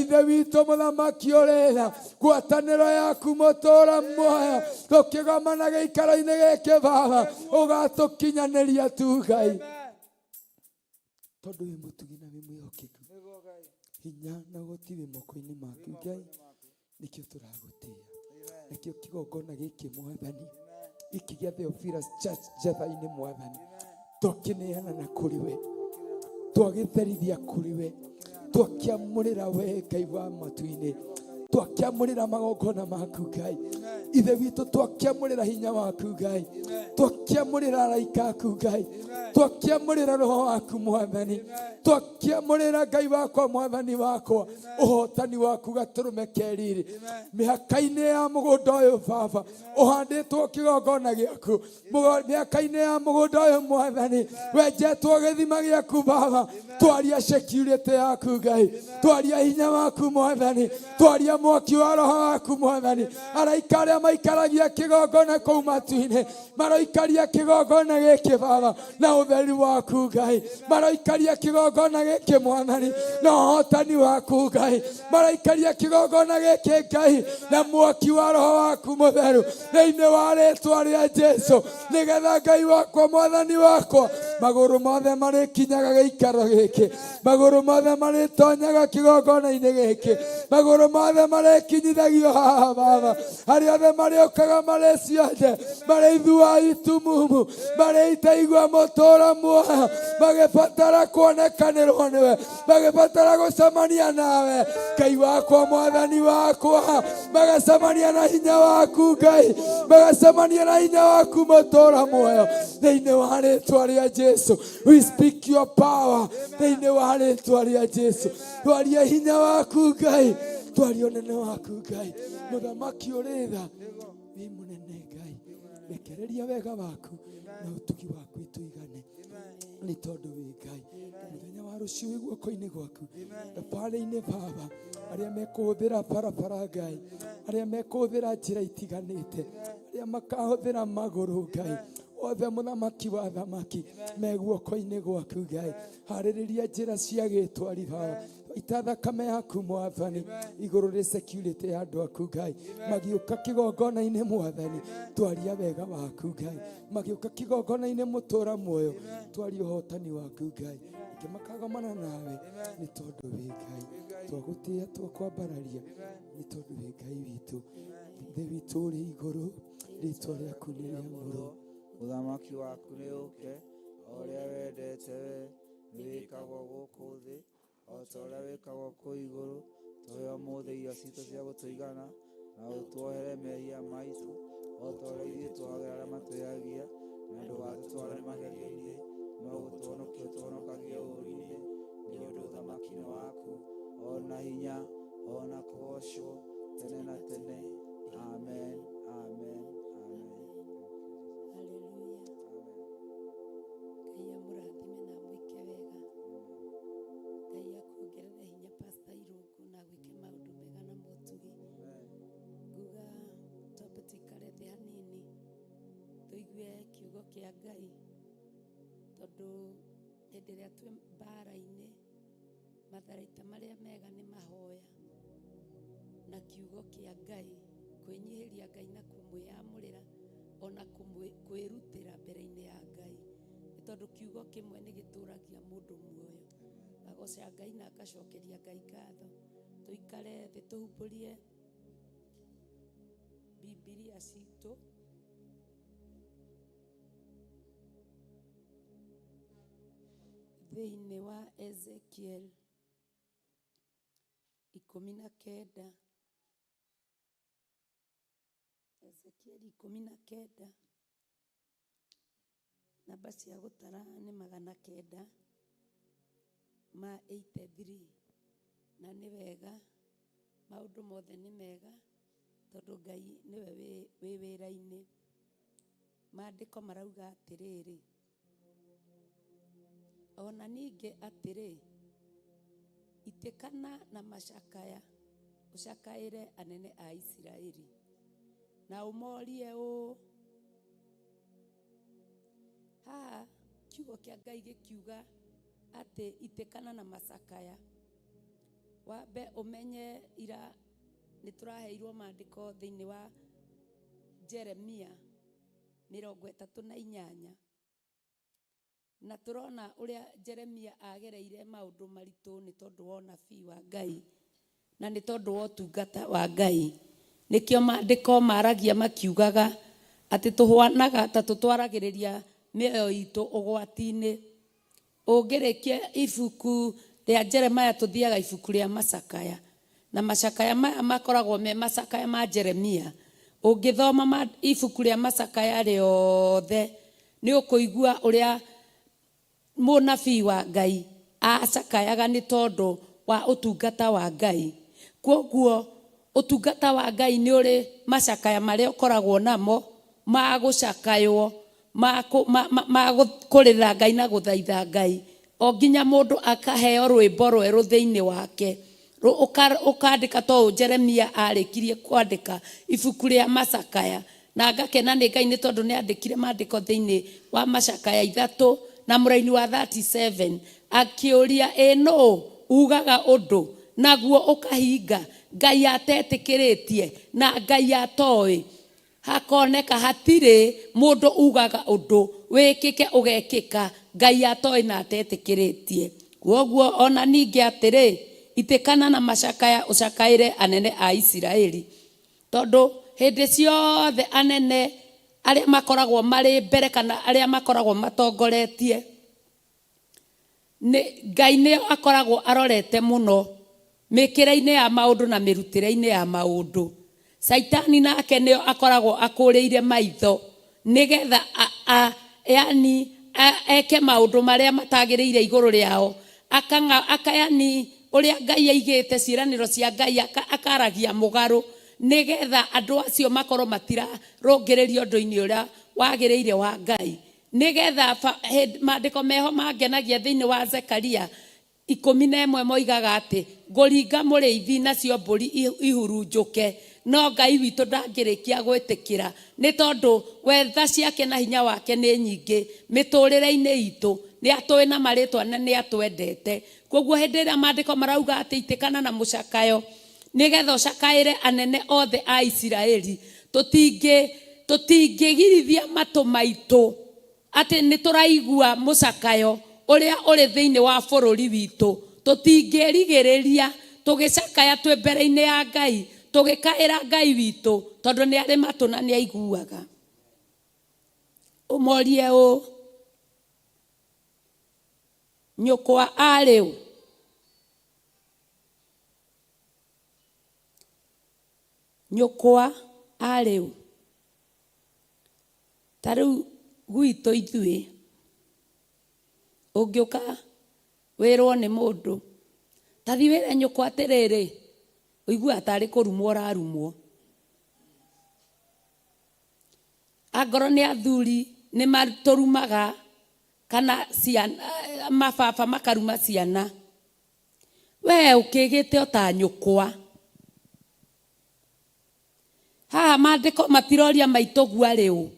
Ithe witũ mũthamaki ũrĩ tha, ngwatanĩro yaku mũtũra muoyo, tũkĩgomana gĩikaro-inĩ gĩkĩ Baba, ũgatũkinyanĩria tu Ngai, tondũ wĩ mũtugi na wĩ mwĩhokeku. Hinya na ũhoti wĩ moko-inĩ maku Ngai, nĩkĩo tũragũtĩĩa, nakĩo kĩgongona gĩkĩ Mwathani, gĩkĩ gĩa Theophilus Church Njetha-inĩ Mwathani, twakĩneana na kũrĩ we, twagĩtherithia kũrĩ we, twakĩamũrĩra we Ngai wa matu-inĩ, twakĩamũrĩra magongona maku Ngai Ithe witũ, twakĩamũrĩra hinya waku Ngai, twakĩamũrĩra araika aku Ngai, twakĩamũrĩra roho waku Mwathani, twakĩamũrĩra Ngai wakwa Mwathani wakwa, ũhotani waku gatũrũme keriri mĩhaka-inĩ ya mũgũnda ũyũ Baba ũhandĩtwo kĩgongona gĩaku, mĩhaka-inĩ ya mũgũnda ũyũ Mwathani wenjetwo gĩthima gĩaku Baba, twaria security yaku Ngai, twaria hinya waku Mwathani, twaria mwaki wa roho waku Mwathani. Araika arĩa maikaragia kĩgongona kũu matu-inĩ maroikaria kĩgongona gĩkĩ Baba na ũtheri waku Ngai, maroikaria kĩgongona gĩkĩ Mwathani na ũhotani waku Ngai, maroikaria kĩgongona gĩkĩ Ngai na mwaki wa roho waku mũtheru thĩinĩ wa rĩtwa rĩa Jesu, nĩgetha Ngai wakwa Mwathani wakwa magũrũ mothe marĩkinyaga gĩikaro gĩkĩ, magũrũ mothe marĩtonyaga kĩgongona-inĩ gĩkĩ, magũrũ mothe marĩkinyithagio haha Baba, arĩa othe marĩũkaga marĩ cionje, marĩ ithua itumumu, marĩ itaigua mũtũra muoyo, magĩbatara kuonekanĩrwo nĩwe, magĩbatara gũcemania nawe Ngai wakwa Mwathani wakwa, magacemania na hinya waku Ngai, magacemania na hinya waku mũtũra muoyo thĩinĩ wa rĩtwa rĩa Jesu. We speak your power thĩinĩ wa rĩtwa rĩa Jesu. Twarie hinya waku Ngai, twarie ũnene waku Ngai, mũthamaki ũrĩ tha, wĩ mũnene Ngai, rekereria wega waku na ũtugi waku itũigane, nĩ tondũ wĩ Ngai. Mũthenya wa rũciũ wĩ guoko-inĩ gwaku, thabarĩ-inĩ Baba, arĩa mekũhũthĩra barabara Ngai, arĩa mekũhũthĩra njĩra itiganĩte, arĩa makahũthĩra magũrũ Ngai, othe mũthamaki wa thamaki me guoko-inĩ gwaku Ngai, harĩrĩria njĩra cia gĩtwari Baba, ita thakame yaku Mwathani igũrũ rĩ security ya andũ aku Ngai, magĩũka kĩgongona-inĩ Mwathani, twaria wega waku Ngai, magĩũka kĩgongona-inĩ mũtũra muoyo, twaria ũhotani waku Ngai, ingĩ makagomana nawe, nĩ tondũ wĩ Ngai, twagũtĩĩa twakwambararia, nĩ tondũ wĩ Ngai witũ. Ithe witũ ũrĩ igũrũ, rĩtwa rĩaku nĩ rĩamũrwo, Ũthamaki waku nĩ ũke, o ũrĩa wendete we nĩ wĩkagwo gũkũ thĩ o ta ũrĩa wĩkagwo kũu igũrũ. Tũhe ũmũthĩ irio citũ cia gũtũigana, na ũtuohere mehia maitũ o ta ũrĩa ithuĩ tuohagĩra arĩa matwĩhagia, na ndũgatũtware magerio-inĩ, no gũtũhonokia ũtũhonokagie ũũru-inĩ, nĩ ũndũ ũthamaki nĩ waku, o na hinya, o na kũgoocwo tene na tene. Amen, amen, amen. Haleluya. Ngai amũrathime na amwĩke wega. Ngai akuongerere hinya Pastor Irũngũ na agwĩke maũndũ mega na motugi. Nguga twambe tũikare thĩ hanini tũigue kiugo kĩa Ngai, tondũ hĩndĩ ĩrĩa twĩ mbara-inĩ matharaita marĩa mega nĩ mahoya na kiugo kĩa Ngai, kwĩnyihĩria Ngai na kũmwĩyamũrĩra ona kwĩrutĩra mbere-inĩ ya Ngai, nĩ tondũ kiugo kĩmwe nĩ gĩtũragia mũndũ muoyo. Ngagoca Ngai na ngacokeria Ngai ngatho. Tũikare thĩ tũhumbũrie Bibilia citũ. Thĩinĩ wa Ezekiel 19, Ezekiel 19, namba cia gũtara nĩ 983, na nĩ wega, maũndũ mothe nĩ mega tondũ Ngai nĩwe wĩ wĩra-inĩ. Maandĩko marauga atĩrĩrĩ, ona ningĩ atĩrĩ, itĩkana na macakaya ũcakaĩre anene a Isiraeli, na ũmorie ũũ, haha Kiugo kĩa Ngai gĩkiuga atĩ itĩkana na macakaya. Wambe ũmenye ira nĩ tũraheirwo maandĩko thĩinĩ wa Jeremia 38. Na tũrona ũrĩa Jeremia agereire maũndũ maritũ nĩ tondũ wa ũnabii wa Ngai na nĩ tondũ wa ũtungata wa Ngai. Nĩkĩo maandĩko maragia makiugaga atĩ tũhwanaga ta tũtwaragĩrĩria mĩoyo itũ ũgwati-inĩ. Ũngĩrĩkia ibuku rĩa Jeremiah tũthiaga ibuku rĩa macakaya. Na macakaya maya makoragwo me macakaya ma Jeremia. Ũngĩthoma ibuku rĩa macakaya rĩothe nĩ ũkũigua ũrĩa mũnabii wa Ngai acakayaga nĩ tondũ wa ũtungata wa Ngai. Kwoguo ũtungata wa Ngai nĩ ũrĩ macakaya marĩa ũkoragwo namo ma gũcakaywo, ma kũrĩrĩra Ngai na gũthaitha Ngai, o nginya mũndũ akaheo rwĩmbo rwerũ thĩinĩ wake. Ũkandĩka ta ũũ Jeremia arĩkirie kwandĩka ibuku rĩa macakaya. Na ngakena nĩ Ngai nĩ tondũ nĩ andĩkire maandĩko thĩinĩ wa macakaya 3 na mũraini wa 37 akĩũria, ĩ nũũ ugaga ũndũ naguo ũkahinga, Ngai atetĩkĩrĩtie na Ngai atoĩ? Hakoneka hatirĩ mũndũ ugaga ũndũ wĩkĩke ũgekĩka, Ngai atoĩ na atetĩkĩrĩtie. Kwoguo ona ningĩ atĩrĩ, itĩkana na macakaya ũcakaĩre anene a Isiraeli. Tondũ hĩndĩ ciothe anene arĩa makoragwo marĩ mbere kana arĩa makoragwo matongoretie, nĩ Ngai nĩo akoragwo arorete mũno mĩkĩre-inĩ ya maũndũ na mĩrutĩre-inĩ ya maũndũ. Caitani nake nĩo akoragwo akũrĩire maitho nĩgetha yani eke maũndũ marĩa matagĩrĩire igũrũ rĩao. Aka yani ũrĩa Ngai aigĩte ciĩranĩro cia Ngai akaragia mũgarũ nĩgetha andũ acio makorwo matirarũngĩrĩria ũndũ-inĩ ũrĩa wagĩrĩire wa Ngai. Nĩgetha maandĩko meho mangenagia thĩinĩ wa Zekaria 11 moigaga atĩ ngũringa mũrĩithi nacio mbũri ihurunjũke, no Ngai witũ ndangĩrĩkia gwĩtĩkĩra nĩ tondũ wetha ciake na hinya wake nĩ nyingĩ mĩtũrĩre-inĩ itũ. Nĩ atũĩ na marĩtwa na nĩ atwendete. Kwoguo hĩndĩ ĩrĩa maandĩko marauga atĩ itĩkana na mũcakayo nĩgetha ũcakaĩre anene othe a Isiraeli, tũtingĩgirithia matũ maitũ atĩ nĩ tũraigua mũcakayo ũrĩa ũrĩ thĩinĩ wa bũrũri witũ. Tũtingĩrigĩrĩria tũgĩcakaya twĩ mbere-inĩ ya Ngai, tũgĩkaĩra Ngai witũ, tondũ nĩ arĩ matũ na nĩ aiguaga. Ũmorie ũũ, nyũkwa arĩ ũ? Nyũkwa arĩ ũ? Ta rĩu gwitũ ithuĩ, ũngĩũka wĩrwo nĩ mũndũ, ta thiĩ wĩre nyũkwa atĩrĩrĩ, ũiguaga tarĩ kũrumwo ũrarumwo. Angorwo nĩ athuri nĩ matũrumaga kana ciana, mababa makaruma ciana. We ũkĩgĩte o ta nyũkwa. Haha maandĩko matiroria maitũguo arĩ ũ,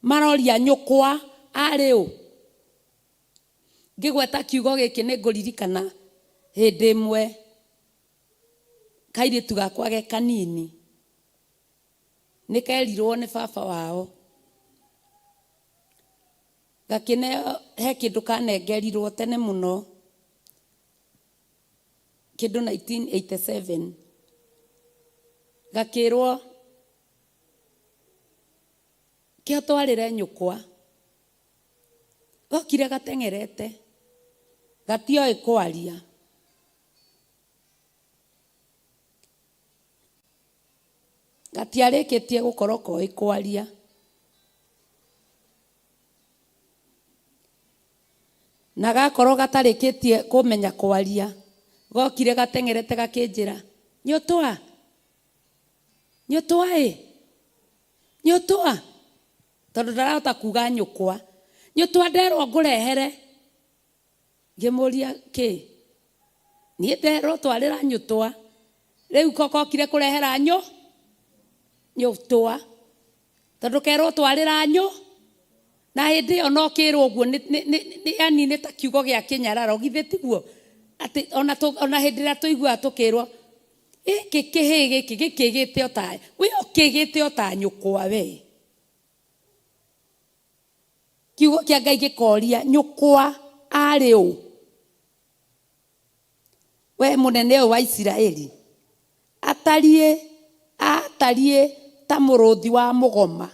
maroria nyũkwa arĩ ũ. Ngĩgweta kiugo gĩkĩ nĩ ngũririkana hĩndĩ ĩmwe kairĩtu gakwa ge kanini nĩ kerirwo nĩ baba wao, gakĩneo he kĩndũ kanengerirwo tene mũno, kĩndũ 1987, gakĩrwo kĩo twarĩre nyũkwa. Gokire gateng'erete, gatioĩ kwaria. Gatiarĩkĩtie gũkorwo koĩ kwaria. Na gakorwo gatarĩkĩtie kũmenya kwaria, gokire gateng'erete gakĩnjĩra, nyũtwa, nyũtwa ĩ, nyũtwa. Tondũ ndarahota kuga nyũkwa. Nyũtwa nderwo ngũrehere. Ngĩmũria kĩ? Niĩ nderwo twarĩra nyũtwa. Rĩu ko kokire kũrehera nyũtwa. Tondũ kerwo twarĩra Na hĩndĩ ĩyo no kĩrwo ũguo yani nĩ ta kiugo gĩa kĩnyararo, githĩ tiguo? Atĩ ona hĩndĩ ĩrĩa tũiguaga tũkĩrwo gĩkĩ kĩhĩĩ gĩkĩ gĩkĩgĩte o ta we, ũkĩgĩte o ta nyũkwa we. Kiugo kĩa Ngai gĩkoria nyũkwa arĩ ũ? We mũnene ũyũ wa Isiraeli atariĩ atariĩ ta mũrũthi wa mũgoma.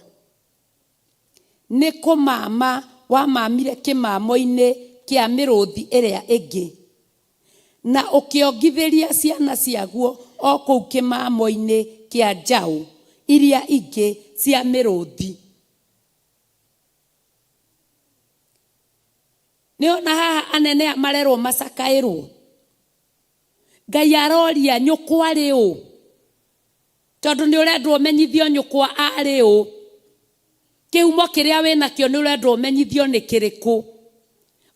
Nĩ kũmama wamamire kĩmamo-inĩ kĩa mĩrũthi ĩrĩa ĩngĩ, na ũkĩongithĩria ciana ciaguo o kũu kĩmamo-inĩ kĩa njaũ iria ingĩ cia mĩrũthi. Nĩ ona haha anene aya marerwo macakaĩrwo. Ngai aroria nyũkwa arĩ ũ? Tondũ nĩ ũrendwo ũmenyithio nyũkwa arĩ ũ. Kĩhumo kĩrĩa wĩnakĩo nĩ ũrendwo ũmenyithio nĩ kĩrĩkũ.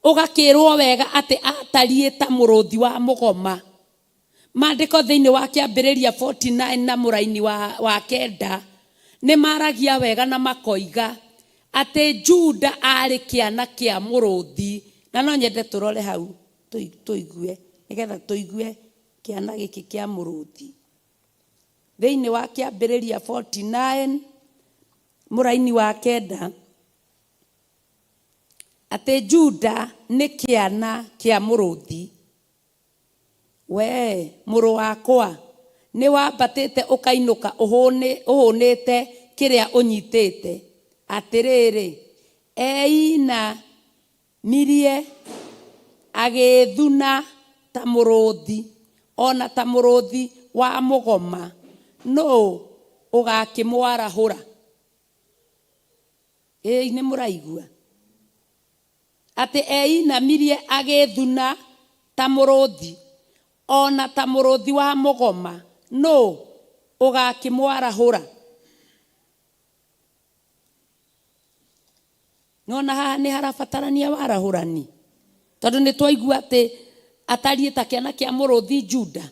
Ũgakĩrwo wega atĩ atariĩ ta mũrũthi wa mũgoma. Maandĩko thĩinĩ wa Kĩambĩrĩria 49 na mũraini wa kenda nĩ maragia wega na makoiga atĩ Juda aarĩ kĩana kĩa mũrũthi. Na no nyende tũrore hau tũigue, nĩgetha tũigue kĩana gĩkĩ kĩa mũrũthi. Thĩinĩ wa Kĩambĩrĩria 49 mũraini wa kenda, atĩ Juda nĩ kĩana kĩa mũrũthi. Wee, mũrũ wakwa, nĩwambatĩte ũkainũka ũhũnĩte kĩrĩa ũnyitĩte. Atĩrĩrĩ, einamirie agĩĩthuna ta mũrũthi, o na ta mũrũthi wa mũgoma, nũũ ũgakĩmwarahũra? Ĩĩ, nĩmũraigua? Atĩ einamirie agĩĩthuna ta mũrũthi, o na ta mũrũthi wa mũgoma, nũũ ũgakĩmwarahũra? Nĩwona haha nĩ harabatarania warahũrani, tondũ nĩ twaigua atĩ atariĩ ta kĩana kĩa mũrũthi Juda.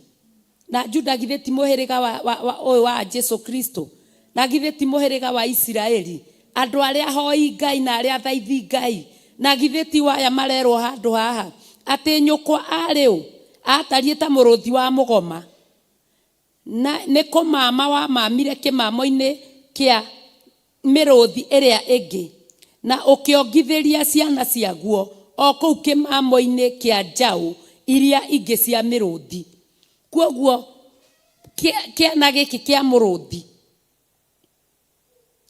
Na Juda githĩ ti mũhĩrĩga ũyũ wa Jesu Kristo? Na githĩ ti mũhĩrĩga wa Isiraeli? Andũ arĩa ahoi Ngai na arĩa athaithi Ngai. Na githĩ ti aya marerwo handũ haha atĩ nyũkwa arĩ ũ? Atariĩ ta mũrũthi wa mũgoma. Na nĩ kũmama wamamire kĩmamo-inĩ kĩa mĩrũthi ĩrĩa ĩngĩ, na ũkĩongithĩria ciana ciaguo o kũu kĩmamo-inĩ kĩa njaũ iria ingĩ cia mĩrũthi. Kwoguo kĩana gĩkĩ kĩa mũrũthi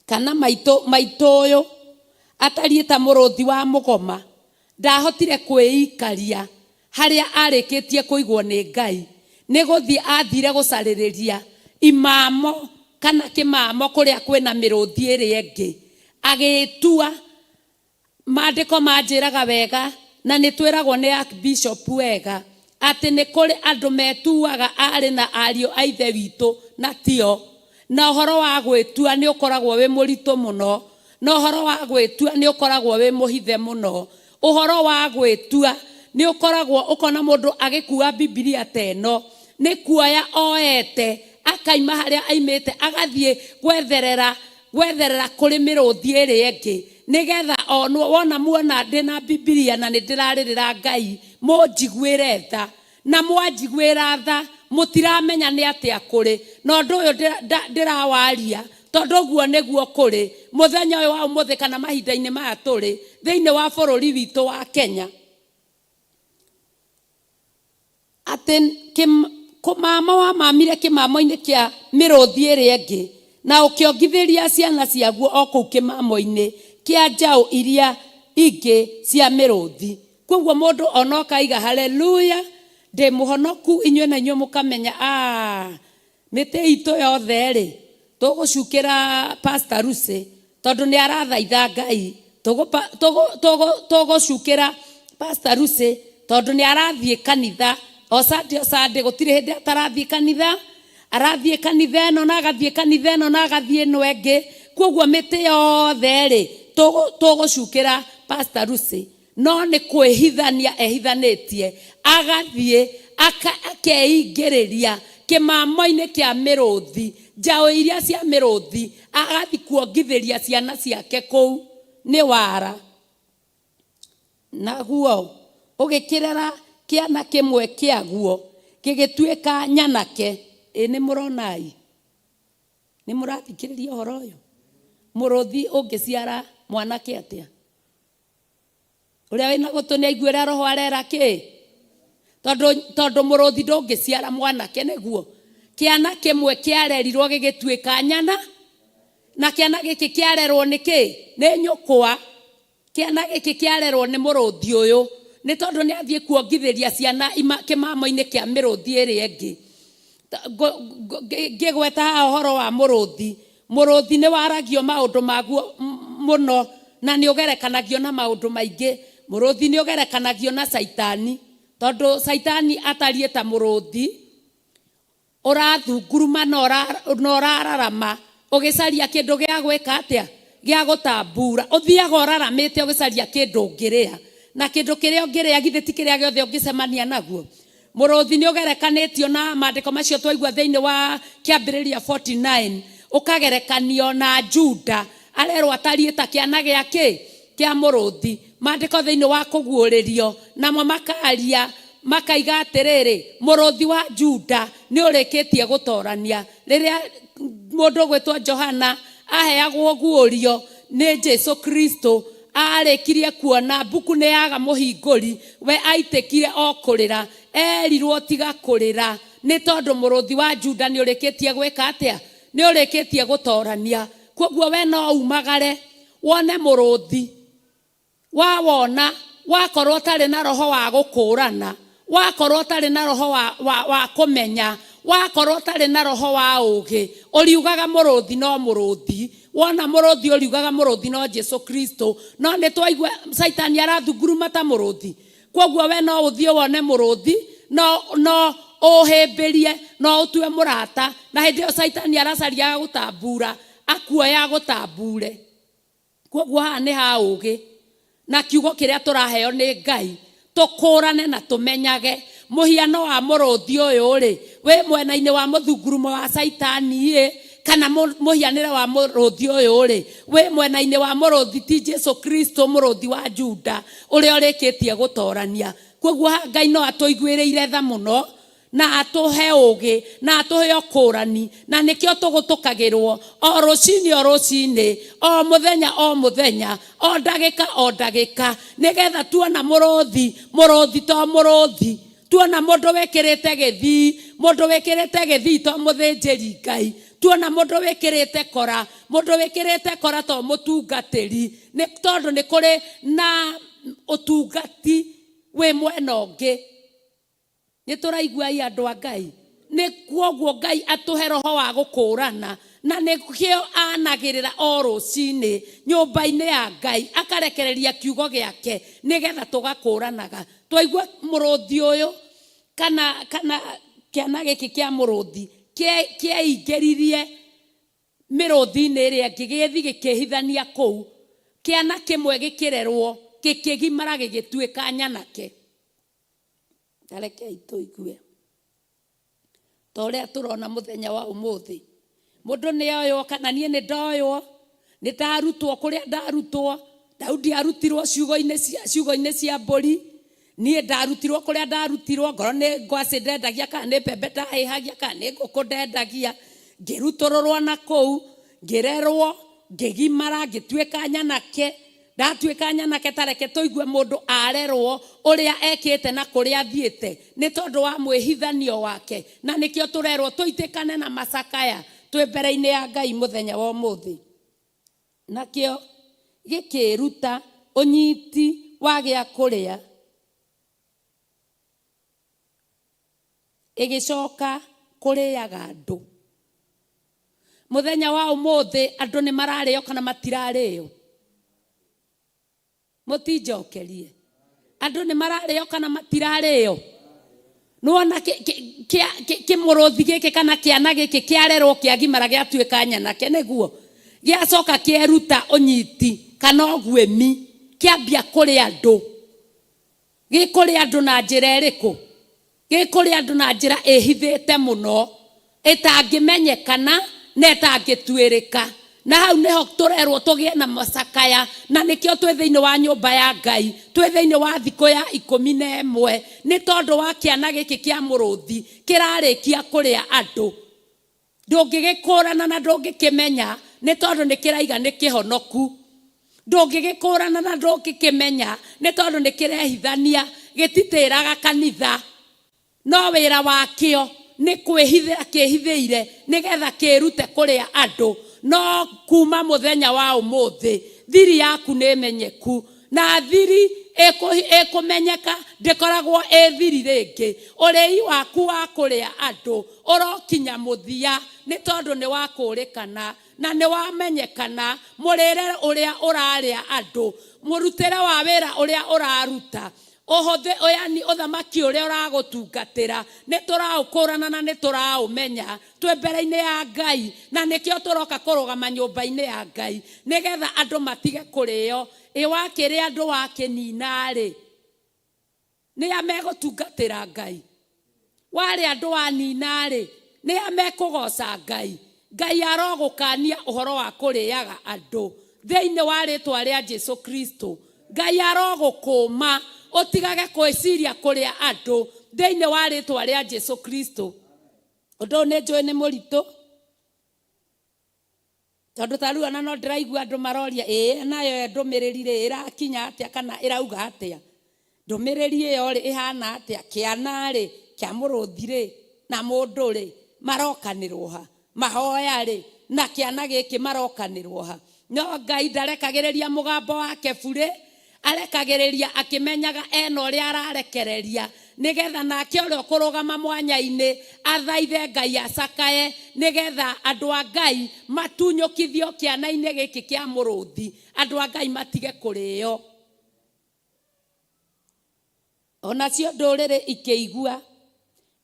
kana maitũ maitũ ũyũ atariĩ ta mũrũthi wa mũgoma, ndahotire kwĩikaria harĩa arĩkĩtie kũigwo nĩ Ngai, nĩ gũthiĩ athire gũcarĩrĩria imamo kana kĩmamo kũrĩa kwĩna mĩrũthi ĩrĩa ĩngĩ, agĩtua. Maandĩko manjĩraga wega, na nĩ twĩragwo nĩ Archbishop wega, atĩ nĩ kũrĩ andũ metuaga aarĩ na ariũ a Ithe witũ na tio. Na ũhoro wa gwĩtua nĩ ũkoragwo wĩ mũritũ mũno. Na ũhoro wa gwĩtua nĩ ũkoragwo wĩ mũhithe mũno. Ũhoro wa gwĩtua nĩ ũkoragwo, ũkona mũndũ agĩkua Bibilia ta ĩno, nĩ kuoya oete, akaima harĩa aimĩte, agathiĩ gwetherera gwetherera kũrĩ mĩrũthi ĩrĩa ĩngĩ, nĩgetha onwo. Wona muona ndĩna Bibilia na nĩ ndĩrarĩrĩra Ngai, mũnjiguĩre tha. Na mwanjiguĩra tha, mũtiramenya nĩ atĩa kũrĩ. Na ũndũ ũyũ ndĩrawaria, tondũ ũguo nĩguo kũrĩ mũthenya ũyũ wa ũmũthĩ kana mahinda-inĩ maya tũrĩ thĩinĩ wa bũrũri witũ wa Kenya. Atĩ kũmama wamamire kĩmamo-inĩ kĩa mĩrũthi ĩrĩa ĩngĩ, na ũkĩongithĩria ciana ciaguo o kũu kĩmamo-inĩ kĩa njaũ iria ingĩ cia mĩrũthi. Kwoguo mũndũ ona okaiga haleluya, ndĩ mũhonoku, inyuĩ na inyuĩ mũkamenya, aah, mĩtĩ itũ yothe-rĩ, tũgũcukĩra Pastor Lucy tondũ nĩ arathaitha Ngai. Tũgũcukĩra Pastor Lucy tondũ nĩ arathiĩ kanitha o Sunday o Sunday, gũtirĩ hĩndĩ atarathiĩ kanitha. Arathiĩ kanitha ĩno na agathiĩ kanitha ĩno na agathiĩ ĩno ĩngĩ. Kwoguo mĩtĩ yothe-rĩ, tũgũcukĩra Pastor Lucy. No nĩ kwĩhithania ehithanĩtie, agathiĩ akeingĩrĩria kĩmamo-inĩ kĩa mĩrũthi, njaũ iria cia mĩrũthi, agathiĩ kuongithĩria ciana ciake kũu. Nĩ wara. Naguo ũgĩkĩrera kĩana kĩmwe kĩaguo gĩgĩtuĩka nyanake. Ĩ nĩ mũronai? Nĩ mũrathikĩrĩria ũhoro ũyũ? Mũrũthi ũngĩciara mwanake atĩa? Ũrĩa wĩna gũtũ nĩ aigue ũrĩa roho arera kĩ? Tondũ tondũ mũrũthi ndũngĩciara mwanake nĩguo. Kĩana kĩmwe kĩarerirwo gĩgĩtuĩka nyana na kĩana gĩkĩ kĩarerwo nĩ kĩ? Nĩ nyũkwa. Kĩana gĩkĩ kĩarerwo nĩ mũrũthi ũyũ nĩ tondũ nĩ athiĩ kuongithĩria ciana kĩmamo-inĩ kĩa mĩrũthi ĩrĩa ĩngĩ. Ngĩgweta haha ũhoro wa mũrũthi, mũrũthi nĩ waragio maũndũ maguo mũno na nĩ ũgerekanagio na maũndũ maingĩ. Mũrũthi nĩ ũgerekanagio na caitani tondũ caitani atariĩ ta mũrũthi ũrathunguruma na ũrararama ũgĩcaria kĩndũ gĩa gwĩka atĩa? Gĩa gũtambura. Ũthiaga ũraramĩte ũgĩcaria kĩndũ ũngĩrĩa. Na kĩndũ kĩrĩa ũngĩrĩa githĩ ti kĩrĩa gĩothe ũngĩcemania naguo? Mũrũthi nĩ ũgerekanĩtio na maandĩko macio twaigua thĩinĩ wa Kĩambĩrĩria 49, ũkagerekanio na Juda, arerwo atariĩ ta kĩana gĩa kĩ? Kĩa mũrũthi. Maandĩko thĩinĩ wa Kũguũrĩrio namo makaria makaiga atĩrĩrĩ, mũrũthi wa Juda nĩ ũrĩkĩtie gũtorania. Rĩrĩa mũndũ ũgwĩtwo Johana aheagwo ũguũrio nĩ Jesu Kristo, arĩkirie kuona mbuku nĩ yaga mũhingũri, we aitĩkire o kũrĩra. Erirwo tiga kũrĩra nĩ tondũ mũrũthi wa Juda nĩ ũrĩkĩtie gwĩka atĩa? Nĩ ũrĩkĩtie gũtorania. Kwoguo we no umagare wone mũrũthi. Wawona, wakorwo ũtarĩ na roho wa gũkũũrana, wakorwo ũtarĩ na roho wa, wa, wa kũmenya, wakorwo ũtarĩ na roho wa ũũgĩ, ũriugaga mũrũthi no mũrũthi. Wona mũrũthi ũriugaga mũrũthi no Jesu Kristo. No nĩ twaigua Caitani arathunguruma ta mũrũthi. Kwoguo we no ũthiĩ wone mũrũthi, no, no ũũhĩmbĩrie, no ũtue mũrata, na hĩndĩ ĩyo Caitani aracaria agagũtambura, akuoya agũtambure. Kwoguo haha nĩ ha ũũgĩ na kiugo kĩrĩa tũraheo nĩ Ngai tũkũrane na tũmenyage mũhiano wa mũrũthi ũyũ-rĩ wĩ mwena-inĩ wa mũthungurumo wa caitani-ĩ kana mũhianĩre wa mũrũthi ũyũ-rĩ wĩ mwena-inĩ wa mũrũthi ti Jesu Kristo mũrũthi wa Juda ũrĩa ũrĩkĩtie gũtorania. Kwoguo haha Ngai no atũiguĩrĩire tha mũno na atũhe ũũgĩ, na atũhe ũkũũrani, na nĩkĩo tũgũtũkagĩrwo o rũcinĩ o rũcinĩ, o mũthenya o mũthenya, o ndagĩka o ndagĩka, nĩgetha tuona mũrũthi, mũrũthi to mũrũthi, tuona mũndũ wĩkĩrĩte gĩthii, mũndũ wĩkĩrĩte gĩthii to mũthĩnjĩri Ngai, tuona mũndũ wĩkĩrĩte kora, mũndũ wĩkĩrĩte kora to mũtungatĩri, nĩ tondũ nĩ kũrĩ na ũtungati wĩ mwena ũngĩ. Nĩ tũraigua ĩ andũ a Ngai? Nĩ kwoguo Ngai atũhe roho wa gũkũũrana, na nĩkĩo anagĩrĩra o rũcinĩ nyũmba-inĩ ya Ngai, akarekereria kiugo gĩake nĩgetha tũgakũũranaga. Twaigua mũrũthi ũyũ kana kana kĩana gĩkĩ kĩa mũrũthi kĩeingĩririe mĩrũthi-inĩ ĩrĩa ĩngĩ, gĩgĩthiĩ gĩkĩĩhithania kũu, kĩana kĩmwe gĩkĩrerwo, gĩkĩgimara gĩgĩtuĩka nyanake. Ta rekei tũigue ta ũrĩa tũrona mũthenya wa ũmũthĩ. Mũndũ nĩ oywo kana niĩ nĩ ndoywo, nĩ ndarutwo kũrĩa ndarutwo. Daudi arutirwo ciugo-inĩ cia, ciugo-inĩ cia mbũri. Niĩ ndarutirwo kũrĩa ndarutirwo, ngorwo nĩ ngwacĩ ndendagia kana nĩ mbembe ndahĩhagia kana nĩ ngũkũ ndendagia. Ngĩrutũrũrwo na kũu, ngĩrerwo, ngĩgimara, ngĩtuĩka nyanake. Ndatuĩka nyanake ta reke tũigue mũndũ arerwo ũrĩa ekĩte na kũrĩa athiĩte nĩ tondũ wa mwĩhithanio wake, na nĩkĩo tũrerwo tũitĩkane na macakaya twĩ mbere-inĩ ya Ngai mũthenya wa ũmũthĩ. Nakĩo gĩkĩĩruta ũnyiti wa gĩa kũrĩa, ĩgĩcoka kũrĩaga andũ. Mũthenya wa ũmũthĩ andũ nĩ mararĩo kana matirarĩo? Mũtinjokerie. Andũ nĩ mararĩo kana matirarĩo? Nĩwona kĩmũrũthi gĩkĩ kana kĩana gĩkĩ kĩarerwo kĩagimara gĩatuĩka nyanake nĩguo gĩacoka kĩeruta ũnyiti kana ũguĩmi kĩambia kũrĩa andũ. Gĩkũrĩa andũ na njĩra ĩrĩkũ? Gĩkũrĩa andũ na njĩra ĩhithĩte mũno, ĩtangĩmenyekana na ĩtangĩtuĩrĩka. Na hau nĩho tũrerwo tũgĩe na macakaya, na nĩkĩo twĩ thĩinĩ wa nyũmba ya Ngai, twĩ thĩinĩ wa thikũ ya 11, nĩ tondũ wa kĩana gĩkĩ kĩa mũrũthi kĩrarĩkia kũrĩa andũ. Ndũngĩgĩkũrana na ndũngĩkĩmenya, nĩ tondũ nĩ kĩraiga nĩ kĩhonoku. Ndũngĩgĩkũrana na ndũngĩkĩmenya, nĩ tondũ nĩ kĩrehithania, gĩtitĩraga kanitha. No wĩra wakĩo nĩ kwĩhithĩra kĩhithĩire nĩgetha kĩrute kũrĩa andũ. No kuma mũthenya wa ũmũthĩ thiri yaku nĩ menyeku, na thiri ĩkũmenyeka ndĩkoragwo ĩ thiri rĩngĩ. Ũrĩi waku wa kũrĩa andũ ũrokinya mũthia, nĩ tondũ nĩ wakũrĩkana na nĩ wamenyekana mũrĩre ũrĩa ũrarĩa andũ, mũrutĩre wa wĩra ũrĩa ũraruta, ũhũthĩ yani ũthamaki ũrĩa ũragũtungatĩra, nĩ tũraũkũrana na nĩ tũraũmenya twĩ mbere-inĩ ya Ngai. Na nĩkĩo tũroka kũrũgama nyũmba-inĩ ya Ngai, nĩgetha andũ matige kũrĩo. Ĩ wakĩrĩa andũ wakĩnina-rĩ, nĩa megũtungatĩra Ngai? Warĩa andũ wanina-rĩ, nĩa mekũgoca Ngai? Ngai arogũkania ũhoro wa kũrĩaga andũ thĩinĩ wa rĩtwa rĩa Jesu Kristo. Ngai arogũkũma ũtigage kwĩciria kũrĩa andũ thĩinĩ wa rĩtwa rĩa Jesu Kristo. Ũndũ ũyũ nĩ njũĩ nĩ mũritũ, tondũ ta rĩu ona no ndĩraigua andũ maroria, ĩĩ nayo ndũmĩrĩri rĩ ĩrakinya atĩa kana ĩrauga atĩa? Ndũmĩrĩri ĩyo rĩ ĩhana atĩa? Kĩana rĩ kĩa mũrũthi rĩ na mũndũ rĩ marokanĩrwo ha? Mahoya rĩ na kĩana gĩkĩ marokanĩrwo ha? No Ngai ndarekagĩrĩria mũgambo wake burĩ, arekagĩrĩria akĩmenyaga ena ũrĩa ararekereria, nĩgetha nake ũrĩa ũkũrũgama mwanya-inĩ athaithe Ngai acakaye, nĩgetha andũ a Ngai matunyũkithio kĩana-inĩ gĩkĩ kĩa mũrũthi, andũ a Ngai matige kũrĩo. Onacio ndũrĩrĩ ikĩigua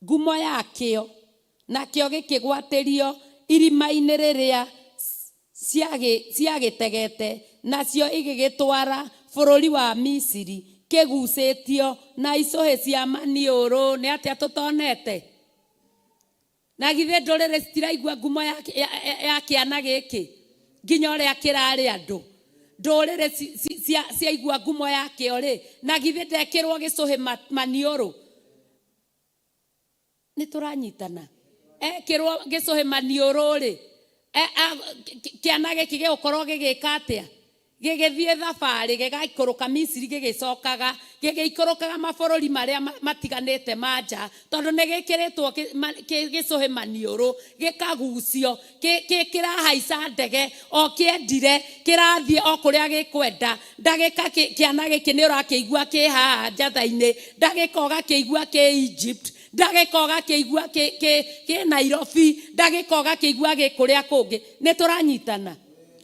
ngumo yakĩo, nakĩo gĩkĩgwatĩrio irima-inĩ rĩrĩa ciagĩtegete, nacio igĩgĩtwara bũrũri wa Misiri kĩgucĩtio na icũhĩ cia maniũrũ. Nĩ atĩa tũtonete? Na githĩ ndũrĩrĩ citiraigua ngumo ya kĩana gĩkĩ nginya ũrĩa kĩrarĩ andũ? Ndũrĩrĩ ciaigua ngumo yakĩo rĩ, na githĩ ndekĩrwo gĩcũhĩ maniũrũ? Nĩ tũranyitana? Ekĩrwo gĩcũhĩ maniũrũ rĩ, kĩana gĩkĩ gĩgũkorwo gĩgĩka atĩa? Gĩgĩthiĩ thabarĩ, gĩgaikũrũka Misiri, gĩgĩcokaga gĩgĩikũrũkaga mabũrũri marĩa matiganĩte ma nja, tondũ nĩ gĩkĩrĩtwo gĩcũhĩ maniũrũ, gĩkagucio, kĩrahaica ndege o kĩendire, kĩrathiĩ o kũrĩa gĩkwenda. Ndagĩka kĩana gĩkĩ nĩ ũrakĩigua kĩ haha njatha-inĩ, ndagĩka ũgakĩigua kĩ Egypt, ndagĩka ũgakĩigua kĩ Nairobi, ndagĩka ũgakĩigua gĩ kũrĩa kũngĩ. Nĩ tũranyitana?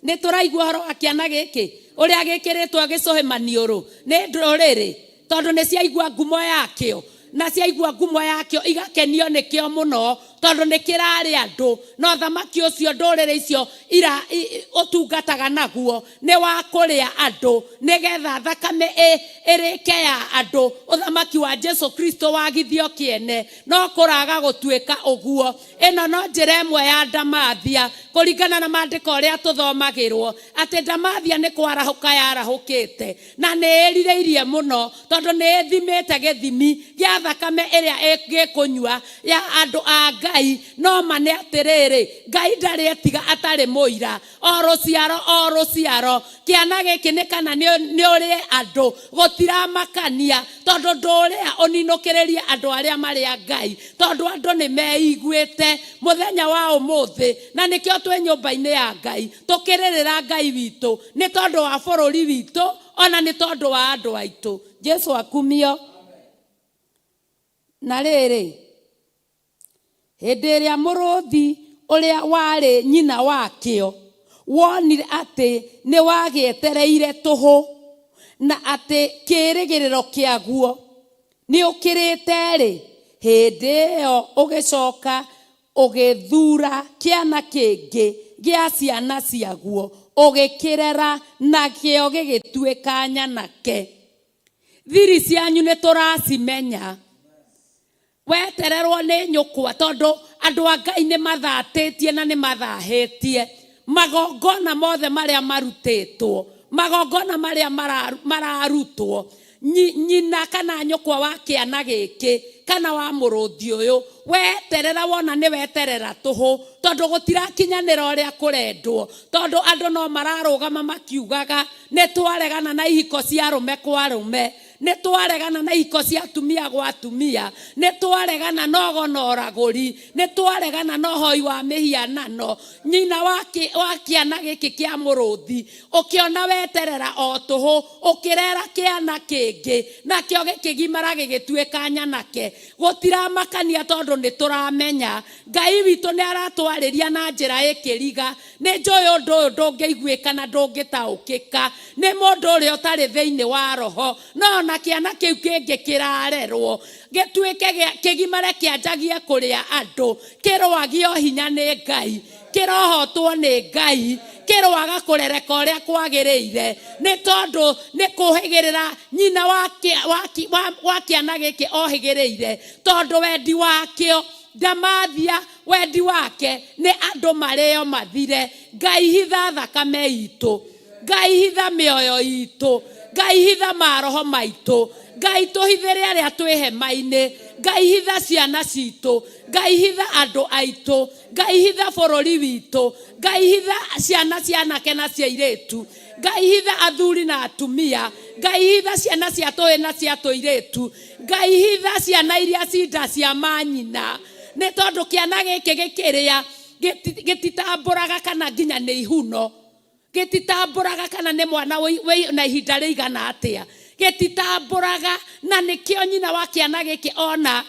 Nĩ tũraigua ũhoro wa kĩana gĩkĩ ũrĩa gĩkĩrĩtwo gĩcũhĩ maniũrũ nĩ ndũrĩrĩ, tondũ nĩ ciaigua ngumo yakĩo, na ciaigua ngumo yakĩo igakenio nĩkĩo mũno, tondũ nĩ kĩrarĩ andũ. Na ũthamaki ũcio ndũrĩrĩ icio ũtungataga naguo nĩ wa kũrĩa andũ, nĩgetha thakame ĩrĩke ya andũ, ũthamaki wa Jesu Kristo wagithio kĩene. No kũraga gũtuĩka ũguo. Ĩno no njĩra ĩmwe ya ndamathia, kũringana na maandĩko ũrĩa tũthomagĩrwo, atĩ ndamathia nĩ kwarahũka yarahũkĩte, na nĩ ĩrirĩirie mũno, tondũ nĩ ĩthimĩte gĩthimi gĩa thakame ĩrĩa ĩgĩkũnyua ya andũ a Ngai. No ma nĩ atĩrĩrĩ, Ngai ndarĩ etiga atarĩ mũira, o rũciaro o rũciaro. Kĩana gĩkĩ nĩ kana nĩ ũrĩe andũ, gũtiramakania, tondũ ndũrĩa ũninũkĩrĩrie andũ arĩa marĩ a Ngai, tondũ andũ nĩ meiguĩte mũthenya wa ũmũthĩ. Na nĩkĩo twĩ nyũmba-inĩ ya Ngai tũkĩrĩrĩra Ngai witũ, nĩ tondũ wa bũrũri witũ, ona nĩ tondũ wa andũ aitũ. Jesu akumio. Na rĩrĩ, hĩndĩ ĩrĩa mũrũthi ũrĩa warĩ nyina wakĩo wonire atĩ nĩ wagĩetereire tũhũ, na atĩ kĩĩrĩgĩrĩro kĩaguo nĩ ũkĩrĩte-rĩ, hĩndĩ ĩyo ũgĩcoka ũgĩthuura kĩana kĩngĩ gĩa ciana ciaguo, ũgĩkĩrera, nakĩo gĩgĩtuĩka nyanake. Thiri cianyu nĩ tũracimenya. Wetererwo nĩ nyũkwa, tondũ andũ a Ngai nĩ mathatĩtie na nĩ mathahĩtie. Magongona mothe marĩa marutĩtwo, magongona marĩa mararutwo, nyina kana nyũkwa wa kĩana gĩkĩ kana wa mũrũthi ũyũ, weterera wona nĩ weterera tũhũ, tondũ gũtirakinyanĩra ũrĩa kũrendwo, tondũ andũ no mararũgama makiugaga nĩ twaregana na ihiko cia arũme kwa arũme, nĩ twaregana na ihiko cia atumia gwa atumia, nĩ twaregana na ũgo na ũragũri, nĩ twaregana na ũhoi wa mĩhianano. Nyina wa kĩana gĩkĩ kĩa mũrũthi, ũkĩona weterera o tũhũ, ũkĩrera kĩana kĩngĩ, nakĩo gĩkĩgimara gĩgĩtuĩka nyanake. Gũtiramakania tondũ nĩ tũramenya Ngai witũ nĩ aratwarĩria na njĩra ĩkĩriga. Nĩ njũĩ ũndũ ũyũ ndũngĩiguĩka na ndũngĩtaũkĩka nĩ mũndũ ũrĩa ũtarĩ thĩinĩ wa roho, no ona kĩana kĩu kĩngĩ kĩrarerwo gĩtuĩke kĩgimare kĩanjagie kũrĩa andũ, kĩroagio hinya nĩ Ngai, kĩrohotwo nĩ Ngai, kĩroaga kũrereka ũrĩa kwagĩrĩire, nĩ tondũ nĩ kũhĩgĩrĩra nyina wa kĩana gĩkĩ ohĩgĩrĩire, tondũ wendi wakĩo ndamathia, wendi wake nĩ andũ marĩo mathire. Ngai hitha thakame itũ, Ngai hitha mĩoyo itũ, Ngai hitha maroho maitũ, Ngai tũhithĩre arĩa twĩ hema-inĩ, Ngai hitha ciana citũ, Ngai hitha andũ aitũ, Ngai hitha bũrũri witũ, Ngai hitha ciana cia anake na cia airĩtu, Ngai hitha athuri na atumia, Ngai hitha ciana cia tũhĩĩ na cia tũirĩtu, Ngai hitha ciana iria cinda cia manyina, nĩ tondũ kĩana gĩkĩ gĩkĩrĩa gĩtitambũraga kana nginya nĩ ihuno, gĩtitambũraga kana nĩ mwana wĩ na ihinda rĩigana atĩa, gĩtitambũraga. Na nĩkĩo nyina wa kĩana gĩkĩ ona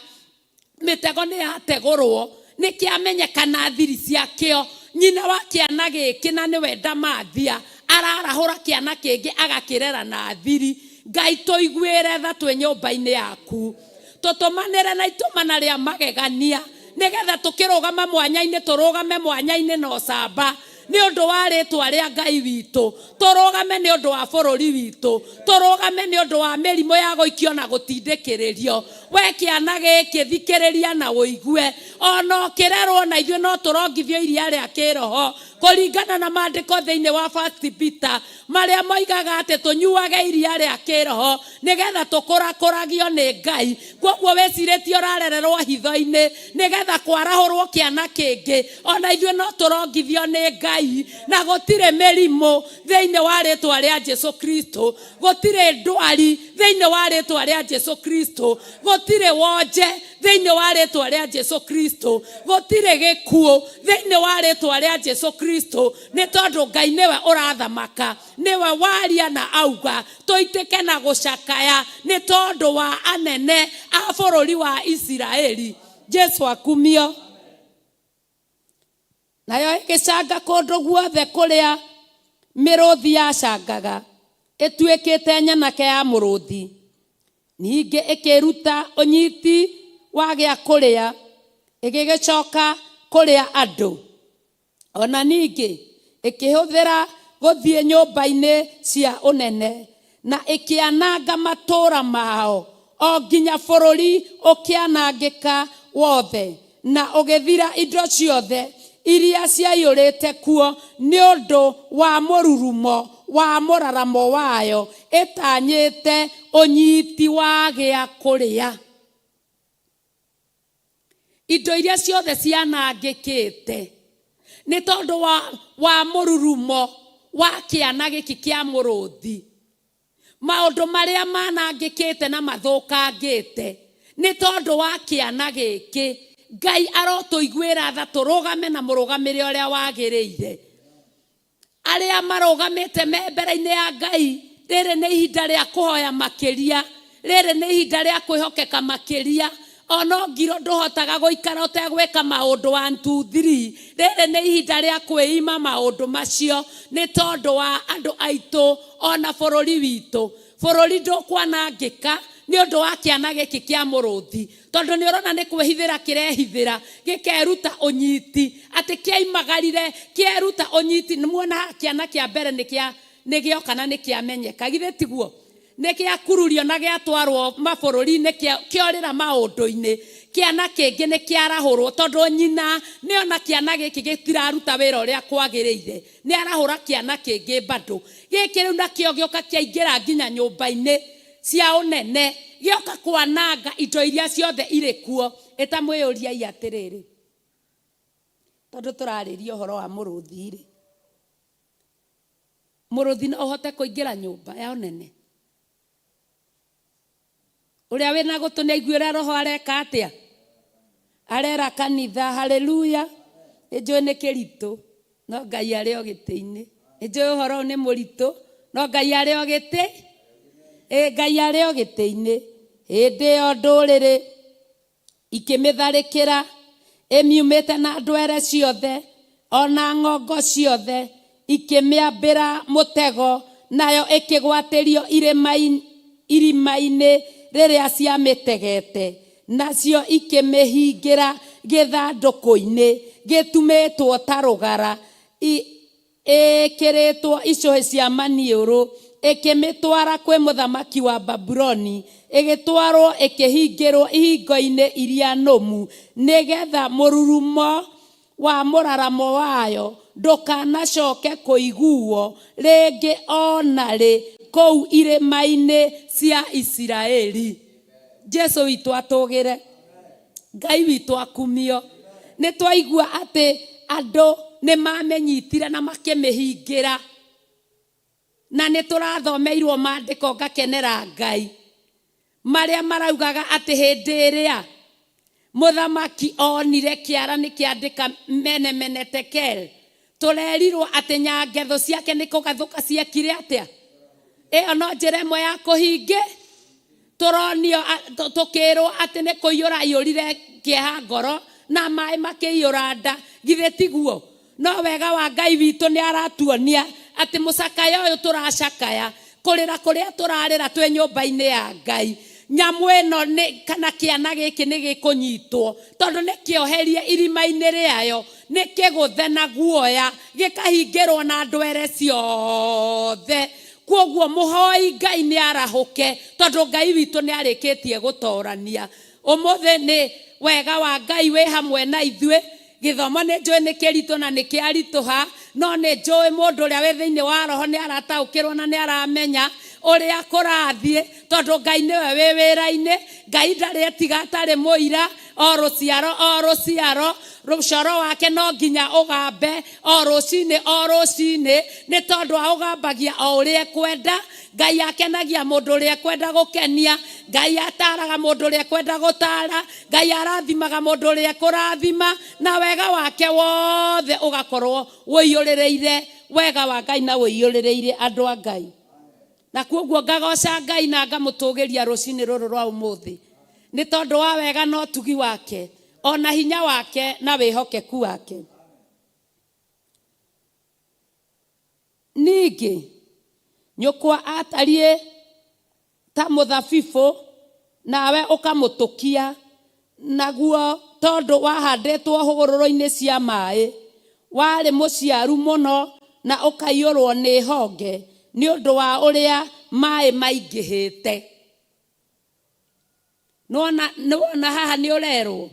mĩtego nĩ yategũrwo, nĩ kĩamenyekana thiri ciakĩo. Nyina wa kĩana gĩkĩ na nĩwe ndamathia ararahũra kĩana kĩngĩ agakĩrera na thiri. Ngai tũiguĩre tha twĩ nyũmba-inĩ yaku, tũtũmanĩre na itũmana rĩa magegania, nĩgetha tũkĩrũgama mwanya-inĩ tũrũgame mwanya-inĩ na ũcamba nĩ ũndũ wa rĩtwa rĩa Ngai witũ, tũrũgame nĩ ũndũ wa bũrũri witũ, tũrũgame nĩ ũndũ wa mĩrimũ ya gũikio na gũtindĩkĩrĩrio. We kĩana gĩkĩ thikĩrĩria na ũigue, ona ũkĩrerwo na ithuĩ no tũrongithio iria rĩa kĩroho kũringana na maandĩko thĩinĩ wa First Peter marĩa moigaga atĩ tũnyuage iria rĩa kĩroho nĩgetha tũkũrakũragio nĩ Ngai. Kwoguo wĩcirĩtie ũrarererwo hitho-inĩ nĩgetha kwarahũrwo kĩana kĩngĩ, ona ithuĩ no tũrongithio nĩ Ngai, na gũtirĩ mĩrimũ thĩinĩ wa rĩtwa rĩa Jesu Kristo, gũtirĩ ndwari thĩinĩ wa rĩtwa rĩa Jesu Kristo, gũtirĩ wonje thĩinĩ wa rĩtwa rĩa Jesu Kristo, gũtirĩ gĩkuũ thĩinĩ wa rĩtwa rĩa Jesu Kristo, nĩ tondũ Ngai nĩwe ũrathamaka, nĩwe waria na auga tũitĩke na gũcakaya nĩ tondũ wa anene a bũrũri wa Isiraeli. Jesu akumio. Nayo ĩgĩcanga kũndũ guothe kũrĩa mĩrũthi yacangaga, ĩtuĩkĩte nyanake ya mũrũthi. Ningĩ ĩkĩruta ũnyiti wa gĩa kũrĩa, ĩgĩgĩcoka kũrĩa andũ. Ona ningĩ ĩkĩhũthĩra gũthiĩ nyũmba-inĩ cia ũnene, na ĩkĩananga matũũra mao, o nginya bũrũri ũkĩanangĩka wothe, na ũgĩthira indo ciothe iria ciaiyũrĩte kuo nĩ ũndũ wa mũrurumo wa mũraramo wayo, ĩtanyĩte ũnyiti wa gĩa kũrĩa. Indo iria ciothe cianangĩkĩte nĩ tondũ wa mũrurumo wa kĩana gĩkĩ kĩa mũrũthi, maũndũ marĩa manangĩkĩte na mathũkangĩte nĩ tondũ wa kĩana gĩkĩ. Ngai arotũiguĩra tha tũrũgame na mũrũgamĩre ũrĩa wagĩrĩire. Arĩa marũgamĩte me mbere-inĩ ya Ngai, rĩrĩ nĩ ihinda rĩa kũhoya makĩria, rĩrĩ nĩ ihinda rĩa kwĩhokeka makĩria. Ono ngiro ndũhotaga gũikara ũtegwĩka maũndũ 1 2 3, rĩrĩ nĩ ihinda rĩa kwĩima maũndũ macio nĩ tondũ wa andũ aitũ ona bũrũri witũ. Bũrũri ndũkwanangĩka nĩ ũndũ wa kĩana gĩkĩ kĩa mũrũthi, tondũ nĩ ũrona nĩ kwĩhithĩra kĩrehithĩra, gĩkeruta ũnyiti, atĩ kĩaimagarire kĩeruta ũnyiti. Nĩ muona haha kĩana kĩa mbere nĩ gĩoka na nĩ kĩamenyeka, githĩ tiguo? Nĩ gĩakururio na gĩatwarwo mabũrũri-inĩ, kĩorĩra maũndũ-inĩ. Kĩana kĩngĩ nĩ kĩarahũrwo tondũ nyina nĩona kĩana gĩkĩ gĩtiraruta wĩra ũrĩa kwagĩrĩire, nĩ arahũra kĩana kĩngĩ bado. Gĩkĩ rĩu nakĩo gĩoka kĩaingĩra nginya nyũmba-inĩ cia ũnene, gĩoka kwananga indo iria ciothe irĩ kuo. Ĩtamwĩyũriai atĩrĩrĩ, tondũ tũrarĩria ũhoro wa mũrũthi-rĩ, mũrũthi no ũhote kũingĩra nyũmba ya ũnene? Ũrĩa wĩna gũtũ nĩ aigue ũrĩa Roho areka atĩa? Arera kanitha. Haleluya. Nĩ njũĩ nĩ kĩritũ, no Ngai arĩ o gĩtĩ-inĩ. Nĩ njũĩ ũhoro ũyũ nĩ mũritũ, no Ngai arĩ o gĩtĩ. Ĩ Ngai arĩ o gĩtĩ-inĩ. Hĩndĩ ĩyo ndũrĩrĩ ikĩmĩtharĩkĩra, ĩmiumĩte na ndwere ciothe, o na ng'ongo ciothe, ikĩmĩambĩra mũtego, nayo ĩkĩgwatĩrio irima-inĩ rĩrĩa ciamĩtegete, nacio ikĩmĩhingĩra gĩthandũkũ-inĩ gĩtumĩtwo ta rũgara, ĩĩkĩrĩtwo icũhĩ cia maniũrũ, ĩkĩmĩtwara kwĩ mũthamaki wa Babuloni, ĩgĩtwarũo ĩkĩhingĩrũo ihingo-inĩ iria nũmu, nĩ getha mũrurumo wa mũraramo wayo ndũkanacoke kũiguwo rĩngĩ o na rĩ kũu irĩma-inĩ cia Isiraeli. Jesu witũ atũgĩre. Ngai witũ akumio. Nĩ twaigua atĩ andũ nĩ mamĩnyitire na makĩmĩhingĩra, na nĩ tũrathomeirwo maandĩko ngakenera Ngai marĩa maraugaga atĩ hĩndĩ ĩrĩa mũthamaki onire kĩara nĩ kĩandĩka mene mene tekel, tũrerirwo atĩ nyangetho ciake nĩ kũgathũka ciekire atĩa. Ĩyo no njĩra ĩmwe ya kũhingĩ. Tũronio tũkĩrwo atĩ nĩ kũiyũra aiyũrire kĩeha ngoro na maĩ makĩiyũra nda. Githĩ tiguo? No wega wa Ngai witũ nĩ aratuonia atĩ mũcakaya ũyũ tũracakaya, kũrĩra kũrĩa tũrarĩra twĩ nyũmba-inĩ ya Ngai, nyamũ ĩno nĩ, kana kĩana gĩkĩ nĩ gĩkũnyitwo, tondũ nĩ kĩoherie irima-inĩ rĩayo, nĩ kĩgũthe na guoya, gĩkahingĩrwo na ndwere ciothe. Kwoguo mũhoi Ngai nĩ arahũke, tondũ Ngai witũ nĩ arĩkĩtie gũtorania. Ũmũthĩ nĩ wega wa Ngai wĩ hamwe na ithuĩ. Gĩthomo nĩ njũĩ nĩ kĩritũ na nĩ kĩaritũha, no nĩ njũĩ mũndũ ũrĩa wĩ thĩinĩ wa roho nĩ arataũkĩrwo na nĩ aramenya ũrĩa kũrathiĩ, tondũ Ngai nĩwe wĩ wĩra-inĩ. Ngai ndarĩ etiga atarĩ mũira, o rũciaro o rũciaro, rũcoro wake no nginya ũgambe o rũcinĩ o rũcinĩ, nĩ tondũ aũgambagia o ũrĩa ekwenda. Ngai akenagia mũndũ ũrĩa ekwenda gũkenia, Ngai ataraga mũndũ ũrĩa ekwenda gũtara, Ngai arathimaga mũndũ ũrĩa ekũrathima, na wega wake wothe ũgakorwo ũiyũrĩrĩire wega wa Ngai na ũiyũrĩrĩire andũ a Ngai. Na kwoguo ngagoca Ngai na ngamũtũgĩria rũcinĩ rũrũ rwa ũmũthĩ, nĩ tondũ wa wega na ũtugi wake, o na hinya wake na wĩhokeku wake. Ningĩ nyũkwa aatariĩ ta mũthabibũ, nawe ũkamũtũkia, naguo tondũ wahandĩtwo hũgũrũrũ-inĩ cia maĩ, warĩ mũciaru mũno na ũkaiyũrũo nĩ honge nĩ ũndũ wa ũrĩa maĩ maingĩhĩte. Nĩwona, nĩwona haha nĩ ũrerwo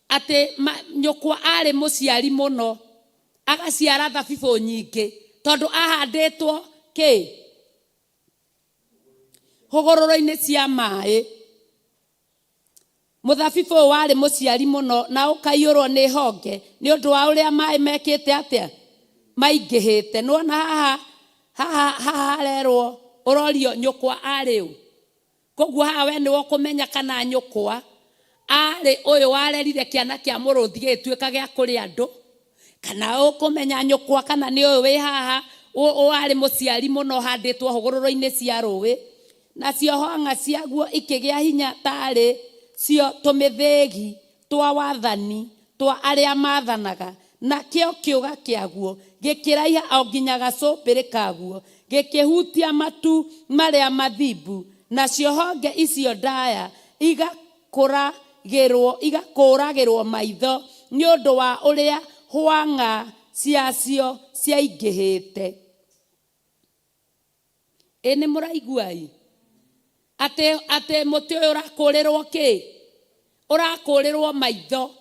atĩ nyũkwa arĩ mũciari mũno, agaciara thabibũ nyingĩ tondũ ahandĩtwo kĩ? Hũgũrũrũ-inĩ cia maĩ. Mũthabibũ ũyũ warĩ mũciari mũno na ũkaiyũrwo nĩ honge nĩ ũndũ wa ũrĩa maĩ mekĩte atĩa? Maingĩhĩte. Nĩwona haha, haha, haha harerwo ũrorio nyũkwa arĩ ũ? Koguo haha we nĩwe ũkũmenya kana nyũkwa arĩ ũyũ warerire kĩana kĩa mũrũthi gĩgĩtuĩka gĩa kũrĩa andũ, kana ũkũmenya nyũkwa kana nĩ ũyũ wĩ haha warĩ mũciari mũno ũhandĩtwo hũgũrũrũ-inĩ cia rũĩ, nacio hwang'a ciaguo ikĩgĩa hinya taarĩ cio tũmĩthĩgi twa wathani twa arĩa maathanaga, nakĩo kĩũga kĩaguo gĩkĩraiha o nginya gacũmbĩrĩ kaguo, gĩkĩhutia matu marĩa mathimbu, nacio honge icio ndaya igakũũragĩrwo maitho nĩ ũndũ wa ũrĩa hwang'a ciacio ciaingĩhĩte. Ĩ nĩ mũraigua-ĩ? Atĩ, atĩ mũtĩ ũyũ ũrakũrĩrwo kĩ? Ũrakũrĩrwo maitho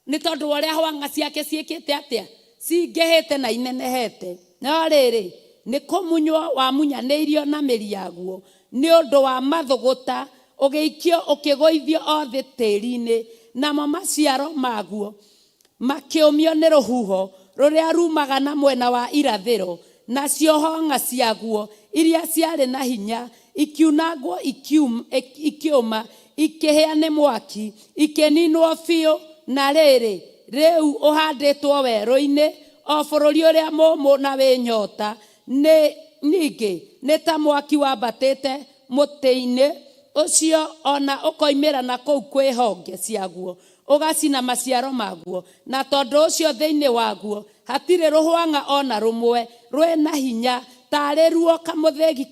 nĩ tondũ wa ũrĩa hwang'a ciake ciĩkĩte atĩa, cingĩhĩte na inenehete. No rĩrĩ, nĩ kũmunywo wamunyanĩirio na mĩri yaguo, nĩ ũndũ wa mathũgũta, ũgĩikio ũkĩgũithio o thĩ tĩri-inĩ, namo maciaro maguo makĩũmio nĩ rũhuho rũrĩa ruumaga na mwena wa irathĩro, nacio hong'a ciaguo iria ciarĩ na hinya ikiunangwo ikĩũma, ikĩhĩa nĩ mwaki, ikĩninwo biũ. Na rĩrĩ, rĩu ũhandĩtwo werũ-inĩ, o bũrũri ũrĩa mũũmũ na wĩ nyota, nĩ ningĩ nĩ ta mwaki wambatĩte mũtĩ-inĩ ũcio, o na ũkoimĩra na kũu kwĩ honge ciaguo, ũgacina maciaro maguo, na tondũ ũcio thĩinĩ waguo hatirĩ rũhwang'a o na rũmwe rwĩ na hinya taarĩ ruo kamũthĩgi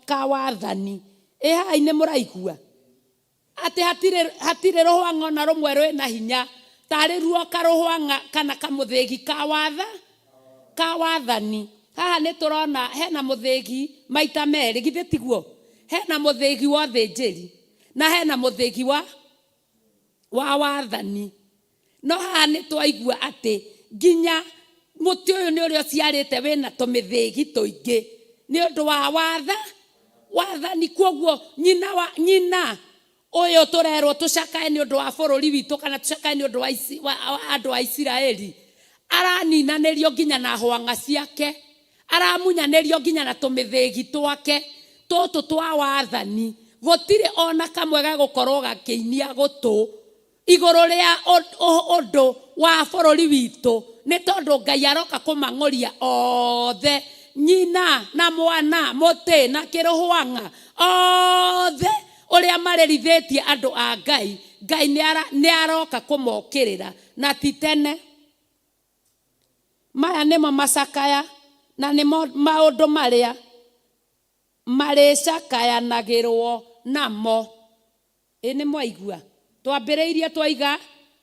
ka wathani. Ĩ haha nĩ mũraigua atĩ hatirĩ rũhwang'a o na rũmwe rwĩ na hinya taarĩ ruo karũhwang'a kana kamũthĩgi ka watha ka wathani. Haha nĩ tũrona hena mũthĩgi maita merĩ, githĩ tiguo? Hena mũthĩgi wa ũthĩnjĩri na hena mũthĩgi wa wathani. No haha nĩ twaigua atĩ nginya mũtĩ ũyũ nĩ ũrĩa ũciarĩte wĩna tũmĩthĩgi tũingĩ nĩ ũndũ wa wathani. Kwoguo nyina ũyũ tũrerwo tũcakae nĩ ũndũ wa bũrũri witũ kana tũcakae nĩ ũndũ wa andũ a Isiraeli, araninanĩrio nginya na hwang'a ciake, aramunyanĩrio nginya na tũmĩthĩgi twake tũtũ twa wathani. Gũtirĩ ona kamwe gegũkorwo gakĩinia gũtũ igũrũ rĩa ũndũ wa bũrũri witũ, nĩ tondũ Ngai aroka kũmang'ũria othe, nyina na mwana, mũtĩ na kĩrũhwang'a, othe ũrĩa marĩrithĩtie andũ a Ngai. Ngai nĩ aroka kũmokĩrĩra na ti tene. Maya nĩmo macakaya na nĩmo maũndũ marĩa marĩcakayanagĩrwo namo. Ĩ nĩ mwaigua, twambĩrĩirie twaiga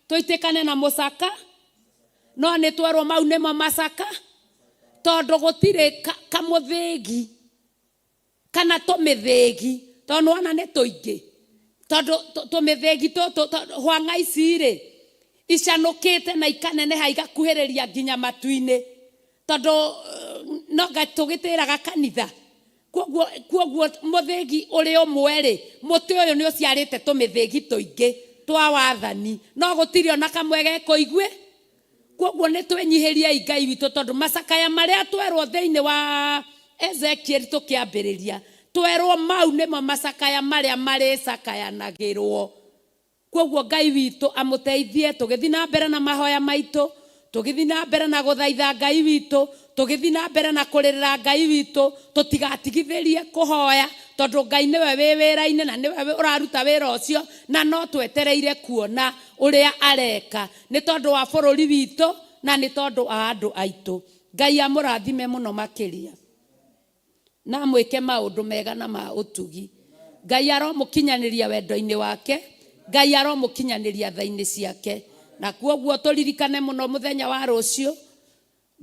tũitĩkane na mũcaka, no nĩ twerwo mau nĩmo macaka, tondũ gũtirĩ kamũthĩgi kana tũmĩthĩgi, tondũ nĩwona nĩ tũingĩ, tondũ tũmĩthĩgi tũtũ, hwang'a ici rĩ icanũkĩte na ikaneneha igakuhĩrĩria nginya matu-inĩ, tondũ no nga tũgĩtĩraga kanitha. Kwoguo mũthĩgi ũrĩ ũmwe rĩ, mũtĩ ũyũ nĩ ũciarĩte tũmĩthĩgi tũingĩ twa wathani, no gũtirĩ ona kamwe gekũigue. Kwoguo nĩ twĩnyihĩriei Ngai witũ, tondũ macakaya marĩa twerwo thĩinĩ wa Ezekiel tũkĩambĩrĩria, twerwo mau nĩmo macakaya marĩa marĩcakayanagĩrwo. Kwoguo Ngai witũ amũteithie tũgĩthiĩ na mbere na mahoya maitũ, tũgĩthiĩ na mbere na gũthaitha Ngai witũ, tũgĩthiĩ na mbere na kũrĩrĩra Ngai witũ, tũtigatigithĩrie kũhoya, tondũ Ngai nĩwe wĩ wĩra-inĩ na nĩwe ũraruta wĩra ũcio, na no twetereire kuona ũrĩa areka nĩ tondũ wa bũrũri witũ na nĩ tondũ wa andũ aitũ. Ngai amũrathime mũno makĩria na amwĩke maũndũ mega na ma ũtugi. Ngai aromũkinyanĩria wendo-inĩ wake, Ngai aromũkinyanĩria tha-inĩ ciake. Na kwoguo tũririkane mũno mũthenya wa rũciũ,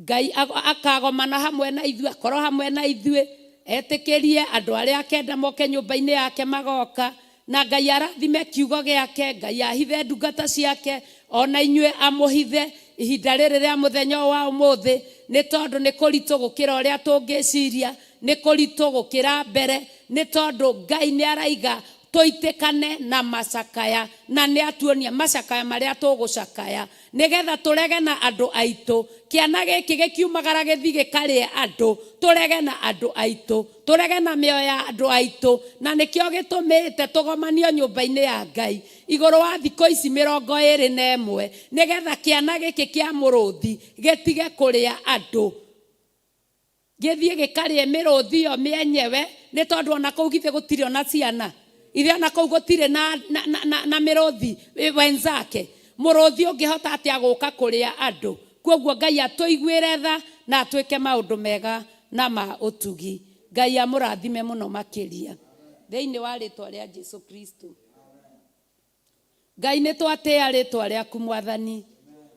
Ngai akagomana hamwe na ithuĩ, akorwo hamwe na ithuĩ, etĩkĩrie andũ arĩa akenda moke nyũmba-inĩ yake magoka, na Ngai arathime kiugo gĩake, Ngai ahithe ndungata ciake, ona inyuĩ amũhithe ihinda rĩrĩ rĩa mũthenya ũyũ wa ũmũthĩ, nĩ tondũ nĩ kũritũ gũkĩra ũrĩa tũngĩciria, nĩ kũritũ gũkĩra mbere, nĩ tondũ Ngai nĩ araiga tũitĩkane na macakaya, na nĩ atuonia macakaya marĩa tũgũcakaya, nĩgetha tũrege na andũ aitũ. Kĩana gĩkĩ gĩkiumagara gĩthiĩ gĩkarĩe andũ, tũrege na andũ aitũ, tũrege na mĩoyo ya andũ aitũ, na nĩkĩo gĩtũmĩte tũgomanio nyũmba-inĩ ya Ngai igũrũ wa thikũ ici 21, nĩgetha kĩana gĩkĩ kĩa mũrũthi gĩtige kũrĩa andũ, gĩthiĩ gĩkarĩe mĩrũthi ĩyo mĩenyewe, nĩ tondũ ona kũu githĩ gũtirĩ ona ciana, ithe ona kũu gũtirĩ na mĩrũthi wenzake. Mũrũthi ũngĩhota atĩa gũka kũrĩa andũ? Kwoguo Ngai atũiguĩre tha na atwĩke maũndũ mega na ma ũtugi. Ngai amũrathime mũno makĩria thĩinĩ wa rĩtwa rĩa Jesu Kristo. Ngai nĩ twatĩĩa rĩtwa rĩaku Mwathani,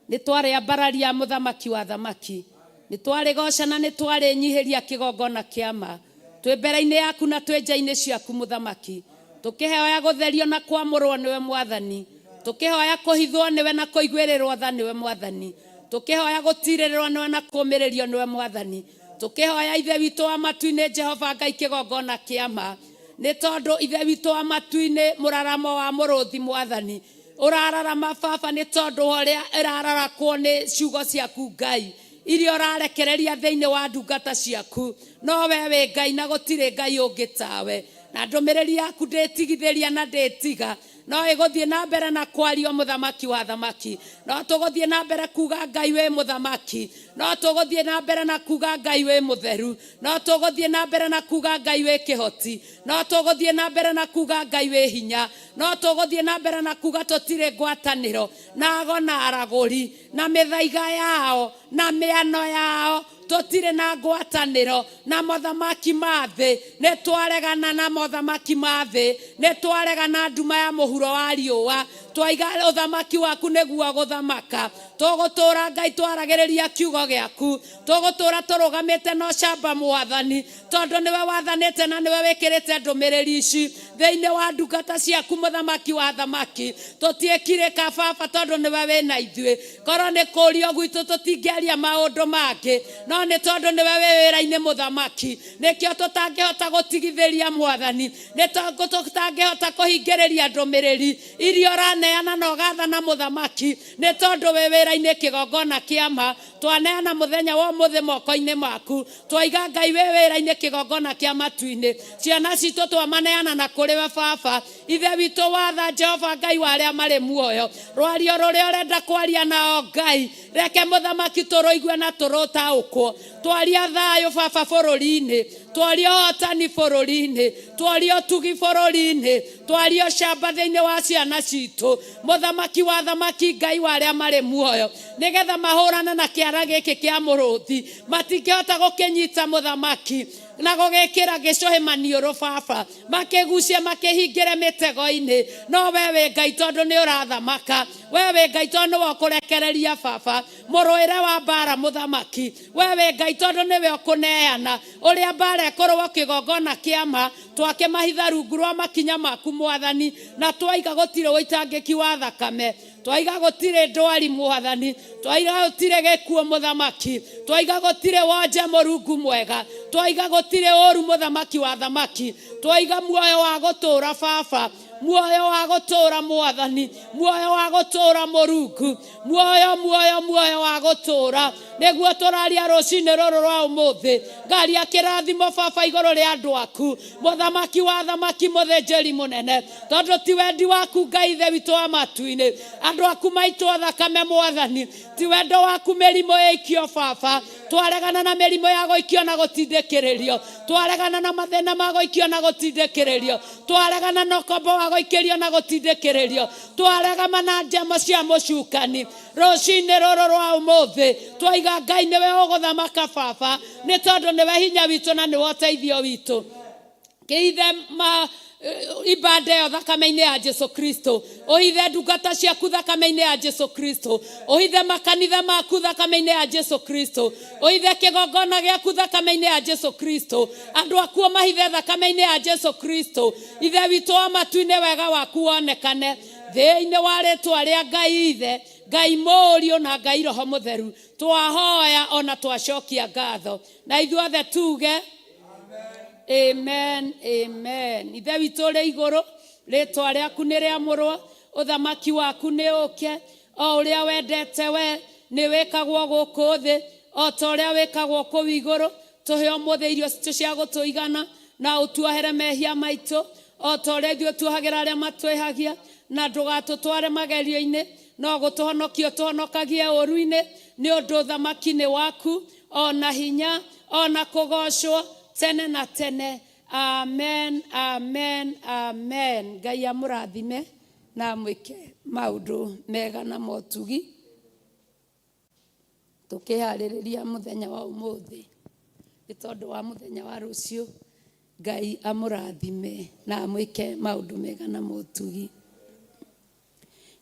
nĩ twarĩambararia mũthamaki wa thamaki, nĩ twarĩgoca na nĩ twarĩnyihĩria kĩgongona kĩa ma. Twĩ mbere-inĩ yaku na twĩ nja-inĩ ciaku mũthamaki, tũkĩhoya gũtherio na kwamũrwo nĩwe Mwathani. Tũkĩhoya kũhithwo nĩwe na kũiguĩrĩrwo tha nĩwe Mwathani. Tũkĩhoya gũtirĩrĩrwo nĩwe na kũũmĩrĩrio nĩwe Mwathani. Tũkĩhoya Ithe witũ wa matu-inĩ Jehova Ngai kĩgongona kĩa ma. Nĩ tondũ Ithe witũ wa matu-inĩ mũraramo wa mũrũthi Mwathani. Ũrararama Baba nĩ tondũ wa ũrĩa ĩrararakwo nĩ ciugo ciaku Ngai iria ũrarekereria thĩinĩ wa ndungata ciaku. No we wĩ Ngai na gũtirĩ Ngai ũngĩ tawe. Na ndũmĩrĩri yaku ndĩtigithĩria na ndĩtiga. No ĩgũthiĩ na mbere na kwario mũthamaki wa thamaki. No tũgũthiĩ na mbere kuga Ngai wĩ mũthamaki. No tũgũthiĩ na mbere na kuga Ngai wĩ mũtheru. No tũgũthiĩ na mbere na kuga Ngai wĩ kĩhoti. No tũgũthiĩ na mbere na kuga Ngai wĩ hinya. No tũgũthiĩ na mbere na kuga tũtirĩ ngwatanĩro na ago na aragũri na mĩthaiga yao na mĩano yao. Tũtirĩ na ngwatanĩro na mothamaki ma thĩ. Nĩ twaregana na mothamaki ma thĩ. Nĩ twaregana nduma ya mũhuro wa riũa. Twaiga ũthamaki waku nĩguo gũthamaka. Tũgũtũra Ngai twaragĩrĩria kiugo gĩaku. Tũgũtũra tũrũgamĩte na ũcamba Mwathani, tondũ nĩwe wathanĩte na nĩwe wĩkĩrĩte ndũmĩrĩri ici thĩinĩ wa ndungata ciaku mũthamaki wa thamaki. Tũtiĩkirĩka Baba tondũ nĩwe wĩna ithuĩ. Korwo nĩ kũrio gwitũ tũtingĩaria maũndũ mangĩ, no nĩ tondũ nĩwe wĩ wĩra-inĩ mũthamaki, nĩkĩo tũtangĩhota gũtigithĩria Mwathani, nĩ tondũ tũtangĩhota kũhingĩrĩria ndũmĩrĩri iria ũraneana na ũgathana mũthamaki, nĩ tondũ wĩ wĩra-inĩ kĩgongona kĩa ma. Twaneana mũthenya wa ũmũthĩ moko-inĩ maku. Twaiga Ngai wĩ wĩra-inĩ kĩgongona kĩa matu-inĩ. Ciana citũ twamaneana na kũrĩ we Baba. Ithe witũ watha Jehova Ngai wa arĩa marĩ muoyo. Rwario rũrĩa ũrenda kwaria nao Ngai, reke mũthamaki tũrũigue na tũrũtaũkwo. Twaria thayũ Baba bũrũri-inĩ, twaria ũhotani bũrũri-inĩ, twaria ũtugi bũrũri-inĩ, twaria ũcamba thĩinĩ wa ciana citũ. Mũthamaki wa thamaki Ngai wa arĩa marĩ muoyo, nĩgetha mahũrane na kĩara gĩkĩ kĩa mũrũthi, matingĩhota gũkĩnyita mũthamaki na gũgĩkĩra gĩcũhĩ maniũrũ Baba, makĩgucie makĩhingĩre mĩtego-inĩ. No we wĩ Ngai tondũ nĩ ũrathamaka, we wĩ Ngai tondũ nĩwe ũkũrekereria Baba mũrũĩre wa mbara mũthamaki, we wĩ Ngai tondũ nĩwe ũkũneana ũrĩa mbara ĩkũrũo kĩgongona kĩa ma. Twakĩmahitha rungu rwa makinya maku Mwathani, na twaiga gũtirĩ ũitangĩki wa thakame, twaiga gũtirĩ ndwari Mwathani, twaiga gũtirĩ gĩkuũ mũthamaki, twaiga gũtirĩ wonje mũrungu mwega, twaiga gũtirĩ ũru mũthamaki wa thamaki, twaiga muoyo wa gũtũra Baba, muoyo wa gũtũra Mwathani, muoyo wa gũtũra mũrungu, muoyo muoyo muoyo wa gũtũra. Nĩguo tũraria rũcinĩ rũrũ rwa ũmũthĩ, ngaria kĩrathimo Baba igũrũ rĩa andũ aku, mũthamaki wa thamaki, mũthĩnjĩri mũnene, tondũ ti wendi waku Ngai Ithe witũ wa matu-inĩ andũ aku maitwo thakame Mwathani, ti wendo waku mĩrimũ ĩikio Baba. Twaregana na mĩrimũ ya gũikio na gũtindĩkĩrĩrio, twaregana na mathĩna ma gũikio na gũtindĩkĩrĩrio, twaregana na ũkombo wa gũikĩrio na gũtindĩkĩrĩrio, twaregana na njemo cia mũcukani. Rũcinĩ rũrũ rwa ũmũthĩ twaiga Ngai nĩwe ũgũthamaka Baba, nĩ tondũ nĩwe hinya witũ na nĩwe ũteithio witũ. Kĩithe ma ibanda ĩyo thakame-inĩ ya Jesu Kristo, ũhithe ndungata ciaku thakame-inĩ ya Jesu Kristo, ũhithe makanitha maku thakame-inĩ ya Jesu Kristo, ũhithe kĩgongona gĩaku thakame-inĩ ya Jesu Kristo, andũ aku ũmahithe thakame-inĩ ya Jesu Kristo. Ithe witũ wa matu-inĩ, wega waku wonekane thĩinĩ wa rĩtwa rĩa Ngai Ithe, Ngai Mũriũ na Ngai Roho Mũtheru. Twahoya ona twacokia ngatho, na ithuothe tuge amen, amen. Ithe witũ ũrĩ igũrũ, rĩtwa rĩaku nĩ rĩamũrwo, ũthamaki waku nĩ ũke, o ũrĩa wendete we nĩ wĩkagwo gũkũ thĩ o ta ũrĩa wĩkagwo kũu igũrũ. Tũhe ũmũthĩ irio citũ cia gũtũigana, na ũtuohere mehia maitũ o ta ũrĩa ithuĩ tuohagĩra arĩa matwĩhagia, na ndũgatũtware magerio-inĩ, no gũtũhonokia ũtũhonokagie ũũru-inĩ, nĩ ũndũ ũthamaki nĩ waku, o na hinya, o na kũgoocwo tene na tene. Amen, amen, amen. Ngai amũrathime na amwĩke maũndũ mega na motugi. Tũkĩharĩrĩria mũthenya wa ũmũthĩ, nĩ tondũ wa mũthenya wa rũciũ. Ngai amũrathime na amwĩke maũndũ mega na motugi.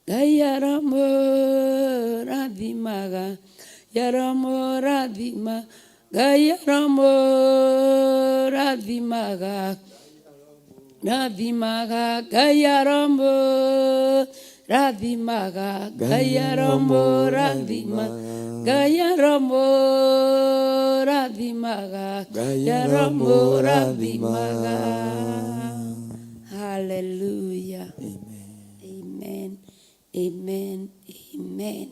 Ngai aramũrathimaga, aramũrathima, Ngai aramũrathimaga, rathimaga, Ngai Rathimaga, Ngai aromũrathimaga, Ngai aromũrathimaga, Ngai aromũrathimaga. Hallelujah. Amen. Amen. Amen.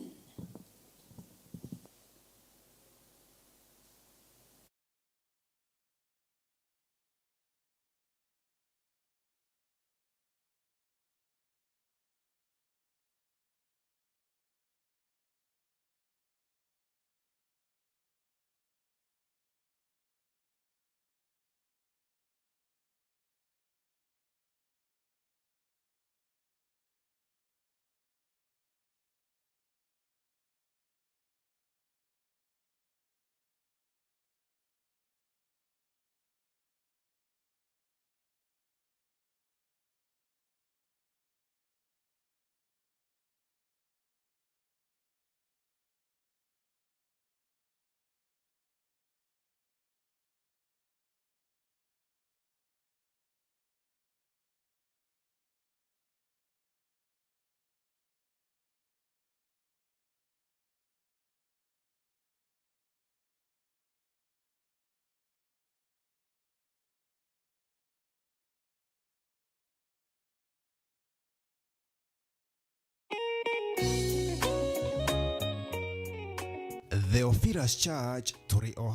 Theophilus Church tũrĩ o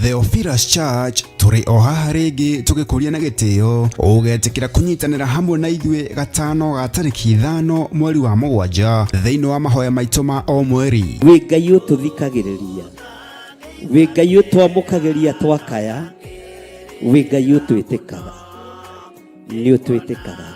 Theophilus Church tũrĩ o haha rĩngĩ tũgĩkũria na gĩtĩo ũgetĩkĩra kũnyitanĩra hamwe na ithuĩ gatano ga tarĩki 5 mweri wa 7 thĩinĩ wa mahoya maitũ ma o mweri. Wĩ Ngai ũtũthikagĩrĩria, wĩ Ngai ũtwamũkagĩria twakaya, wĩ Ngai ũtwĩtĩkaga, nĩ ũtwĩtĩkaga Ngai.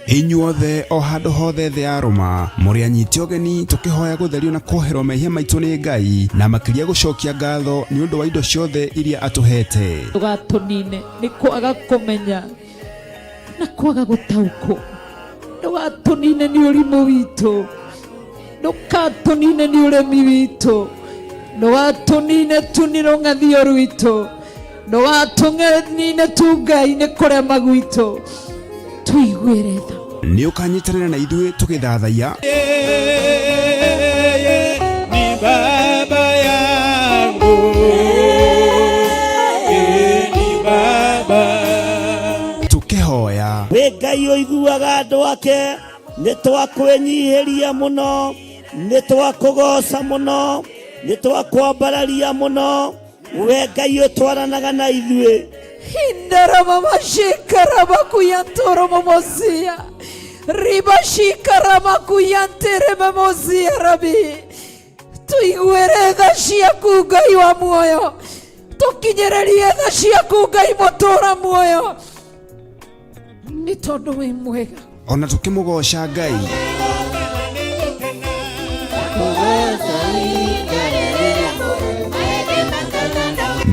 Inyuothe o handũ hothe thĩ ya Rũma mũrĩ anyiti ũgeni tũkĩhoya gũtherio na kuoherwo mehia maitũ nĩ Ngai na makĩria gũcokia ngatho nĩ ũndũ wa indo ciothe iria atũhete. Ndũgatũnine nĩ kwaga kũmenya na kwaga gũtaũkwo, ndũgatũnine nĩ ũrimũ witũ, ndũgatũnine nĩ ũremi witũ, ndũgatũnine tu nĩ rũng'athio rwitũ, ndũgatũnine tu Ngai nĩ kũrema gwitũ, tũiguĩre tha. Nĩ ũkanyitanĩra na ithuĩ tũgĩthathaiya. Yeye ni baba yangu, yeye ni baba. Tũkĩhoya. Wĩ Ngai ũiguaga andũ ake, nĩ twakwĩnyihĩria mũno, nĩ twakũgoca mũno, nĩ twakwambararia mũno, we Ngai ũtwaranaga na ithuĩ. Hindaramamashikaramakuyantoromomosia. Ribashikaramakuyanteramomosia rabi. Tuiguĩre tha ciaku Ngai wa muoyo, tũkinyĩrĩrie tha ciaku Ngai mũtũũra muoyo, nĩ tondũ wĩ mwega. Ona tũkĩmũgoca Ngai.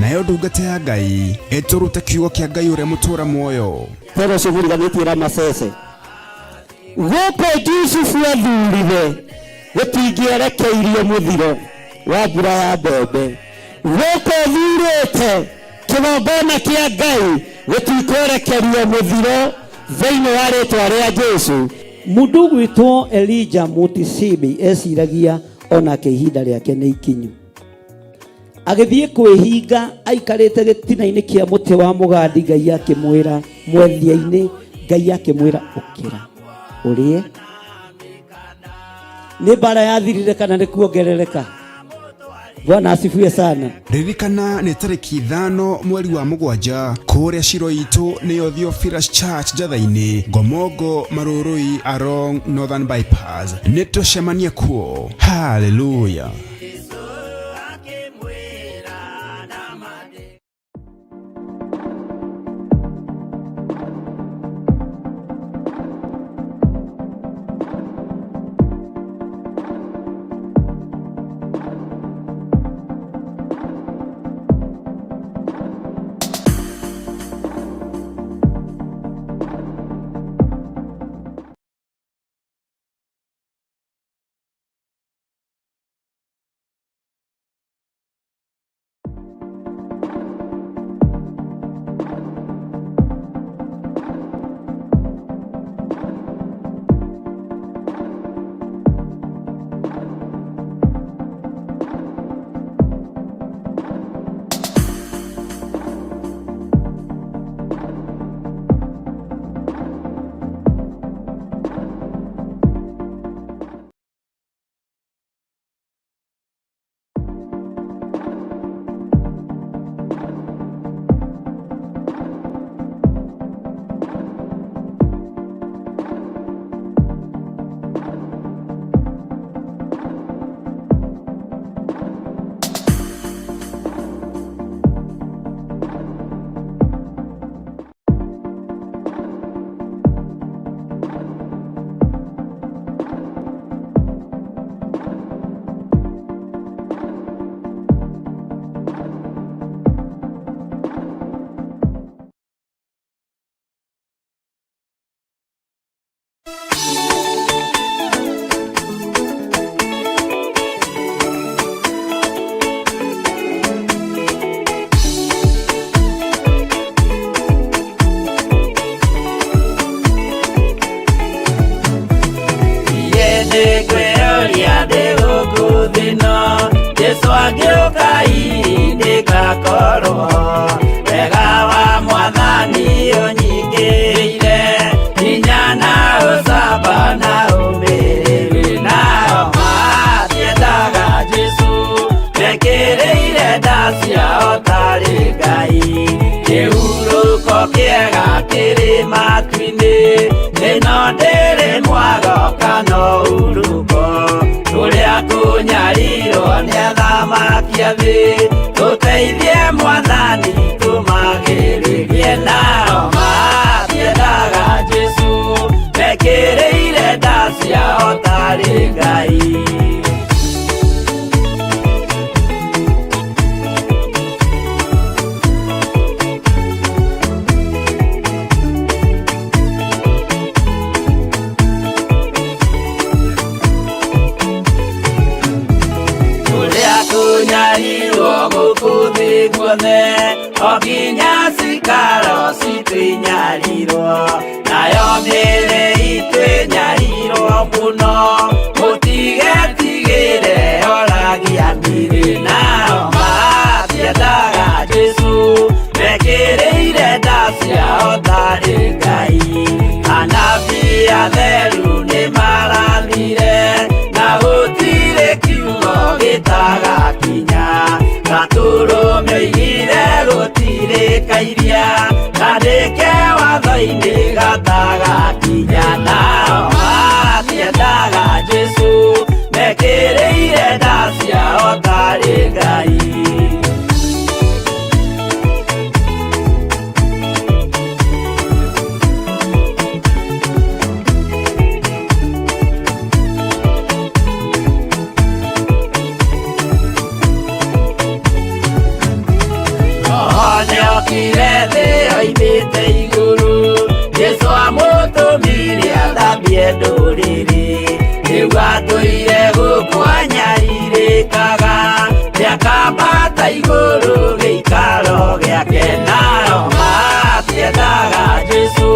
Nayo ndungata ya Ngai ĩtũrute kiugo kĩa Ngai ũrĩa mũtũũra muoyo. Tondũ ũcio mũriganĩtie Ramasese. Gũkũ Jusufu athurire gũtingĩerekeirio mũthiro wa mbura ya mbembe. Gũkũ thurĩte kĩgongona kĩa Ngai gũtikwerekerio mũthiro thĩinĩ wa rĩtwa rĩa Jesũ. Mũndũ ũgwĩtwo Elijah Mutisibi eciragia onake ihinda rĩake nĩ ikinyu. Agĩthiĩ kwĩhinga aikarĩte gĩtina-inĩ kĩa mũtĩ wa mũgandi, Ngai akĩmwĩra mwethia-inĩ, Ngai akĩmwĩra ũkĩra ũrĩe. Nĩ mbara yathirire kana nĩ kuongerereka? Bwana asifiwe sana. Ririkana nĩ tarĩki 5 mweri wa 7 kũrĩa Shiro itũ nĩyo Theophilus Church Njatha-inĩ, Ngomongo, Marũrũi, along Northern Bypass. Nĩ tũcemanie kuo. Hallelujah. Ndĩgakorwo wega wa mwathani ũnyingĩrĩire hinya na ũcamba na ũmĩrĩru nao matiendaga Jesũ mekĩrĩire nda ciao tarĩ Ngai kĩhurũko kĩega kĩrĩ matu-inĩ ĩno ndĩrĩ mwago kana ũhurũko kũrĩa kũnyarirwo nĩ athamaki a thĩ tũteithie mwathani tũmagĩrĩrie nao matiendaga Jesũ mekĩrĩire nda ciao tarĩ Ngai. Kũrĩa kũnyarirwo gũkũ thĩ guothe o nginya cikaro citũ inyarirwo nayo mĩĩrĩ itũ ĩnyarirwo mũno mũtigetigĩre oragia mĩrĩ nao matiendaga Jesũ mekĩrĩire nda ciao tarĩ Ngai anabii atheru nĩmarathire na gũtirĩ kiugo gĩtagakinya gatũrũme oigire gũtirĩ kairia kandĩke watho-inĩ gatagakinya nao matiendaga Jesũ mekĩrĩire nda ciao tarĩ Ngai. Nĩokire thĩ oimĩte igũrũ Jesũ amũtũmire athambie ndũrĩrĩ rĩu atũire gũkũ anyarirĩkaga nĩakambata igũrũ gĩikaro gĩake nao matiendaga Jesũ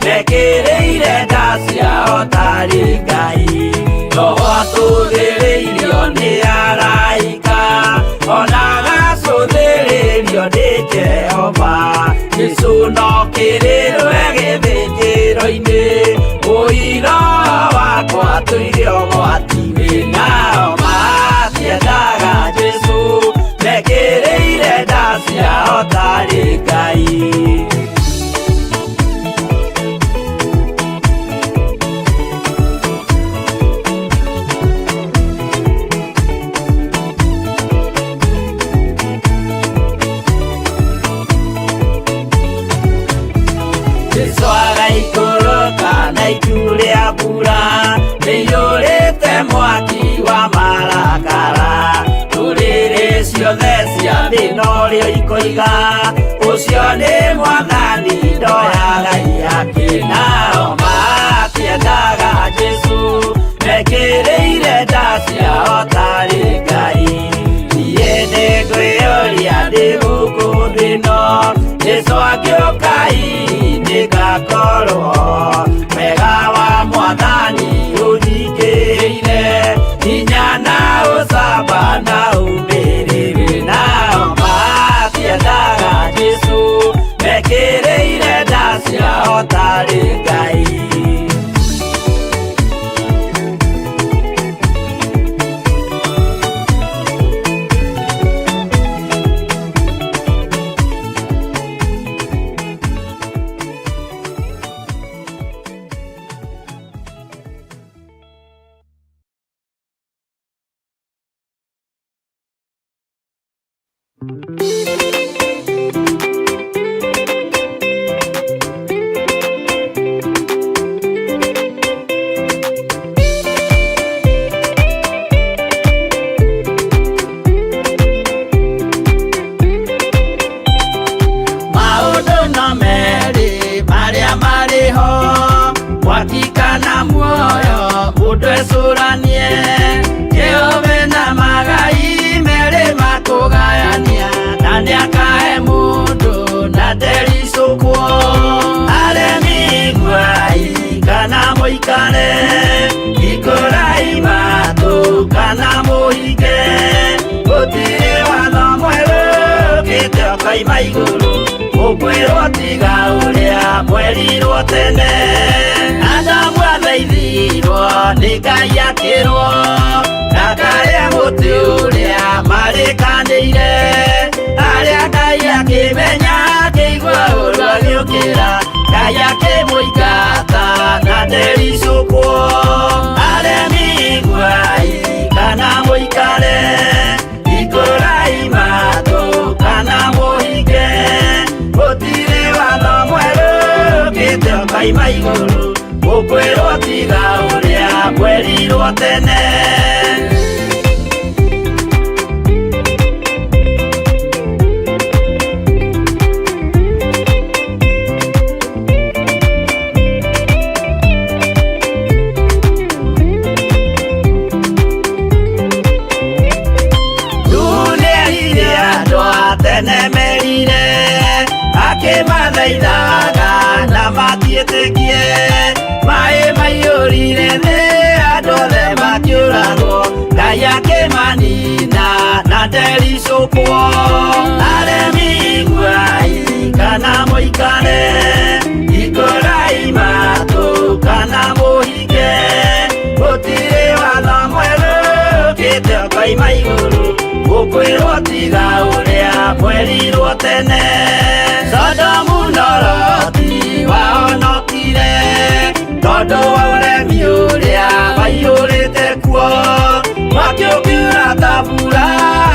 mekĩrĩire nda ciao tarĩ Ngai roho atũthĩrĩirio nĩ araika ona agacũthĩrĩrio nĩ Jehova Jesũ no kĩrĩrwe gĩthĩnjĩro-inĩ ũira wakwa tũire ũgwati-inĩ nao matiendaga Jesũ mekĩrĩire nda ciao tarĩ Ngai. Jesũ agaikũrũka na itu rĩa mbura rĩiyũrĩte mwaki wa marakara ndũrĩrĩ ciothe cia thĩ norĩo ikoiga ũcio nĩ mwathani ndoyaga ihaki nao matiendaga Jesũ mekĩrĩire nda ciao tarĩ Ngai niĩ nĩngwĩyũria ndĩ gũkũ thĩ ĩno Jesũ angĩũka hihi nĩngakorwo wega wa mwathani ũnyingĩrĩire hinya na ũcamba na ũmĩrĩru nao matiendaga Jesũ mekĩrĩire nda ciao tarĩ Ngai. Maũndũ no merĩ marĩa marĩ ho mwaki kana muoyo mũndũ ecũranie kĩũmbe na magai merĩ makũgayania na nĩakahe mũndũ na ndericũkwo aremi iguai kana mũikare ikũrai matũ kana mũhinge gũtirĩ watho ũkaima igũrũ ũkwĩrwo tiga ũrĩa mwerirwo tene Adamu athaithirwo nĩ Ngai akĩrwo ndakarĩa mũtĩ ũrĩa marĩkanĩire arĩa Ngai akĩmenya akĩigua ũru agĩũkĩra Ngai akĩmũingata na ndericũkwo aremi iguai kana mũikare ikũrai matũ kana mũhinge gũtirĩ watho mwerũ ũkĩte ũkaima igũrũ ũkwĩrwo tiga ũrĩa mwerirwo tene. Dunia andũ a tene merire akĩmathaithaga na matiĩtĩkie maĩ maiyũrire thĩ andũ othe makĩũragwo Ngai akĩmanina na ndericũkwo aremi iguai kana mũikare ikũrai matũ kana mũhinge gũtirĩ watho mwerũ ũkĩte ũkaima igũrũ ũkwĩrwo tiga ũrĩa mwerirwo tene Sodomu na Loti wahonokire tondũ wa ũremi ũrĩa waiyũrĩte kuo mwaki ũkiura ta mbura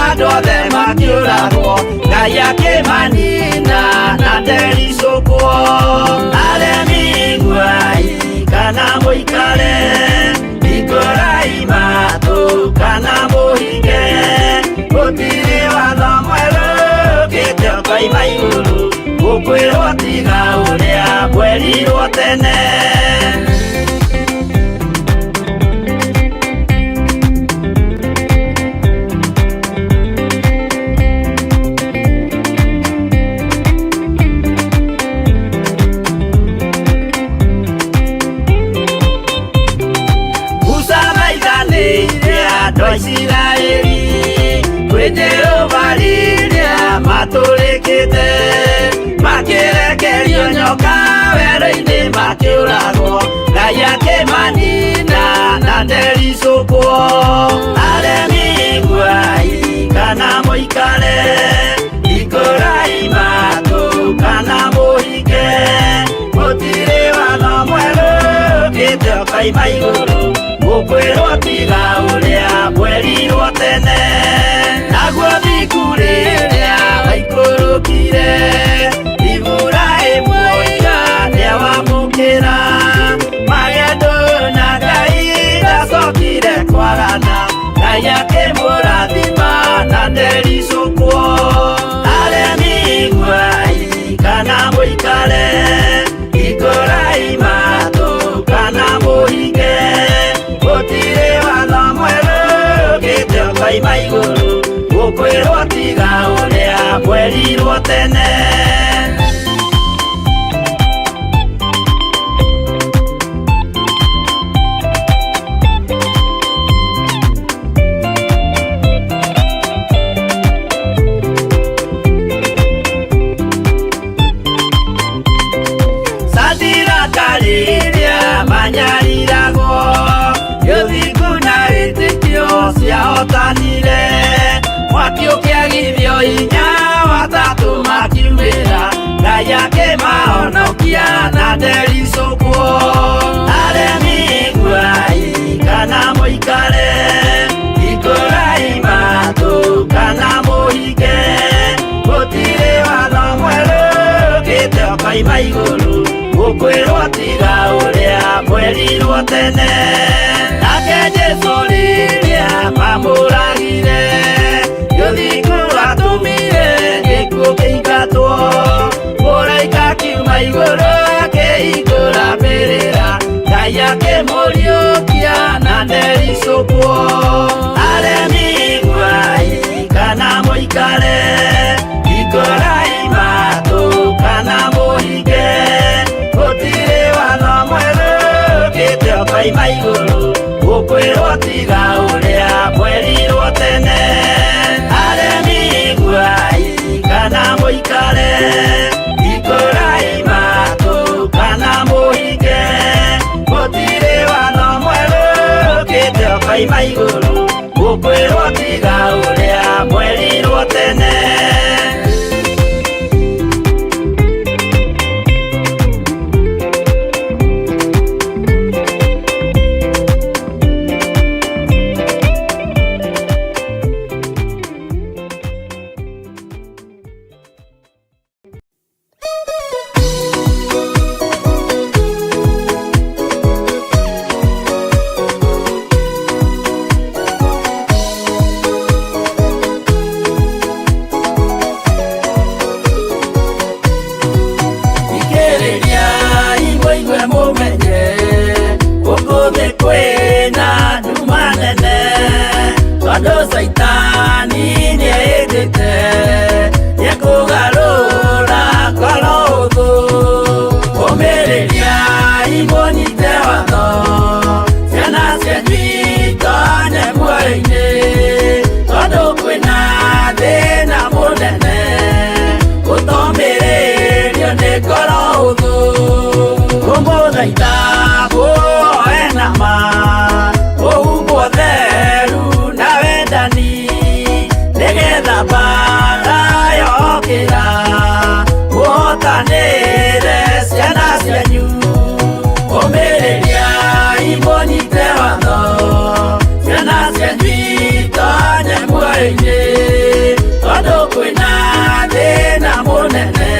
andũ othe makĩũragwo Ngai akĩmanina na ndericũkwo aremi iguai kana mũikare ikũrai matũ kana mũhinge gũtirĩ watho mwerũ ũkĩte ũkaima igũrũ ũkwĩrwo tiga ũrĩa mwerirwo tene. Musa thaithanĩire andũ a Isiraeli kwĩ Jehova rĩrĩa matũrĩkĩte makĩrekerio nyoka werũ-inĩ makĩũragwo Ngai akĩmanina na ndericũkwo aremi iguai kana mũikare ikũrai matũ kana mũhinge gũtirĩ watho mwerũ ũkĩte ũkaima igũrũ ũkwĩrwo tiga ũrĩa mwerirwo tene naguo thiku rĩrĩa waikũrũkire Iburahĩmu oiga nĩawamũkĩra magendo na Ngai ndacokire kwagana Ngai akĩmũrathima na ndericũkwo aremi iguai kana mũikare ikũrai matũ kana mũhinge gũtirĩ watho mwerũ ũkĩte ũkaima igũrũ ũkwĩrwo tiga ũrĩa mwerirwo tene. Sadiraka rĩrĩa manyariragwo gĩthingu na wĩtĩkio ciahotanire mwaki ũkĩagithio hinya watatũ makiumĩra Ngai akĩmahonokia na ndericũkwo aremi iguai kana mũikare ikũrai matũ kana mũhinge gũtirĩ watho mwerũ ũkĩte ũkaima igũrũ ũkwĩrwo tiga ũrĩa mwerirwo tene nake Jesũ rĩrĩa mamũragire gĩthingu atũmire gĩkuũ kĩingatwo mũraika akiuma igũrũ akĩhingũra mbĩrĩra Ngai akĩmũriũkia na ndericũkwo aremi iguai kana mũikare ikũrai matũ kana mũhinge gũtirĩ watho mwerũ ũkĩte ũkaima igũrũ ũkwĩrwo tiga ũrĩa mwerirwo tene aremi iguai kana mũikare. Mwaima igũrũ mũkwĩrwo tiga ũrĩa mwerirwo tene. Thikĩrĩria imũigue mũmenye gũkũ thĩ kwĩna nduma nene, tondũ caitani nĩehĩtĩte nĩekũgarũra ngoro ũthũ. Ũmĩrĩria imũnyite watho, ciana cianyu itonye muoyo-inĩ, tondũ kwĩna thĩna mũnene gũtomĩrĩrio nĩ ngoro ũthũ. Kũmũthaitha muoe nama ũhumbwo theru na wendani, nĩgetha mbara yokĩra mũhotanĩre ciana cianyu. Ũmĩrĩria imũnyite watho, ciana cianyu itonye muoyo-inĩ, tondũ kwĩna thĩna mũnene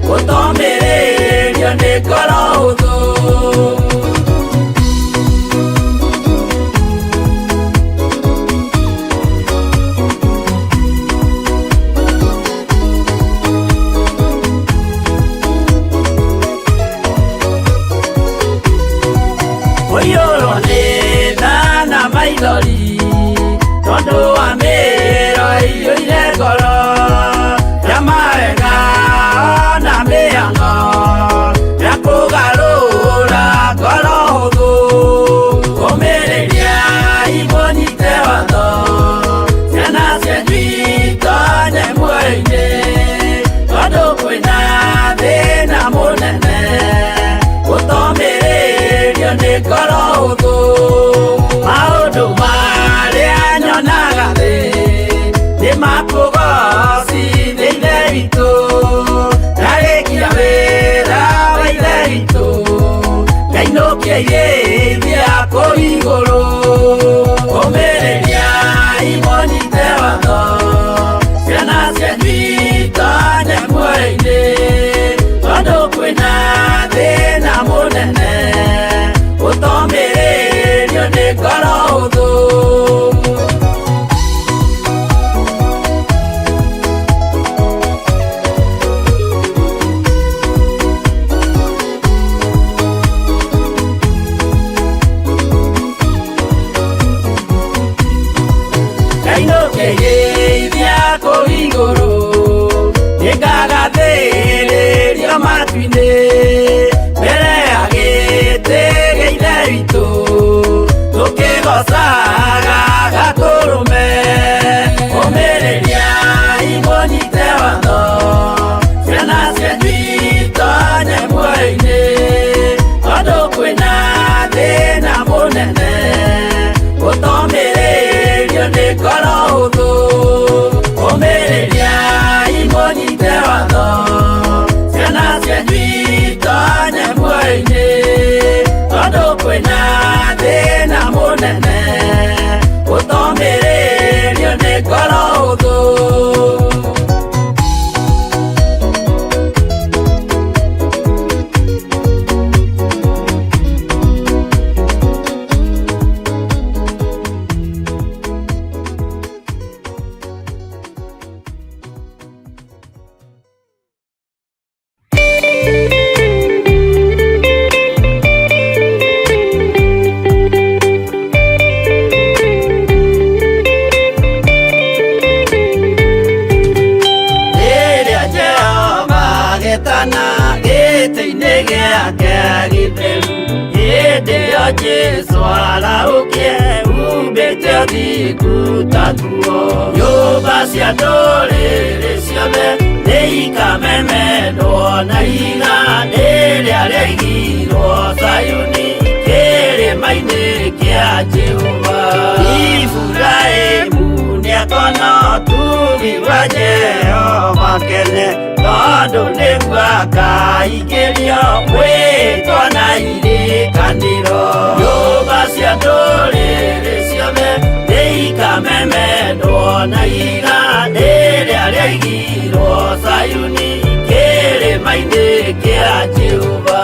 gũtomĩrĩrio nĩ ngoro ũthũ. Ũiyũrwo nĩ tha na maithori, tondũ wa mĩro ĩiyũire ngoro ya mawega na mĩhang'o ya kũgarũra ngoro hũthũ. Ũmĩrĩria imũnyite watho, ciana cianyu itonye muoyo-inĩ, tondũ kwĩna thĩna mũnene gũtomĩrĩrio nĩ ngoro hũthũ. Maũndũ marĩa nyonaga thĩ nĩ makũgocithia Ithe witũ, ndarĩkia wĩra wa Ithe witũ ngainũkia irĩithia kũu igũrũ. Ũmĩrĩria imũnyite watho, ciana cianyu itonye muoyo-inĩ, tondũ kwĩna thĩna mũnene gũtomĩrĩrio nĩ ngoro hũthũ. Ngainũkĩrĩithia kũu igũrũ, nĩngagathĩrĩrio matu-inĩ, mbere ya gĩtĩ gĩa Ithe witũ, tũkĩgocaga Gatũrũme. Ũmĩrĩria imũnyite watho, ciana cianyu itonye muoyo-inĩ, tondũ kwĩna thĩna mũnene gũtomĩrĩrio nĩ ngoro hũthũ. Ũmĩrĩria imũnyite watho, ciana cianyu itonye muoyo-inĩ, tondũ kwĩna thĩna mũnene gũtomĩrĩrio nĩ ngoro hũthũ. Rĩrĩa Jehova agetana gĩtĩ-inĩ gĩake gĩtheru, hĩndĩ ĩyo Jesũ arahũkie umbĩte ũthingu ta nguo. Nyũmba cia ndũrĩrĩ ciothe nĩikamemendwo na ihiga rĩrĩa rĩaigirwo Zayuni kĩrĩma-inĩ kĩa Jehova. Iburaimu nĩakona ũtugi wa Jehova kene, tondũ nĩguo akaingĩrio mwĩtwa na irĩkanĩro. Nyũmba cia ndũrĩrĩ ciothe nĩikamemendwo na ihiga rĩrĩa rĩaigirwo Zayuni kĩrĩma-inĩ kĩa Jehova.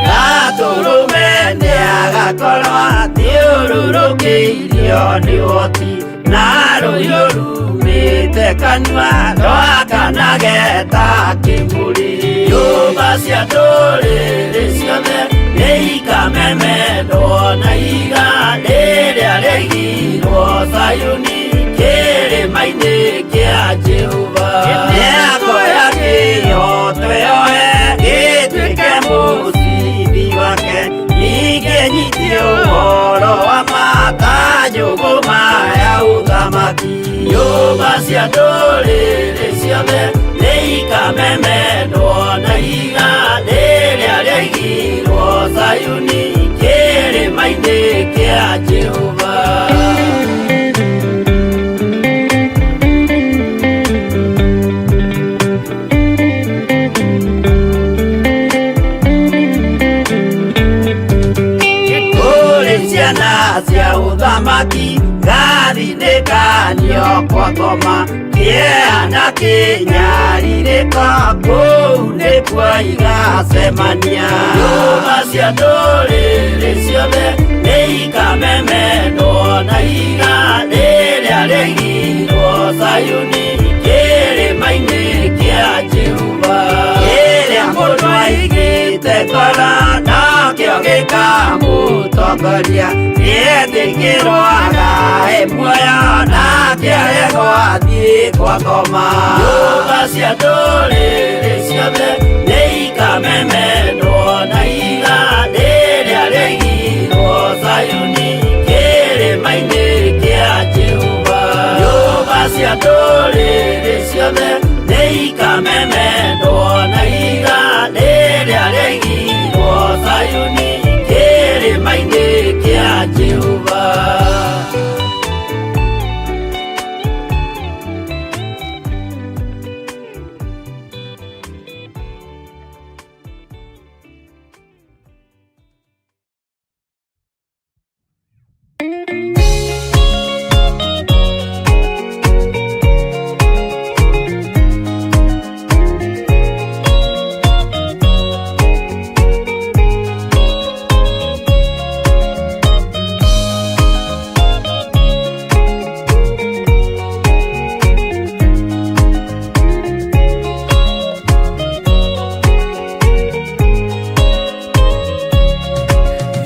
Gatũrũme nĩagakorwo athiũrũrũkĩirio nĩ ũhoti, na rũhiũ rumĩte kanua rwakanage ta kĩmũrĩ. Nyũmba cia ndũrĩrĩ ciothe nĩikamemendwo na ihiga rĩrĩa rĩaigirwo Zayuni kĩrĩma-inĩ kĩa Jehova. Nĩakoya kĩhooto yoe gĩtuĩke mũcibi wake, ningĩ nyitie ũhoro wa ma ta njũgũma ya ũthamaki. Nyũmba cia ndũrĩrĩ ciothe nĩikamemendwo na ihiga rĩrĩa rĩaigirwo Zayuni kĩrĩma-inĩ kĩa Jehova. Kũrĩ ciana cia ũthamaki gathinĩkanio kwa ngoma, kĩeha na kĩnyarirĩko kũu nĩkuo igacemania. Nyũmba cia ndũrĩrĩ ciothe nĩikamemendwo na ihiga rĩrĩa rĩaigirwo Zayuni kĩrĩma-inĩ kĩa Jehova. Kĩrĩa mũndũ aigĩte ngoro nakĩo gĩkamũtongoria, nĩetĩkĩrwo agae muoyo nake aregwo athiĩ kwa ngoma. Nyũmba cia ndũrĩrĩ ciothe nĩikamemendwo na ihiga rĩrĩa rĩaigirwo Zayuni kĩrĩma-inĩ kĩa Jehova. Nyũmba cia ndũrĩrĩ ciothe nĩikamemendwo na ihiga rĩrĩa rĩaigirwo Zayuni kĩrĩma-inĩ kĩa Jehova.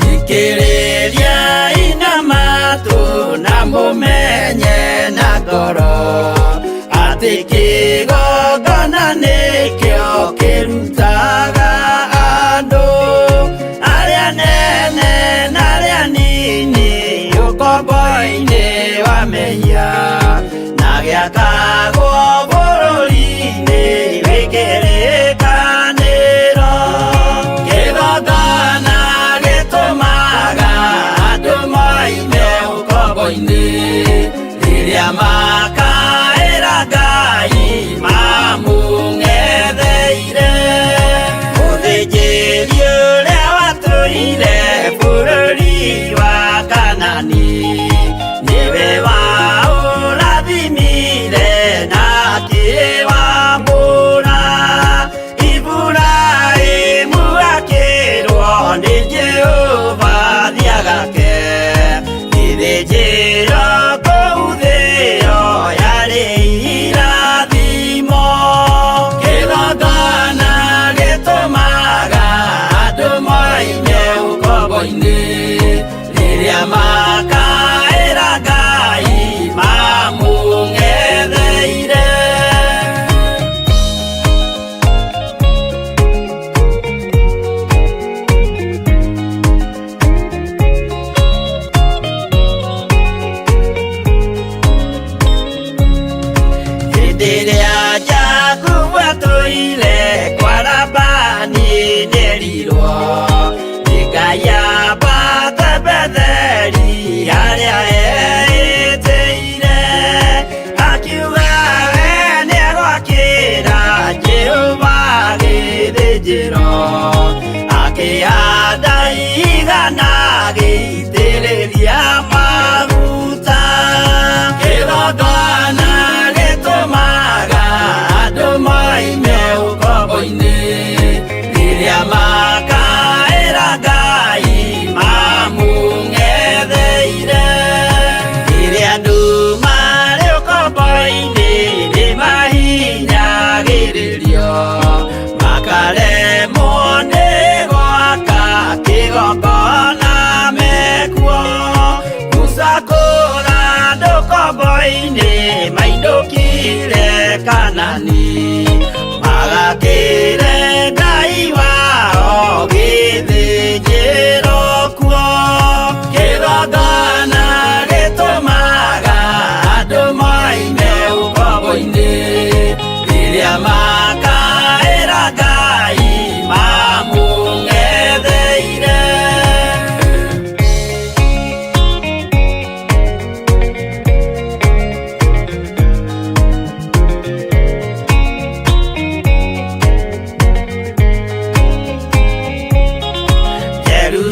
Thikĩrĩria ina matũ na mũmenye na ngoro atĩ kĩgongona nĩkĩo kĩrutaga andũ arĩa nene na arĩa nini ũkombo-inĩ wa mehia, na gĩakagwo bũrũri-inĩ wĩ kĩrĩkanĩro. Kĩgongona gĩtũmaga andũ moime ũkombo-inĩ rĩrĩa makaĩra Ngai mamũng'etheire. Mũthĩnjĩri ũrĩa watũire bũrũri wa Kanani nĩwe waũrathimire na akĩwamũra. Iburahĩmu akĩrwo nĩ Jehova thiĩ agake gĩthĩnjĩro kũu thĩ ĩyo Kanani magakĩre Ngai wao gĩthĩnjĩro kuo kĩgongona gĩtũmaga andũ moime ũkombo-inĩ rĩrĩa makaĩra Ngai mamũng'etheire.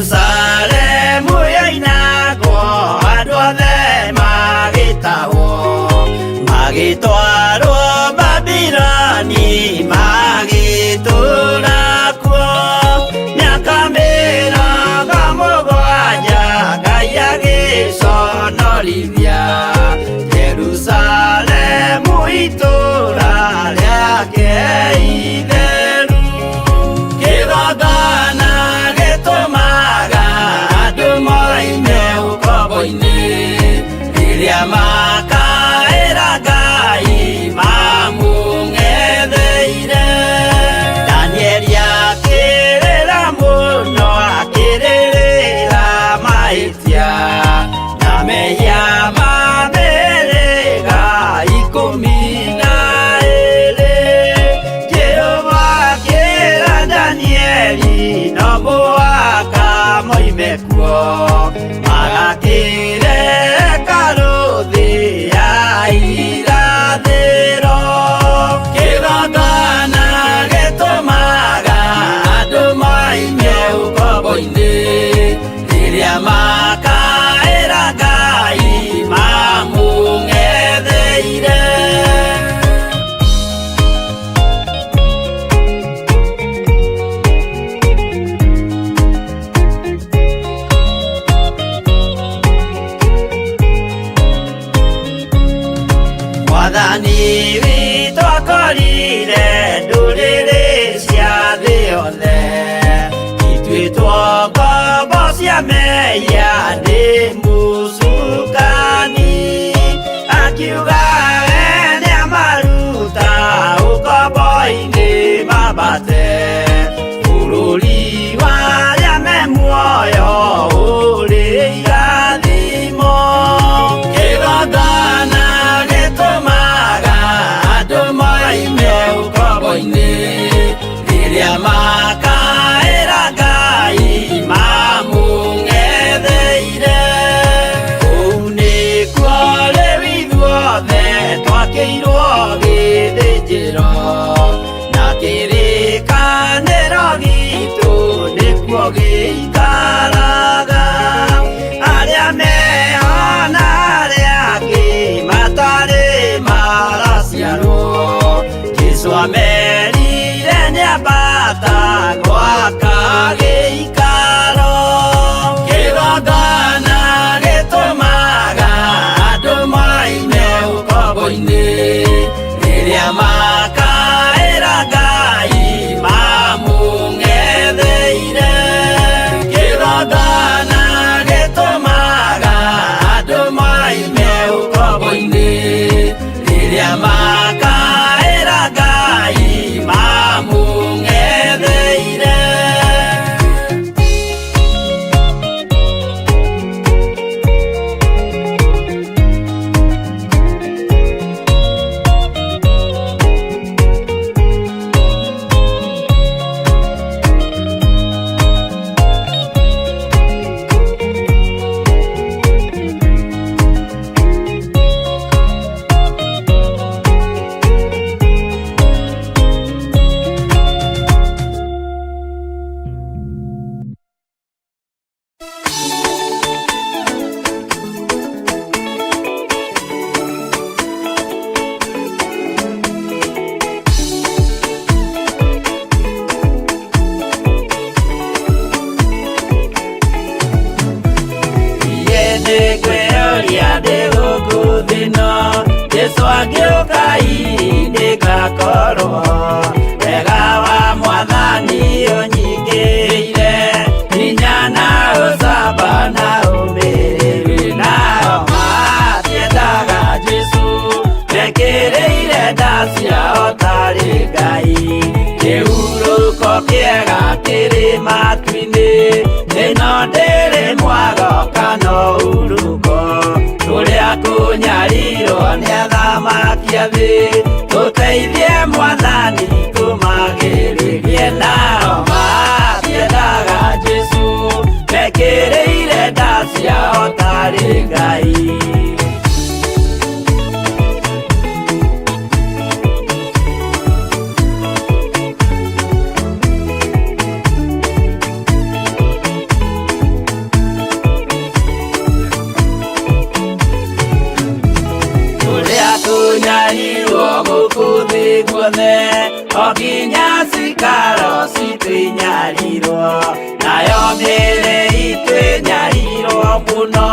Jerusalemu yoinagwo andũ othe magĩtahwo magĩtwarwo Babiloni magĩtũũra kuo mĩaka 70 Ngai agĩconorithia Jerusalemu itũũra rĩake itheru. Kĩgongona gĩtũmaga andũ moime ũkombo-inĩ rĩrĩa makaĩra Ngai mamũng'etheire. Danieli akĩrĩra mũno akĩrĩrĩra mahĩtia na mehia ma mĩhĩrĩga 12. Jehova akĩra Danieli no mũhaka moime kuo magakĩre hekarũ thĩ ya irathĩro. Kĩgongona gĩtũmaga andũ moime ũkombo-inĩ rĩrĩa makaĩra Ngai mamũng'etheire. Mwathani witũ akorire ndũrĩrĩ cia thĩ yothe ituĩtwo ngombo cia mehia nĩ mũcukani akiuga we nĩamaruta ũkombo-inĩ mambate bũrũri wa arĩa me muoyo ũrĩ irathimo. Kĩgongona gĩtũmaga andũ moime ũkombo-inĩ rĩrĩa makaĩra Ngai mamũng'etheire. Kũu nĩkuo rĩu ithuothe twakĩirwo gĩthĩnjĩro na kĩrĩkanĩro gitũ nĩkuo gĩikaraga. Arĩa meho na arĩa angĩ matarĩ maraciarwo Jesũ amerire nĩambata gwaka gĩikaro. Kĩgongona gĩtũmaga andũ moime ũkombo-inĩ rĩrĩa makaĩra Ngai mamũng'etheire. Kĩgongona gĩtũmaga andũ moime ũkombo-inĩ rĩrĩa makaĩra Ngai mamũng'etheire. Nĩngwĩyũria ndĩ gũkũ thĩ ĩno Jesũ angĩũka hihi nĩngakorwo wega wa Mwathani ũnyingĩrĩire hinya na ũcamba na ũmĩrĩru nao matiendaga Jesũ mekĩrĩire ndacia. kĩrĩ matu-inĩ ĩno ndĩrĩ mwago kana ũhurũko tũrĩa kũnyarirwo nĩ athamaki a thĩ tũteithie mwathani tũmagĩrĩrie nao matiendaga Jesũ mekĩrĩire nda ciao tarĩ Ngai. Tũrĩa tũnyarirwo gũkũ thĩ guothe o nginya cikaro citũ inyarirwo nayo mĩĩrĩ itũ ĩnyarirwo mũno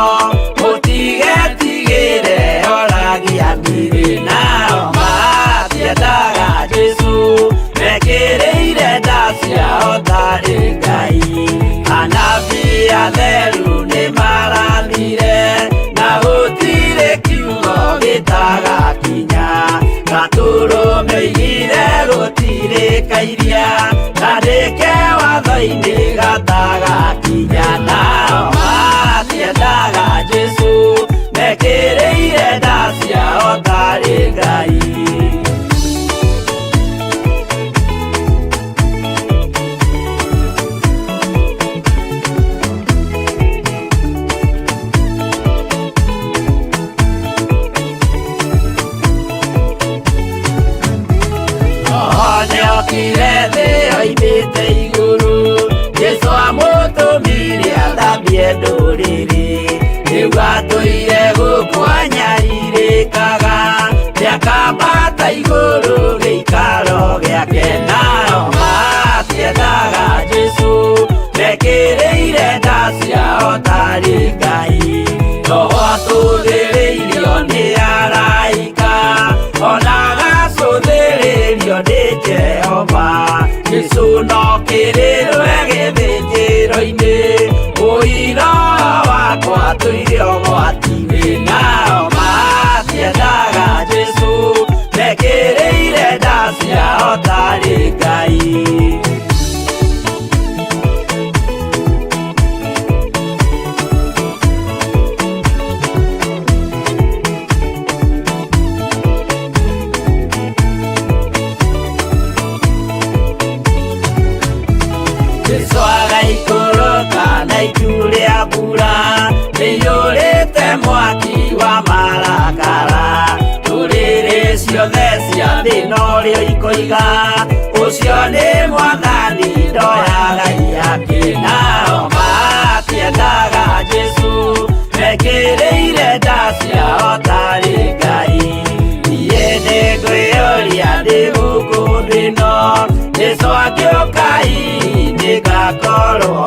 mũtigetigĩre oragia mĩrĩ nao matiendaga Jesũ mekĩrĩire nda ciao tarĩ Ngai. Anabii atheru nĩmarathire na gũtirĩ kiugo gĩtagakinya gatũrũme oigire gũtirĩ kairia kandĩke watho-inĩ gatagakinya nao matiendaga Jesũ mekĩrĩire nda ciao tarĩ Ngai. Nĩokire thĩ oimĩte igũrũ Jesũ amũtũmire athambie ndũrĩrĩ rĩu atũire gũkũ anyarirĩkaga nĩakambata igũrũ gĩikaro gĩake nao matiendaga Jesũ mekĩrĩire nda ciao tarĩ Ngai. Roho atũthĩrĩirio nĩ araika ona agacũthĩrĩrio nĩ Jehova Jesũ no kĩrĩrwe gĩthĩnjĩro-inĩ ũira wakwa tũire ũgwati-inĩ nao matiendaga Jesũ mekĩrĩire nda ciao tarĩ Ngai. Jesũ agaikũrũka na itu rĩa mbura rĩiyũrĩte mwaki wa marakara ndũrĩrĩ ciothe cia thĩ norĩo ikoiga ũcio nĩ mwathani ndoyaga iyakĩ nao matiendaga Jesũ mekĩrĩire nda ciao tarĩ Ngai. Niĩ nĩngwĩyũria ndĩ gũkũ thĩ ĩno Jesũ angĩũka hihi nĩngakorwo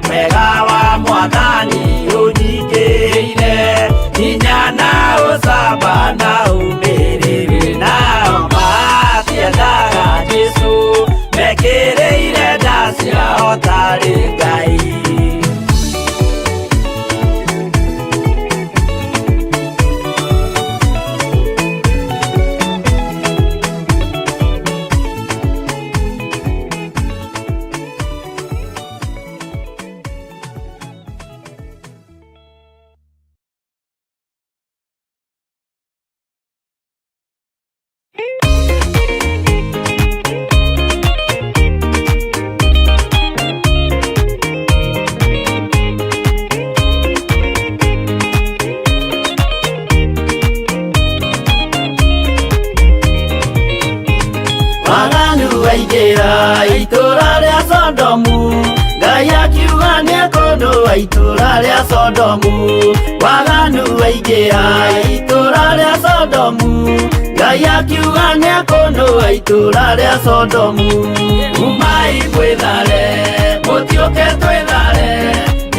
wega wa mwathani ũnyingĩrĩire hinya na ũcamba na ũmĩrĩru nao matiendaga Jesũ mekĩrĩire nda ciao tarĩ Ngai. Waganu waingĩra itũra rĩa Sodomu Ngai akiuga nĩekũnũa itũra rĩa Sodomu Waganu waingĩra itũra rĩa Sodomu Ngai akiuga nĩekũnũa itũra rĩa Sodomu Umai mwĩthare mũtiũke twĩthare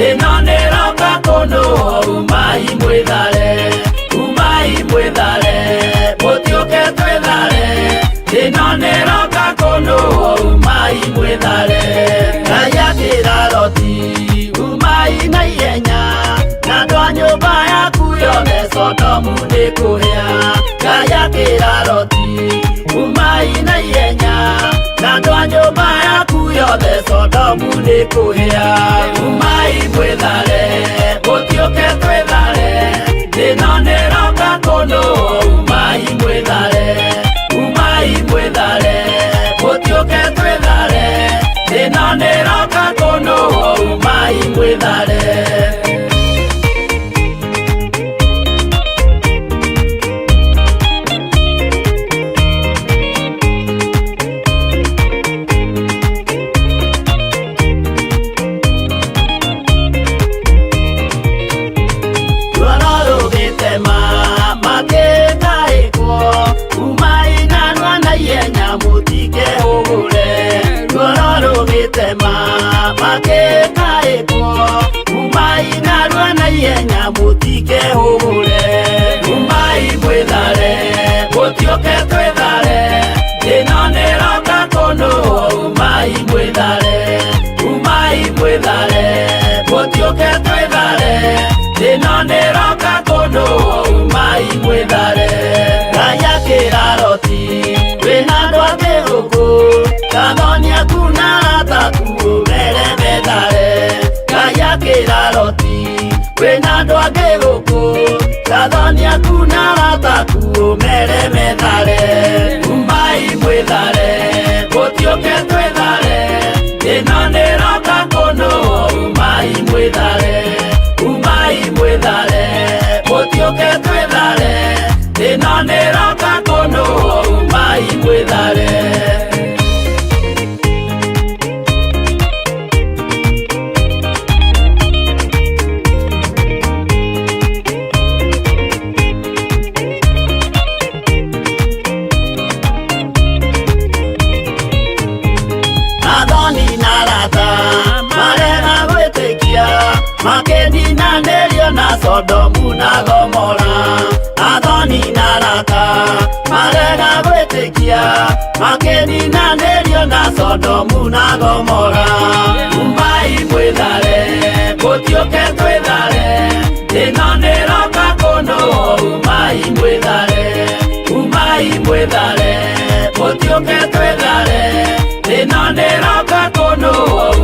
ĩno nĩroka kũnũa umai mwĩthare umai mwĩthare mũtiũke twĩthare ĩno nĩroka kũnũa umai mwĩthare Ngai akĩra Loti umai na ihenya na andũ a nyũmba yaku yothe Sodomu nĩkũhĩa Ngai akĩra Loti umai na ihenya na andũ a nyũmba yaku yothe Sodomu Sodomu nĩ kũhĩa. Umai mwĩthare, mũtiũke twĩthare, ĩno nĩroka kũndũ. Umai mwĩthare, umai mwĩthare, mũtiũke twĩthare, ĩno nĩroka kũndũ. Umai mwĩthare. Rũgĩtema makĩtaĩkwo, umai narua na ihenya mũtikehũgũre. Ruoro rũgĩtema makĩtaĩkwo, umai narua na ihenya mũtikehũgũre. Umai mwĩthare, mũtiũke twĩthare, ĩno nĩroka kũndũ. Umai mwĩthare, umai mwĩthare, mũtiũke twĩthare, ĩno nĩroka kũndũ. Umai mwĩthare. Ngai akĩra Loti, wĩna andũ angĩ gũkũ, gathoni aku na arata aku ũmere methare. Ngai akĩra Loti, wĩna andũ angĩ gũkũ, gathoni aku na arata aku ũmere methare. Umai mwĩthare, mũtiũke twĩthare, ĩno nĩroka kũndũ. Umai mwĩthare, umai mwĩthare, mũtiũke twĩthare, ĩno nĩroka kũndũ. Umai mwĩthare. Athoni na arata marega gwĩtĩkia, makĩninanĩrio na Sodomu na Gomora. Athoni na arata marega gwĩtĩkia, makĩninanĩrio na Sodomu na Gomora. Umai mwĩthare, mũtiũke twĩthare, ĩno nĩroka kũndũ. Umai mwĩthare, umai mwĩthare, mũtiũke twĩthare, ĩno nĩroka kũndũ.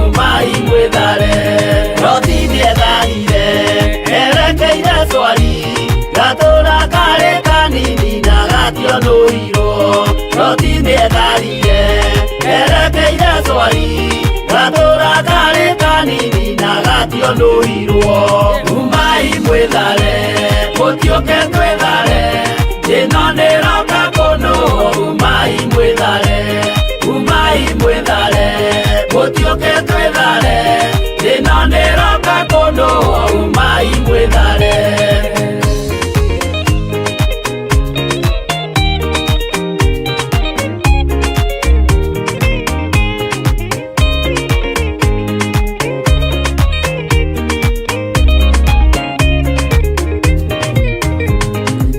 Umai mwĩthare. Loti nĩetharire erekeire Swari, gatũra karĩ kanini na gationũirwo. Loti nĩetharire erekeire Swari, gatũra karĩ kanini na gationũirwo. Umai mwĩthare, mũtiũke twĩthare, ĩno nĩroka kũndũ. Umai mwĩthare, umai mwĩthare, mũtiũke twĩthare, ĩno nĩroka kũndũ. Umai mwĩthare.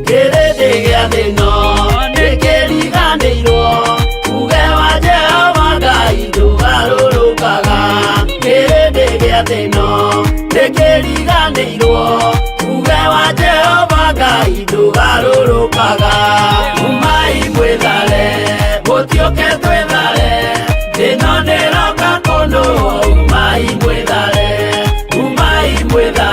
Kĩrĩndĩ gĩa thĩ ĩno nĩkĩriganĩirwo, uge wa Jehova Ngai ndũgarũrũkaga. Kĩrĩndĩ gĩa thĩ ĩno nĩkĩriganĩirwo, uge wa Jehova Ngai ndũgarũrũkaga. Umai mwĩthare, mũtiũke twĩthare, ĩno nĩroka kũndũ. Umai mwĩthare, umai mwĩthare,